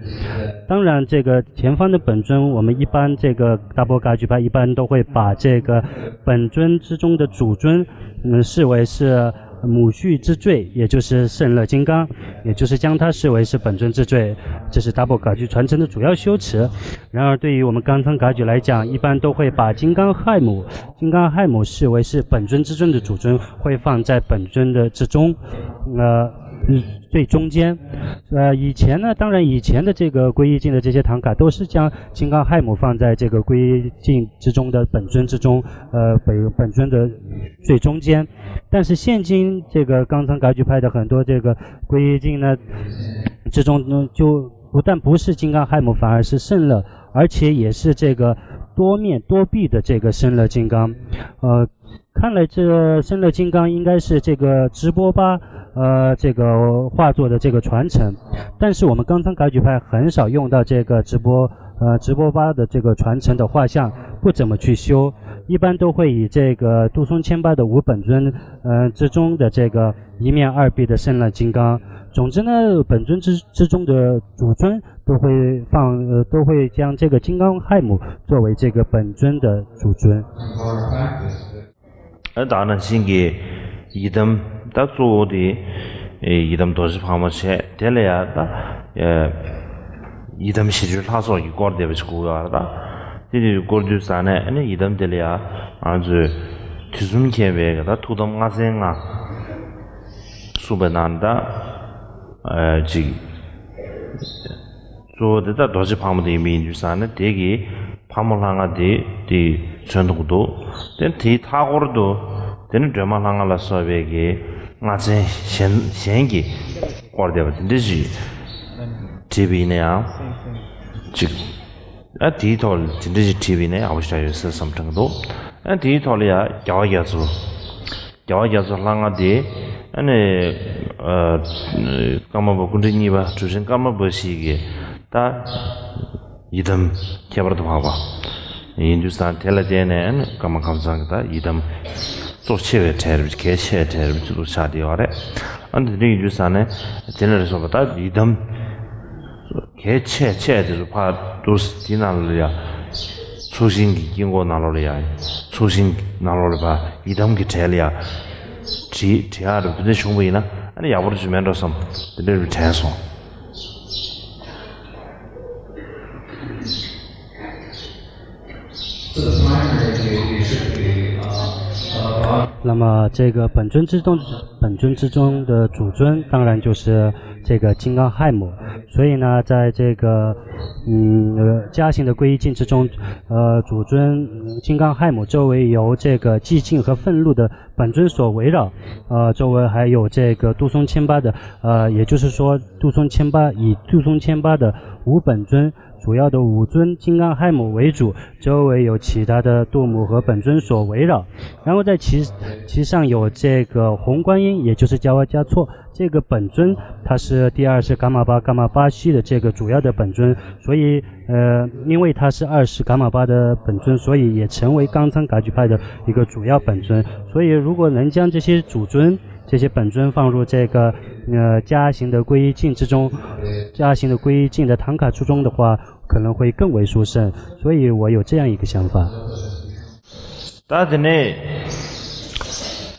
当然这个前方的本尊，我们一般这个达波噶举派一般都会把这个本尊之中的主尊，嗯，视为是母续之最，也就是胜乐金刚，也就是将它视为是本尊之最，这是达波噶举传承的主要修持。然而，对于我们刚仓噶举来讲，一般都会把金刚亥母，金刚亥母视为是本尊之尊的主尊，会放在本尊的之中，呃，最中间。呃，以前呢，当然以前的这个皈依境的这些唐卡都是将金刚亥母放在这个皈依境之中的本尊之中，呃，本本尊的最中间。但是现今这个刚仓噶举派的很多这个皈依境呢，之中呢，就不但不是金刚亥母，反而是胜乐，而且也是这个多面多臂的这个胜乐金刚。呃，看来这胜乐金刚应该是这个直播巴，呃，这个画作的这个传承，但是我们刚仓噶举派很少用到这个直播，呃，直播巴的这个传承的画像，不怎么去修，一般都会以这个杜松谦巴的无本尊，呃，之中的这个一面二臂的胜乐金刚。总之呢，本尊之之中的主尊都会放，呃，都会将这个金刚亥母作为这个本尊的主尊。 ཨ་ད་ནང་བཞིན་གྱི་ཡི་དམ་ད་གཙོ་བོ་དེ་ཡི་དམ་རྡོ་རྗེ་ཕག་མོ་བྱས། དེ་ལ་ཡང་ད་ཡི་དམ་ཞི་ཁྲོའི་ལྷ་སོགས་ཀྱིས་བསྐོར་བསྡད་པ་ཞིག་དགོས་ཡོད་རེད། ད་དེ་དེ་བསྐོར་དུས་ཙ་ནས་ཨ་ནི་ཡི་དམ་དེ་ལ་ཡང་ང་ཚོས་དུས་གསུམ་མཁྱེན་པའི་ད་ཐུགས་དམ་ལྔ་ཚན་ལྔ་གསུངས་པའི་ནང་ད་ཅིག་གཙོ་བོ་དེ་ད་རྡོ་རྗེ་ཕག་མོ་དེ་ཡིན་པ་ཡིན་དུས་ཙ་ནས་དེ་གི་ཕག་མོ་ལྷ་ལྔ་དེ་དེ་མཚོན་ཐུབ་ཀྱི་འདུག་དེ་དེའི་མཐའ་སྐོར་དུ་དེ་ནི་སྒྲོལ་མ་ལྷ་ལྔ་ལ་སོགས་པའི་གི་ལྔ་ཚན་གཞན་གཞན་གྱིས་བསྐོར་བསྡད་པ་དེ་འདྲ་ཞིག་བྲིས་པ་ཡིན་ན་ཡང་ཅིག་ཨ་དེའི་ཐོག་ལ་དེ་འདྲ་ཞིག་བྲིས་པ་ཡིན་ན་ཡག་པོ་ཞིག་ཡོད་ཟེར་བསམ་དྲན་གྱི་འདུག་ཨ་དེའི་ཐོག་ལ་ཡང་རྒྱལ་བ་རྒྱ་མཚོ། རྒྱལ་བ་རྒྱ་མཚོ་ལྷ་ལྔ་དེ་ཨ་ནི་ཨ་ཀརྨ་པ་སྐུ་ཕྲེང་གཉིས་པ་གྲུབ་ཆེན་ཀརྨ་པ་ཞིག་གི་ད་ཡི་དམ་ཁྱད་པར་དུ་འཕགས་པ་ཡིན་དུས་ཙང་དེ་ལ་བརྟེན་ནས་ཨ་ནི་ཀརྨ་ཁམས་ཚང་གི་ད་ཡི་དམ་གཙོ་ཆེ་བའི་གྲས་རེད། གལ་ཆེ་བའི་གྲས་རེད་ཅིག་ཏུ་ཆགས་བསྡད་ཡོད་རེད། ཨ་ནི་དེ་འདྲ་ཡིན་དུས་ཙང་ནས་དེ་ལ་རེ་སོང་པ་ད་ཡི་དམ་གལ་ཆེ་ཆེ་དེ་ཚོ་ཕར་འདུག་དེ་ནང་ལ་ཡ་ཚོགས་ཞིང་གི་དཀྱིལ་འཁོར་ནང་ལོགས་ལ་ཡ་ཚོགས་ཞིང་གི་ནང་ལོགས་ལ་ཕར་ཡི་དམ་གྱི་གྲས་ལ་ཡ་བྲིས་བྲིས་ཡག་རེད། དེ་འདྲ་བྱུང་བ་ཡིན་ན་ཨ་ནི་ཡག་པོ་རེད་ཅིག་མེད་འགྲོ་བསམ་དེ་འདྲ་རེ་དྲན་སོང་། བླ་མ། 这个本尊之中，本尊之中的主尊，当然就是这个金刚亥母。所以呢，在这个，嗯，呃，家行的皈依境之中，呃，主尊，嗯，金刚亥母周围由这个寂静和愤怒的本尊所围绕，呃，周围还有这个杜松千巴的，呃，也就是说，杜松千巴，以杜松千巴的无本尊，主要的五尊金刚亥母为主，周围有其他的杜母和本尊所围绕。然后在其其上有这个红观音，也就是加瓦加措。这个本尊，它是第二世噶玛巴，噶玛巴西的这个主要的本尊，所以，呃，因为它是二世噶玛巴的本尊，所以也成为刚仓噶举派的一个主要本尊。所以如果能将这些主尊、这些本尊放入这个，呃，加行的皈依境之中，加行的皈依境的唐卡之中的话，可能会更为殊胜。所以我有这样一个想法。 ད་དེ་ནས་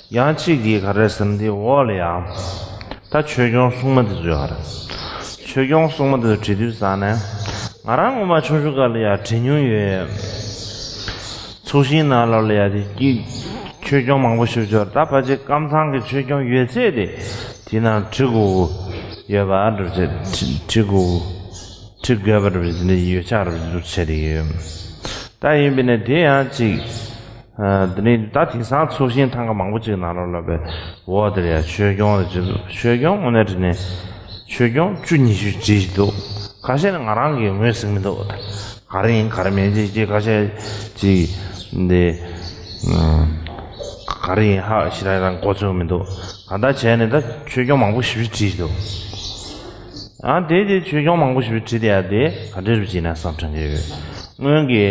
ཡང་གཅིག་གིས་ག་རེ་ཟེར་ན། དེ་འོག་ལ་ཡང་ད་ཆོས་སྐྱོང་སྲུང་མ་དེ་ཚོ་ཡོད་རེད། ཆོས་སྐྱོང་སྲུང་མ་དེ་ཚོ་བྲིས་དུས་ཙང་ནས་ང་རང་ངོ་མ་ཆུང་ཆུང་སྐབས་ལ་ཡང་བྲིས་མྱོང་ཡོད། ཚོགས་ཞིང་ནང་ལོགས་ལ་ཡང་དེ་ཀྱི་ཆོས་སྐྱོང་མང་པོ་ཞིག་ཡོད་རེད། ད་ཕལ་ཆེར་ཀམ་ཚང་གི་ཆོས་སྐྱོང་ཡོད་ཚད་དེ་དེ་ནང་བྲིས་དགོས་ཡོད་པ་འདྲ་བྱས། བྲིས་དགོས་བྲིས་དགོས་པ་འདྲ་བྱས། དེ་འདྲ་ཡོད་ཆགས་འདྲ་བྱས་འདུག་བྱས་དེ་ཡོད། ད་ཡིན་པས་ན་དེ་ཡང་ཅིག་ཨ་དེ་ནས་ད་དེང་སང་ཚོགས་ཞིང་ཐང་ག་མང་པོ་ཅིག་ནང་ལོགས་ལ་བས་འོག་དེར་ཡང་ཆོས་སྐྱོང་རེ་བྱེད་འདུག་ཆོས་སྐྱོང་དངོས་གནས་དྲིས་ནས་ཆོས་སྐྱོང་བཅུ་ཉི་ཤུ་བྲིས་འདུག་ཁ་ཤས་ནི་ང་རང་གིས་ངོས་ཟིན་མི་འདུག་ག་རེ་ཡིན་ག་རེ་མིན་ཅིག་ཅིག་ཁ་ཤས་ཅིག་འདི་ཨ་ ག་རེ་ཡིན་ཧ་ཞེ་དྲག་རང་གོ་ཚོད་མི་འདུག་གང་ལྟར་བྱས་ནས་ད་ཆོས་སྐྱོང་མང་པོ་ཞེ་པོ་ཅིག་བྲིས་འདུག་ཨ་དེ་དེ་ཆོས་སྐྱོང་མང་པོ་ཞེ་པོ་ཅིག་བྲིས་དེ་ཡ་དེ་ག་འདྲ་རེད་ཅེ་ན་བསམ་དྲན་གྱི་ཡོད། སྔོན་གྱི་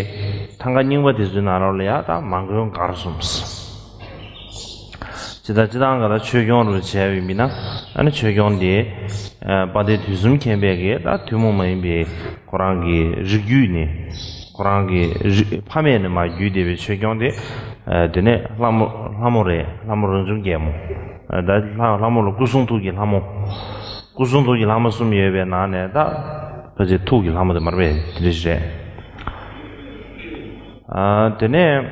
ཐང་ག་རྙིང་པ་དེ་ཚོའི་ནང་ལོགས་ལ་ཡ་ད་མ་མགོན་མགར་གསུམ། ཇི་ལྟར་སྤྱིར་བཏང་ག་ལ་ཆོས་སྐྱོང་རུ་བྱས་པའི་མི་ན་ཨ་ནི་ཆོས་སྐྱོང་དེ་དཔལ་ལྡན་དུས་གསུམ་མཁྱེན་པས་ཀྱི་ད་ཐུན་མོང་མ་ཡིན་པའི་ཁོ་རང་གི་རིགས་རྒྱུད་ནས། ཁོ་རང་གི་རིགས་ཕ་མེས་ནས་མར་བརྒྱུད་བསྡད་པའི་ཆོས་སྐྱོང་དེ། ཨ་དེ་ནས་ལྷ་མོ་ལྷ་མོ་རེད། ལྷ་མོ་རང་བྱུང་རྒྱལ་མོ། ཨ་ད་ལྷ་ལྷ་མོ་ལ་སྐུ་གསུང་ཐུགས་ཀྱི་ལྷ་མོ། སྐུ་གསུང་ཐུགས་ཀྱི་ལྷ་མོ་གསུམ་ཡོད་པའི་ནང་ནས་ད་ཕལ་ཆེར་ཐུགས་ཀྱི་ལྷ་མོ་དེ་མར་པས་དེ་འདྲ་ཞིག་རེད། ཨ་དེ་ནས་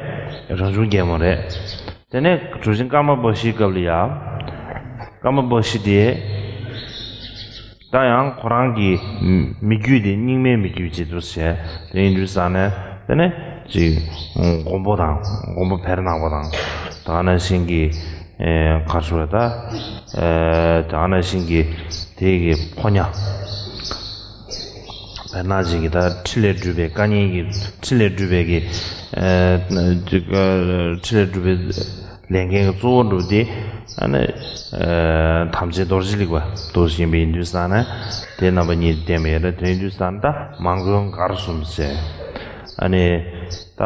རང་བྱུང་རྒྱལ་མོ་རེད། དེ་ནས་གྲུབ་ཆེན་ཀརྨ་པ་ཤིའི་སྐབས་ལ་ཡ། ཀརྨ་པ་ཤི་དེ། ད་ཡང་ཁོ་རང་གི་མི་རྒྱུད་དེ་རྙིང་མའི་མི་རྒྱུད་ཅིག་ཏུ་བྱས། དེ་ཡིན་དུས་ཙང་ནས་དེ་ནས་ཅིག་མགོན་པོ་དང་མགོན་པོ་བེར་ནག་པོ་དང་། ད་ག་ནང་བཞིན་གྱི་གར་སོ་ད་ད་ག་ནང་བཞིན་གྱི་དེ་གི་ཕོ་ཉ་བེར་ནག་ཅན་གྱི་ད་ཁྲི་ལས་གྲུབ་པའི་བཀའ་ཉན་གྱི་ཁྲི་ལས་གྲུབ་པའི་གི་ཁྲི་ལས་གྲུབ་པའི། ལས་འགན་གྱི་གཙོ་བོ་འགྲུབ་སྟེ། ཨ་ནི། ཨ་དམ་ཅན་རྡོ་རྗེ་ལེགས་པ་འདུག་བཞིན་པ་ཡིན་དུས་ཙང་ནས། དེ་རྣམ་པ་གཉིས་བསྟན་པ་ཡོད་ལ་དེ་ཡིན་དུས་ཙང་ད་མ་མགོན་མགར་གསུམ་ཟེར། ཨ་ནི། ད་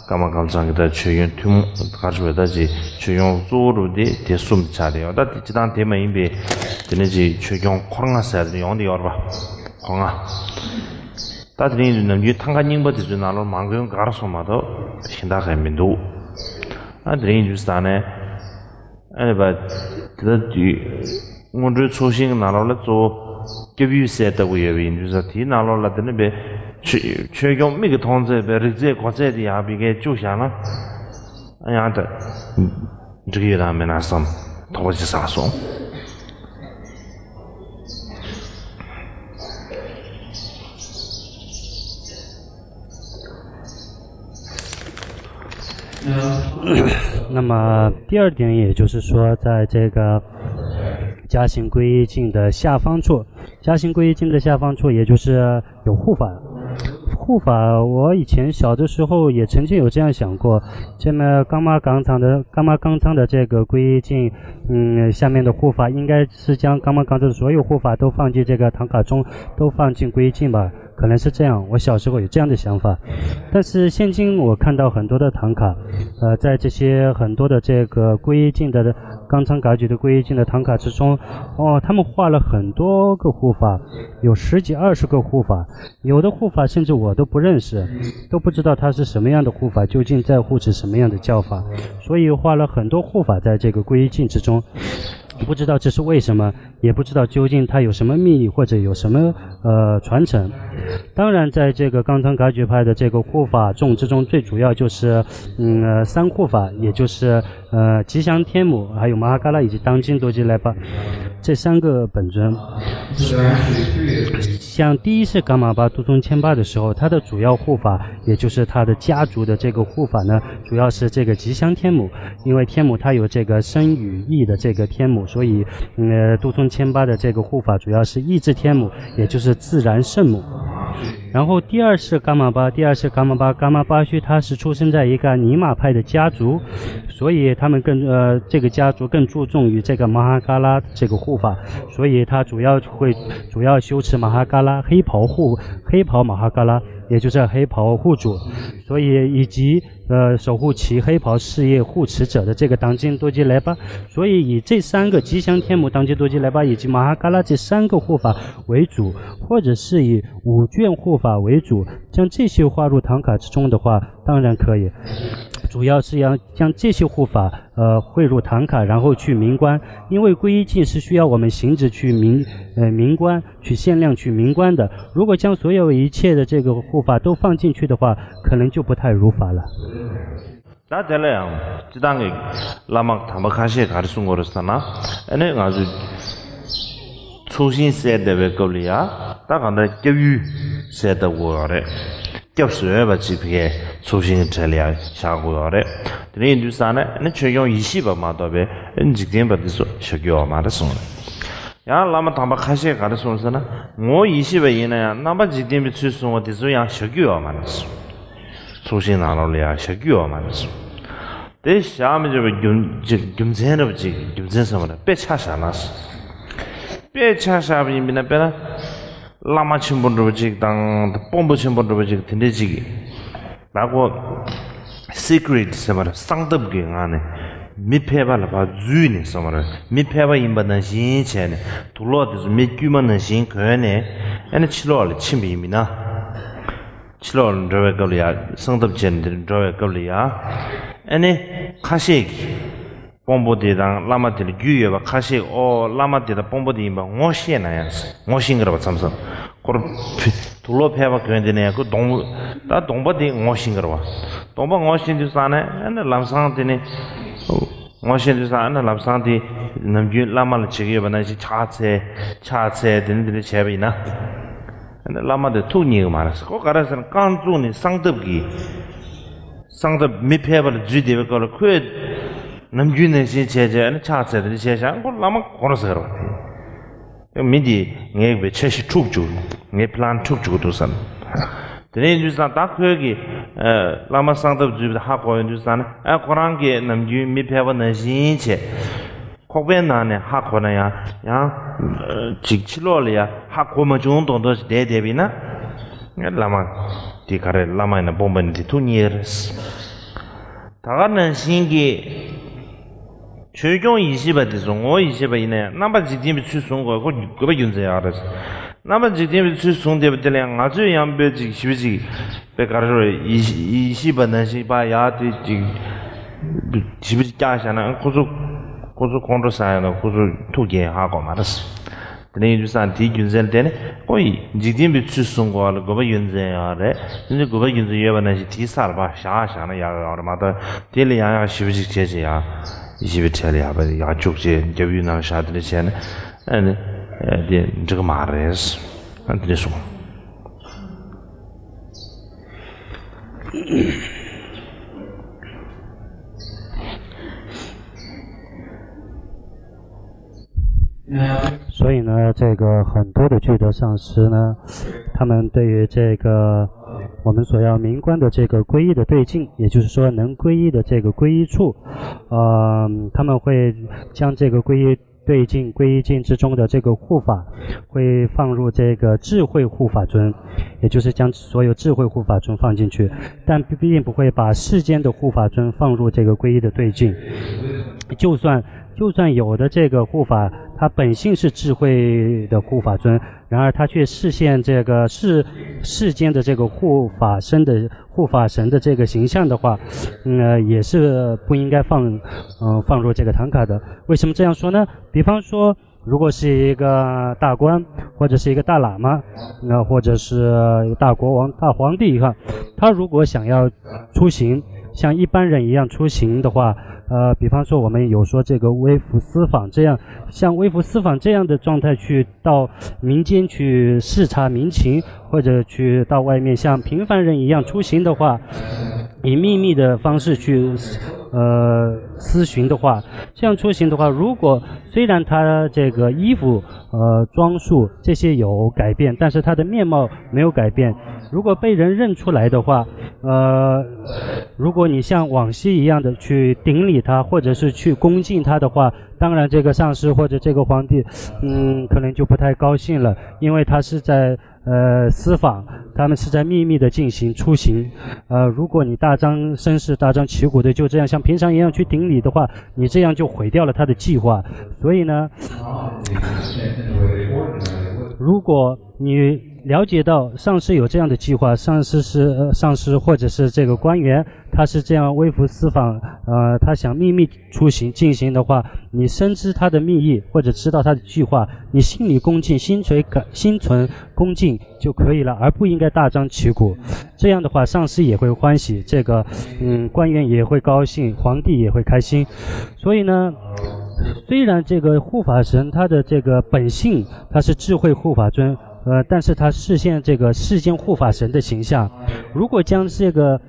ཀརྨ་ཀམ་ཚང་གི་ད་ཆོས་སྐྱོང་ཐུན་མོང་གར་ཞུ་བའི་ད་ཅི་ཆོས་སྐྱོང་གཙོ་བོ་འགྲུབ་སྟེ་དེ་གསུམ་ཆགས་ཏེ་ཡོད། ད་དེ་སྤྱི་བཏང་དེ་མ་ཡིན་པའི་དེ་ནི་ཅི་ཆོས་སྐྱོང་འཁོར་ལྔ་ཟེར་ཡོང་དེ་ཡོད་རེད་པ། འཁོར་ལྔ། ད་དེ་རིང་དུ་ནམ་རྒྱུན་ཐང་ག་རྙིང་པ་དེ་ཚོའི་ནང་ལོགས་མ་མགོན་མགར་གསུམ་མ་གཏོགས་གཞན་དག་གང་མི་འདུག་ཨ་དེ་རིང་དུ་ས་ནས་ཨ་ནི་བ་དེ་ལ་དུས་སྔོན་འགྲོའི་ཚོགས་ཞིང་གི་ནང་ལོགས་ལ་གཙོ་བོ་སྐྱབས་ཡུལ་སྲས་ལྟ་བུ་ཡོད་པ་ཡིན་དུས་ས་དེའི་ནང་ལོགས་ལ་དེ་ནི་བས་ཆོས་ཆོས་སྐྱོང་མིག་གིས་མཐོང་ཚད་པའི་རིག་རྩལ་གོ་ཚད་དེ་ཡག་པའི་གས་བཅུག་བཞག་ན་ཨ་ཡང་ད་འགྲིག་ཡོད་དམ་མེད་ན་བསམ་དོགས་པ་ཅིག་ཟ་སོང་། 那么第二点，也就是说，在这个嘉兴归一境的下方处，嘉兴归一境的下方处，也就是有护法。护法，我以前小的时候也曾经有这样想过，这么刚妈刚唱的，刚妈刚唱的这个归一境，嗯，下面的护法应该是将刚妈刚唱的所有护法都放进这个唐卡中，都放进归一境吧。 可能是这样，我小时候有这样的想法。但是现今我看到很多的唐卡，呃，在这些很多的这个归一境的，刚刚格局的归一境的唐卡之中，哦，他们画了很多个护法，有十几二十个护法，有的护法甚至我都不认识，都不知道他是什么样的护法，究竟在护持什么样的教法，所以画了很多护法在这个归一境之中，不知道这是为什么。 也不知道究竟它有什么秘密或者有什么呃传承。当然，在这个刚刚格局派的这个护法众之中，最主要就是嗯呃三护法，也就是呃吉祥天母，还有马哈嘎拉以及当今多吉来巴这三个本尊。像第一世噶玛巴都宗千巴的时候，他的主要护法，也就是他的家族的这个护法呢，主要是这个吉祥天母。 因为天母它有这个生与义的这个天母，所以呃，都宗千巴的这个护法主要是义字天母，也就是自然圣母。然后第二世噶玛巴，第二世噶玛巴，噶玛巴须他是出生在一个尼玛派的家族，所以他们更呃，这个家族更注重于这个马哈嘎拉这个护法，所以他主要会主要修持马哈嘎拉黑袍护黑袍马哈嘎拉，也就是黑袍护主，所以以及 呃，守护其黑袍事业护持者的这个当今多吉来巴。所以以这三个吉祥天母当今多吉来巴以及马哈嘎拉这三个护法为主，或者是以五卷护法为主，将这些划入唐卡之中的话，当然可以。主要是要将这些护法呃汇入唐卡，然后去明观，因为皈依境是需要我们行者去明呃明观。 去限量去明观的。如果将所有一切的这个护法都放进去的话，可能就不太如法了。 ད་དེ་ལ་ཡང་སྤྱི་བཏང་གི་བླ་མ་དམ་པ་ཁ་ཤས་ག་རེ་གསུང་གི་རེད་ཟེར་ན། ཨ་ནི་ང་ཚོས་ཚོགས་ཞིང་གསལ་བསྡད་པའི་སྐབས་ལ་ཡ་ད་གང་ལྟར་སྐྱབས་ཡུལ་གསལ་བསྡད་དགོས་ཡོད་རེད། སྐྱབས་སུ་འོས་པ་ཅིག་ཕ་གིའི་ཚོགས་ཞིང་གི་གྲས་ལ་ཡ་བཞག་དགོས་ཡོད་རེད། དེ་འདྲ་ཡིན་དུས་ཙང་ནས་ཨ་ནི་ཆོས་སྐྱོང་ཡེ་ཤེས་པ་མ་གཏོགས་པའི་འཇིག་རྟེན་པ་འདི་ཚོ་བཞག་རྒྱུ་ཡོད་མ་རེད་གསུངས་རེད། ཡང་བླ་མ་དམ་པ་ཁ་ཤས་ག་རེ་གསུངས་ཟེར་ན། ངོ་བོ་ཡེ་ཤེས་པ་ཡིན་ན་ཡང་རྣམ་པ་འཇིག་རྟེན་པའི་ཚུལ་བཟུང་བ་དེ་ཚོ་ཡང་བཞག་རྒྱུ་ཡོད་མ་རེད་གསུངས། ཚོགས་ཞིང་ནང་ལོགས་ལ་ཡང་བཞག་རྒྱུ་ཡོད་མ་རེད་གསུངས། དེ་བཞག་མི་བྱེད་པའི་རྒྱུ་ཅིག་རྒྱུ་མཚན་རབ་ཅིག་རྒྱུ་མཚན་ཟེར་བ་ན་དཔེ་ཆ་བཞག་ན། དཔེ་ཆ་བཞག་པ་ཡིན་པ་ན་དཔེར་ན། བླ་མ་ཆེན་པོ་འདྲ་བོ་ཅིག་དང་དཔོན་པོ་ཆེན་པོ་འདྲ་བོ་ཅིག་དེ་འདྲས་ཅིག་ད་ཁོ་secret ཟེར་བ་རེད། གསང་ཐབས་ཀྱི་ངང་ནས་མི་ཕལ་པ་ལ་ཕར་འཛུལ་ནས་ཟེར་བ་རེད། མི་ཕལ་པ་ཡིན་པ་ནང་བཞིན་བྱས་ནས་དུག་ལོག་དེ་ཚོ་མི་དཀྱུས་མ་ནང་བཞིན་གོན་ནས་ཨ་ནི་ཕྱི་ལོགས་ལ་ཕྱིན་པ་ཡིན་པ་ན། ཕྱི་ལོགས་ལ་འགྲོ་བའི་སྐབས་ལ་ཡ། གསང་ཐབས་བྱས་ནས་འདིར་འགྲོ་བའི་སྐབས་ལ་ཡ། ཨ་ནི་ཁ་ཤས་ཀྱིས་དཔོན་པོ་དེ་དང་བླ་མ་དེ་ལ་རྒྱུས་ཡོད་པ་ཁ་ཤས་ཨོ་བླ་མ་དེ་དང་དཔོན་པོ་དེ་ཡིན་པ་ངོ་ཤེས་ན་ཡང་ངོ་ཤེས་ཀྱི་རེད་པ། མཚམས་མཚམས་ཁོ་རང་དུག་ལོག་ཕལ་པ་གྱོན་དེ་ནས་ཁོ་གདོང་ད་གདོང་པ་དེ་ངོ་ཤེས་ཀྱི་རེད་པ། གདོང་པ་ངོ་ཤེས་དུས་ཙང་ནས་ཨ་ནི་ལམ་སང་དེ་ནི་ངོ་ཤེས་དུས་ཙང་ཨ་ནི་ལམ་སང་དེ་ནམ་རྒྱུན་བླ་མ་ལ་བྱེད་ཀྱི་ཡོད་པ་ནང་བཞིན་ཕྱག་འཚལ་ཕྱག་འཚལ་དེ་ནི་དེ་འདྲ་བྱས་པ་ཡིན་ན། བླ་མ་དེ་ཐུགས་མཉེས་ཀྱི་མ་རེད། ཁོ་ག་རེ་ཟེར་ན་རྐང་བཙུགས་ནས་གསང་ཐབས་ཀྱིས། གསང་ཐབས་མི་ཕལ་པ་ལ་འཛུལ་བསྡད་པའི་སྐབས་ལ་ཁོས་ནམ་རྒྱུན་ནང་བཞིན་བྱས་བྱས་ཨ་ནི་ཕྱག་འཚལ་དེ་འདྲ་བྱས་བཞག་ཁོ་བླ་མ་གོ་ར་ཟེར་བ་དེ། མི་འདིས་ངའི་བའི་འཆར་གཞི་འཁྲུག་བཅུག་ངའི་plan་འཁྲུག་བཅུག་འདུག་བསམ། དེ་ནས་ཡིན་དུས་ཙང་ད་ཁོས་ཀྱིས་བླ་མ་གསང་ཐབས་འཛུལ་བ་དེ་ཧ་གོ་ཡོང་དུས་ཙང་ནས་ཨ་ཁོ་རང་གིས་ནམ་རྒྱུན་མི་ཕལ་པ་ནང་བཞིན་བྱས། ཁོག་པའི་ནང་ནས་ཧ་གོ་ན་ཡང་ཡང་ཅིག་ཕྱི་ལོགས་ལ་ཡང་ཧ་གོ་མ་བྱུང་མདོག་མདོག་ཅིག་བསྡད་བསྡད་པ་ཡིན་ན། བླ་མ་དེ་ག་རེ་བླ་མ་ཡིན་ན་དཔོན་པོ་ཡིན་ན་དེ་ཐུགས་མཉེས་རེད། ད་ག་ནང་བཞིན་གྱི་ཆོས་སྐྱོང་ཡེ་ཤེས་པ་དེ་ཚོ་ངོ་བོ་ཡེ་ཤེས་པ་ཡིན་ན་ཡང་རྣམ་པ་འཇིག་རྟེན་པའི་ཚུལ་བཟུང་དགོས། ཁོ་དགོས་པ་རྒྱུ་མཚན་ཡོད་རེད། རྣམ་པ་འཇིག་རྟེན་པའི་ཚུལ་བཟུང་བསྡད་པ་དེ་ལ་ཡང་ང་ཚོས་ཡང་དཔེ་ཅིག་ཞིབ་ཅིག་དཔེ་ག་རེ་རེད། ཡེ་ཡེ་ཤེས་པ་ནང་བཞིན་པ་ཡག་དེ་ཅིག་ཞིབ་ཅིག་བཀྱག་བཞག་ན་ཁོ་ཚོ་ཁོ་ཚོ་ཁོང་ཁྲོ་ཟ་ཡ་ན་ཁོ་ཚོ་ཐུགས་རྒྱལ་ཧ་གོ་མ་རེད། དེ་ནས་ཡིན་དུས་ཙང་དེའི་རྒྱུ་མཚན་དེ་ནི་ཁོ་ཡི་འཇིག་རྟེན་པའི་ཚུལ་བཟུང་དགོས་པ་ལ་དགོས་པ་རྒྱུ་མཚན་ཡོད་རེད། དེ་ནི་དགོས་པ་རྒྱུ་མཚན་ཡོད་པ་ནང་བཞིན་དེའི་སར་པ་བཞག་བཞག་ན་ཡག་ཡོད་རེད་མ་གཏོགས་དེ་ལ་ཡང་ཡང་ཞིབ་ཅིག་བྱས་ཅིག་ཡང་ཞིབ་པའི་གྲས་ལ་ཡག་པ་ཡག་བཅུག་ཅིག་རྒྱབ་ཡུལ་ནང་བཞག་དེ་འདྲ་བྱས་ན། ཨ་ནི་དེ་འགྲིག་གི་མ་རེད། ཨ་དེ་འདྲ་གསུངས། 所以呢，这个很多的具德上师呢，他们对于这个我们所要明观的这个皈依的对境，也就是说能皈依的这个皈依处，呃，他们会将这个皈依对境、皈依境之中的这个护法，会放入这个智慧护法尊，也就是将所有智慧护法尊放进去，但并不会把世间的护法尊放入这个皈依的对境。就算就算有的这个护法，它本性是智慧的护法尊，然而它却视现这个世世间的这个护法身的护法神的这个形象的话，嗯，也是不应该放，嗯、放入这个唐卡的。为什么这样说呢？比方说，如果是一个大官，或者是一个大喇嘛，那或者是一个大国王、大皇帝哈，他如果想要出行，像一般人一样出行的话，呃，比方说我们有说这个微服私访这样，像微服私访这样的状态去到民间去视察民情，或者去到外面像平凡人一样出行的话，以秘密的方式去呃私巡的话，这样出行的话，如果虽然他这个衣服呃装束这些有改变，但是他的面貌没有改变。如果被人认出来的话，呃，如果你像往昔一样的去顶礼他，或者是去恭敬他的话，当然这个上司或者这个皇帝，嗯，可能就不太高兴了，因为他是在呃私访，他们是在秘密的进行出行。呃，如果你大张声势、大张旗鼓的就这样像平常一样去顶礼的话，你这样就毁掉了他的计划。所以呢，如果你了解到上司有这样的计划，上司是呃上司或者是这个官员，他是这样微服私访，呃，他想秘密出行进行的话，你深知他的密意或者知道他的计划，你心里恭敬，心存感心存恭敬就可以了，而不应该大张旗鼓。这样的话，上司也会欢喜，这个嗯官员也会高兴，皇帝也会开心。所以呢，虽然这个护法神他的这个本性他是智慧护法尊，呃，但是他视现这个世间护法神的形象，如果将这个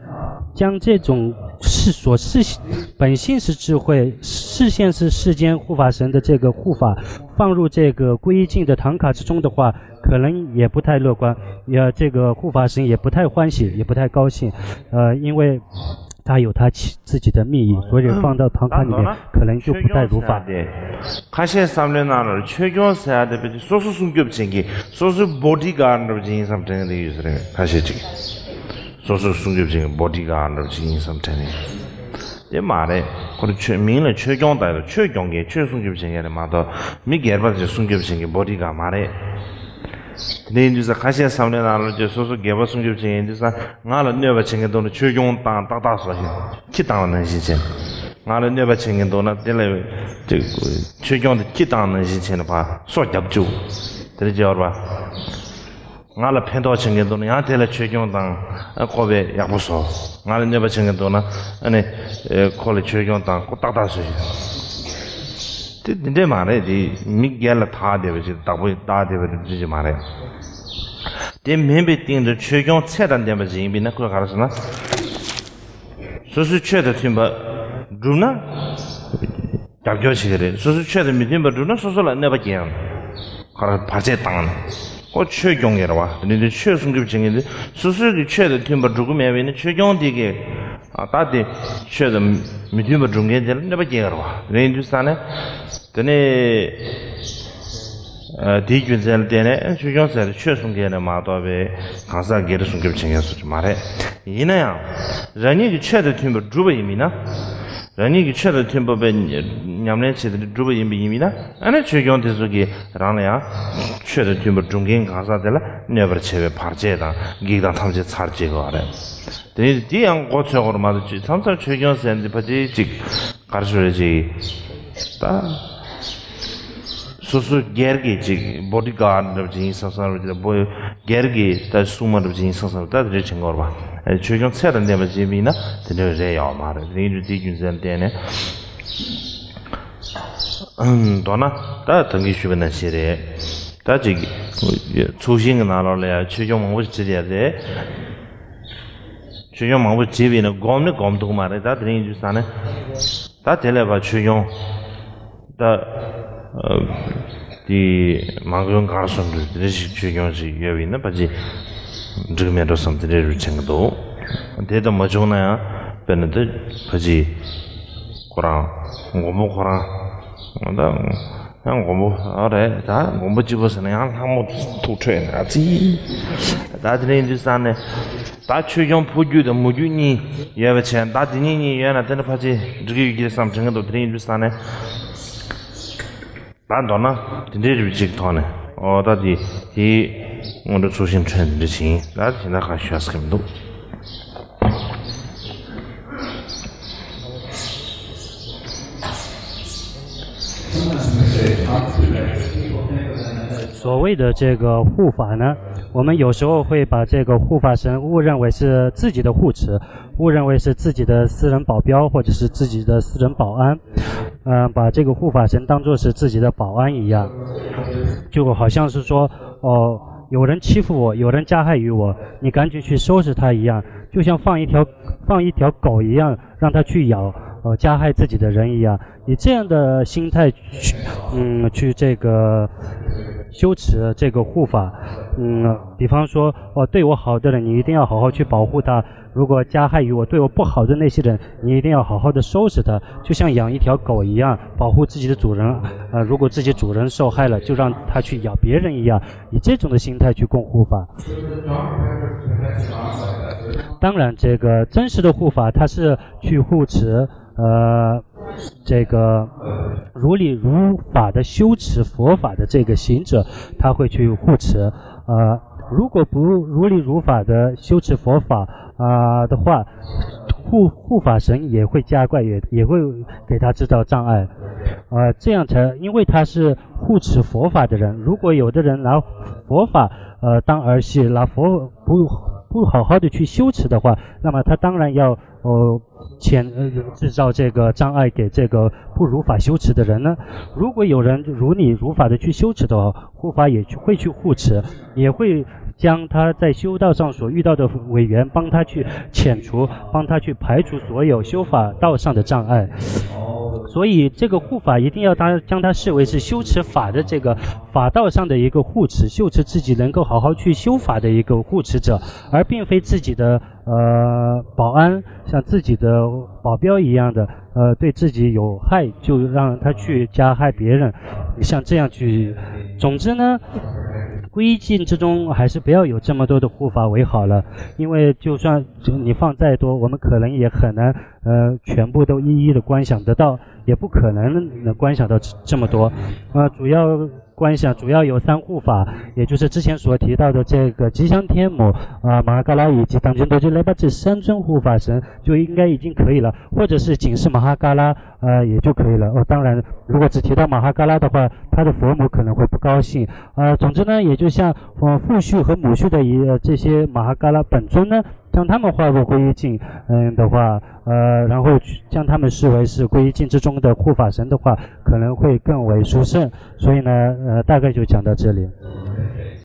将这种是所是本性是智慧，视线是世间护法神的这个护法，放入这个皈依境的唐卡之中的话，可能也不太乐观，也这个护法神也不太欢喜，也不太高兴，呃，因为他有他其自己的密意，所以放到唐卡里面可能就不太如法。 ཁ་ཤས་བསམ་བློའི་ནང་ལ་ཆོས་སྐྱོང་ཟེར་ཡ་དེ་བས་སོ་སོ་སྲུང་སྐྱོབ་བྱེད་མཁན། སོ་སོའི་བོ་ཌི་གཱཌ་འདྲ་པོ་ཅིག་ཡིན་བསམ་དྲན་གྱི་ཡོད་ས་རེད། ཁ་ཤས་ཅིག་སོ་སོ་སྲུང་སྐྱོབ་བྱེད་མཁན་བོ་ཌི་གཱཌ་འདྲ་པོ་ཅིག་ཡིན་བསམ་དྲན་ནས། དེ་མ་རེད། ཁོ་རང་ཆོས་མིང་ལ་ཆོས་སྐྱོང་ད་ཡོད། ཆོས་སྐྱོང་མཁན། ཆོས་སྲུང་སྐྱོབ་བྱེད་མཁན་རེད་མ་གཏོགས། མི་སྒེར་པ་ཅིག་སྲུང་སྐྱོབ་བྱེད་མཁན་བོ་ཌི་གཱཌ་མ་རེད། དེ་འདྲ་ཡིན་དུས་ས་ཁ་ཤས་བསམ་བློའི་ནང་ལ་ཅིག་སོ་སོ་སྒེར་པ་སྲུང་སྐྱོབ་བྱེད་མཁན་ཡིན་དུས་ས། ང་ལ་གནོད་པ་བྱེད་མཁན་འདུག་ན་ཆོས་སྐྱོང་བཏང་ཏག་ཏག་བཟོ་ཞིག་ཁྱི་བཏང་བ་ནང་བཞིན་བྱས། ང་ལ་གནོད་པ་བྱེད་མཁན་འདུག་ན་དེ་ལ་ཅིག་ཆོས་སྐྱོང་དེ་ཁྱི་བཏང་ནང་བཞིན་བྱས་ནས་ཕར་སྲོག་བརྒྱབ་བཅུག་དེ་འདྲ་བྱེད་པ་རེད་པ། ང་ལ་ཕན་ཐོགས་བྱེད་མཁན་འདུག་ན་ཡང་དེ་ལ་ཆོས་སྐྱོང་དང་ཨ་བསྐོ་བས་ཡག་པོ་བཟོ། ང་ལ་གནོད་པ་བྱེད་མཁན་འདུག་ན་ཨ་ནི་ཨེ་ཁོ་ལ་ཆོས་སྐྱོང་དང་ཁོ་ཏག་ཏག་བཟོ་ཞིག་དེ་དེ་འདྲས་མ་རེད། དེ་མི་སྒེར་ལ་ཐག་བདེ་བ་ཞིག་བདག་པོས་བདག་བདེ་བ་དེ་འདྲས་ཞིག་མ་རེད། དེ་མིན་པའི་སྟེང་དུ་ཆོས་སྐྱོང་ཚད་དང་ལྡན་པ་ཞིག་ཡིན་པས་ན་ཁོས་ག་རེ་ཟེར་ན། སོ་སོའི་ཆོས་དང་མཐུན་པ་བསྒྲུབས་ན་རྒྱབ་སྐྱོར་བྱེད་ཀྱི་རེད། སོ་སོའི་ཆོས་དང་མི་མཐུན་པ་བསྒྲུབས་ན་སོ་སོ་ལ་གནོད་པ་སྐྱེལ་ཡང་ག་རེ་བར་ཆད་བཏང་ནས་ཁོ་ཆོས་སྐྱོང་གི་རེད་བ། དེ་འདྲ་དུས་ཆོས་སྲུང་སྐྱོབ་བྱེད་མཁན་དེ་སོ་སོའི་གི་ཆོས་དང་མཐུན་པར་སྒྲུབ་ཀྱི་མེད་པས་ན་ཆོས་སྐྱོང་དེ་གི་ཨ་ད་དེ་ཆོས་དང་མི་མཐུན་པར་སྒྲུབ་མཁན་དེ་ལ་གནོད་པ་སྐྱེལ་གི་རེད་བ། དེ་འདྲ་ཡིན་དུས་ས་ནས་དེ་ནས་ཨ་དེའི་རྒྱུ་མཚན་ལ་བརྟེན་ནས་ཆོས་སྐྱོང་ཟེར་ཏེ་ཆོས་སྲུང་མཁན་ནས་མ་གཏོགས་པའི་གང་ཟག་སྒེར་སྲུང་སྐྱོབ་བྱེད་མཁན་སུ་ཅིག་མ་རེད། ཡིན་ན་ཡང་རང་ཉིད་ཀྱི་ཆོས་དང་མཐུན་པར་སྒྲུབ་པ་ཡིན་མིན་ན། རང་ཉིད་ཀྱི་ཆོས་དང་མཐུན་པ་བས་ཉམས་ལེན་བྱེད་དེ་སྒྲུབ་པ་ཡིན་པ་ཡིན་མིན་ན། ཨ་ནི་ཆོས་སྐྱོང་དེ་ཚོ་གིས་རང་ལ་ཡང་ཆོས་དང་མཐུན་པར་སྒྲུབ་མཁན་གང་ཟག་དེ་ལ་གནོད་པར་བྱེད་པའི་བར་ཆད་དང་བགེགས་དང་ཐམས་ཅད་ཚར་བཅད་དགོས་པ་རེད། དེ་དེ་ཡང་མགོ་ཚོས་སྐོར་མ་གཏོགས་ཅིག་མཚམས་མཚམས་ཆོས་སྐྱོང་ཟེར་འདི་ཕ་ཅིག་ཅིག་ག་རེ་ཞུ་རེད་ཅིག་ད། སོ་སོ་སྒེར་གྱི་ཅིག་བོ་ཌི་གཱཌ་འདྲ་པོ་ཅིག་ཡིན་བསམ་བསམ་རེད་ཅིག་བོ་སྒེར་གྱི་ད་སྲུང་མ་འདྲ་པོ་ཅིག་ཡིན་བསམ་བསམ་ད་དེ་འདྲ་བྱེད་དགོས་རེད་པ། ཨ་ཆོས་སྐྱོང་ཚད་དང་ལྡན་པ་ཅིག་ཡིན་ན་དེ་འདྲ་རེད་ཡོད་མ་རེད། དེ་ཡིན་དུས་དེའི་རྒྱུ་མཚན་ལ་བརྟེན་ནས། མདོར་ན་ད་ད་གིན་ཞུས་པ་ནང་བཞིན་རེད། ད་ཅིག་ཚོགས་ཞིང་གི་ནང་ལོགས་ལ་ཡང་ཆོས་སྐྱོང་མང་པོ་ཞིག་བྲིས་ཡ་རེད། ཆོས་སྐྱོང་མང་པོ་བྲིས་པ་ཡིན་ན་སྒོམ་ནི་སྒོམ་ཐུབ་མ་རེད། ད་དེ་རིང་ཡིན་དུས་ས་ནས་ད་དེ་ལས་ཕར་ཆོས་སྐྱོང་ད་ཨ་དེ་མ་མགོན་གར་སོང་དུས་དེ་འདྲ་ཞིག་ཆོས་སྐྱོང་ཞིག་ཡོད་པ་ཡིན་ན་ཕལ་ཆེར་འགྲིག་མེད་འགྲོ་བསམ་དེ་འདྲའི་རུ་ཆེན་གི་འདུག་དེ་ལྟར་མ་བྱུང་ན་ཡང་དཔེར་ན་དེ་ཕལ་ཆེར་ཁོ་རང་མགོན་པོ་ཁོ་རང་ད། ཡང་མགོན་པོ་ཨ་རེད། ད་མགོན་པོ་གཅིག་པོ་ཟེར་ན་ཡང་ལྷ་མོ་ཐུག་འཕྲད་ནས་ཨ་ཙི། ད་དེ་རིང་འདི་ས་ནས་ད་ཆོས་སྐྱོང་ཕོ་རྒྱུད་དང་མོ་རྒྱུད་གཉིས་ཡོད་པ་བྱས་ད་དེ་གཉིས་གཉིས་ཡོད་ན་དེ་འདྲ་ཕལ་ཆེར་འགྲིག་གི་ཡོད་ཀྱི་བསམ་དྲན་གི་འདུག་དེ་རིང་འདི་ས་ནས་ད་མདོར་ན་དེ་འདྲའི་རིགས་གཅིག་ཐོག་ནས་ཨོ་ད་དེ་དེའི་སྔོན་འགྲོ་ཚོགས་ཞིང་ཁྲོད་འདི་འདྲ་ཞིག་ཡིན། ད་དེ་ན་ཁ་ཤས་ཟེར་གི་མི་འདུག 所谓的这个护法呢，我们有时候会把这个护法神误认为是自己的护持，误认为是自己的私人保镖或者是自己的私人保安，嗯、把这个护法神当作是自己的保安一样，就好像是说，哦，有人欺负我，有人加害于我，你赶紧去收拾他一样，就像放一条放一条狗一样，让他去咬，呃，加害自己的人一样。 以这样的心态去，嗯，去这个修持这个护法，嗯，比方说，哦，对我好的人，你一定要好好去保护他；如果加害于我、对我不好的那些人，你一定要好好的收拾他，就像养一条狗一样，保护自己的主人。呃，如果自己主人受害了，就让他去咬别人一样，以这种的心态去供护法。当然，这个真实的护法，他是去护持，呃，这个如理如法的修持佛法的这个行者，他会去护持。呃，如果不如理如法的修持佛法啊、的话，护护法神也会加怪，也也会给他制造障碍。呃，这样才因为他是护持佛法的人，如果有的人拿佛法呃当儿戏，拿佛不不好好的去修持的话，那么他当然要呃。 前呃制造这个障碍给这个不如法修持的人呢？如果有人如理如法的去修持的话，护法也去会去护持，也会将他在修道上所遇到的违缘，帮他去遣除，帮他去排除所有修法道上的障碍。所以这个护法一定要他将他视为是修持法的这个法道上的一个护持，修持自己能够好好去修法的一个护持者，而并非自己的呃保安，像自己的保镖一样的，呃，对自己有害就让他去加害别人，像这样去。总之呢，皈依境之中还是不要有这么多的护法为好了，因为就算你放再多，我们可能也很难呃全部都一一的观想得到，也不可能能观想到这么多。呃，主要观想主要有三护法，也就是之前所提到的这个吉祥天母啊、马哈嘎拉以及当今多吉雷巴这三尊护法神，就应该已经可以了，或者是仅是马哈嘎拉呃也就可以了。哦，当然，如果只提到马哈嘎拉的话，他的佛母可能会不高兴。呃，总之呢，也就像呃父续和母续的一呃这些马哈嘎拉本尊呢，将他们化入皈依境，嗯的话，呃，然后将他们视为是皈依境之中的护法神的话，可能会更为殊胜。所以呢，呃，大概就讲到这里。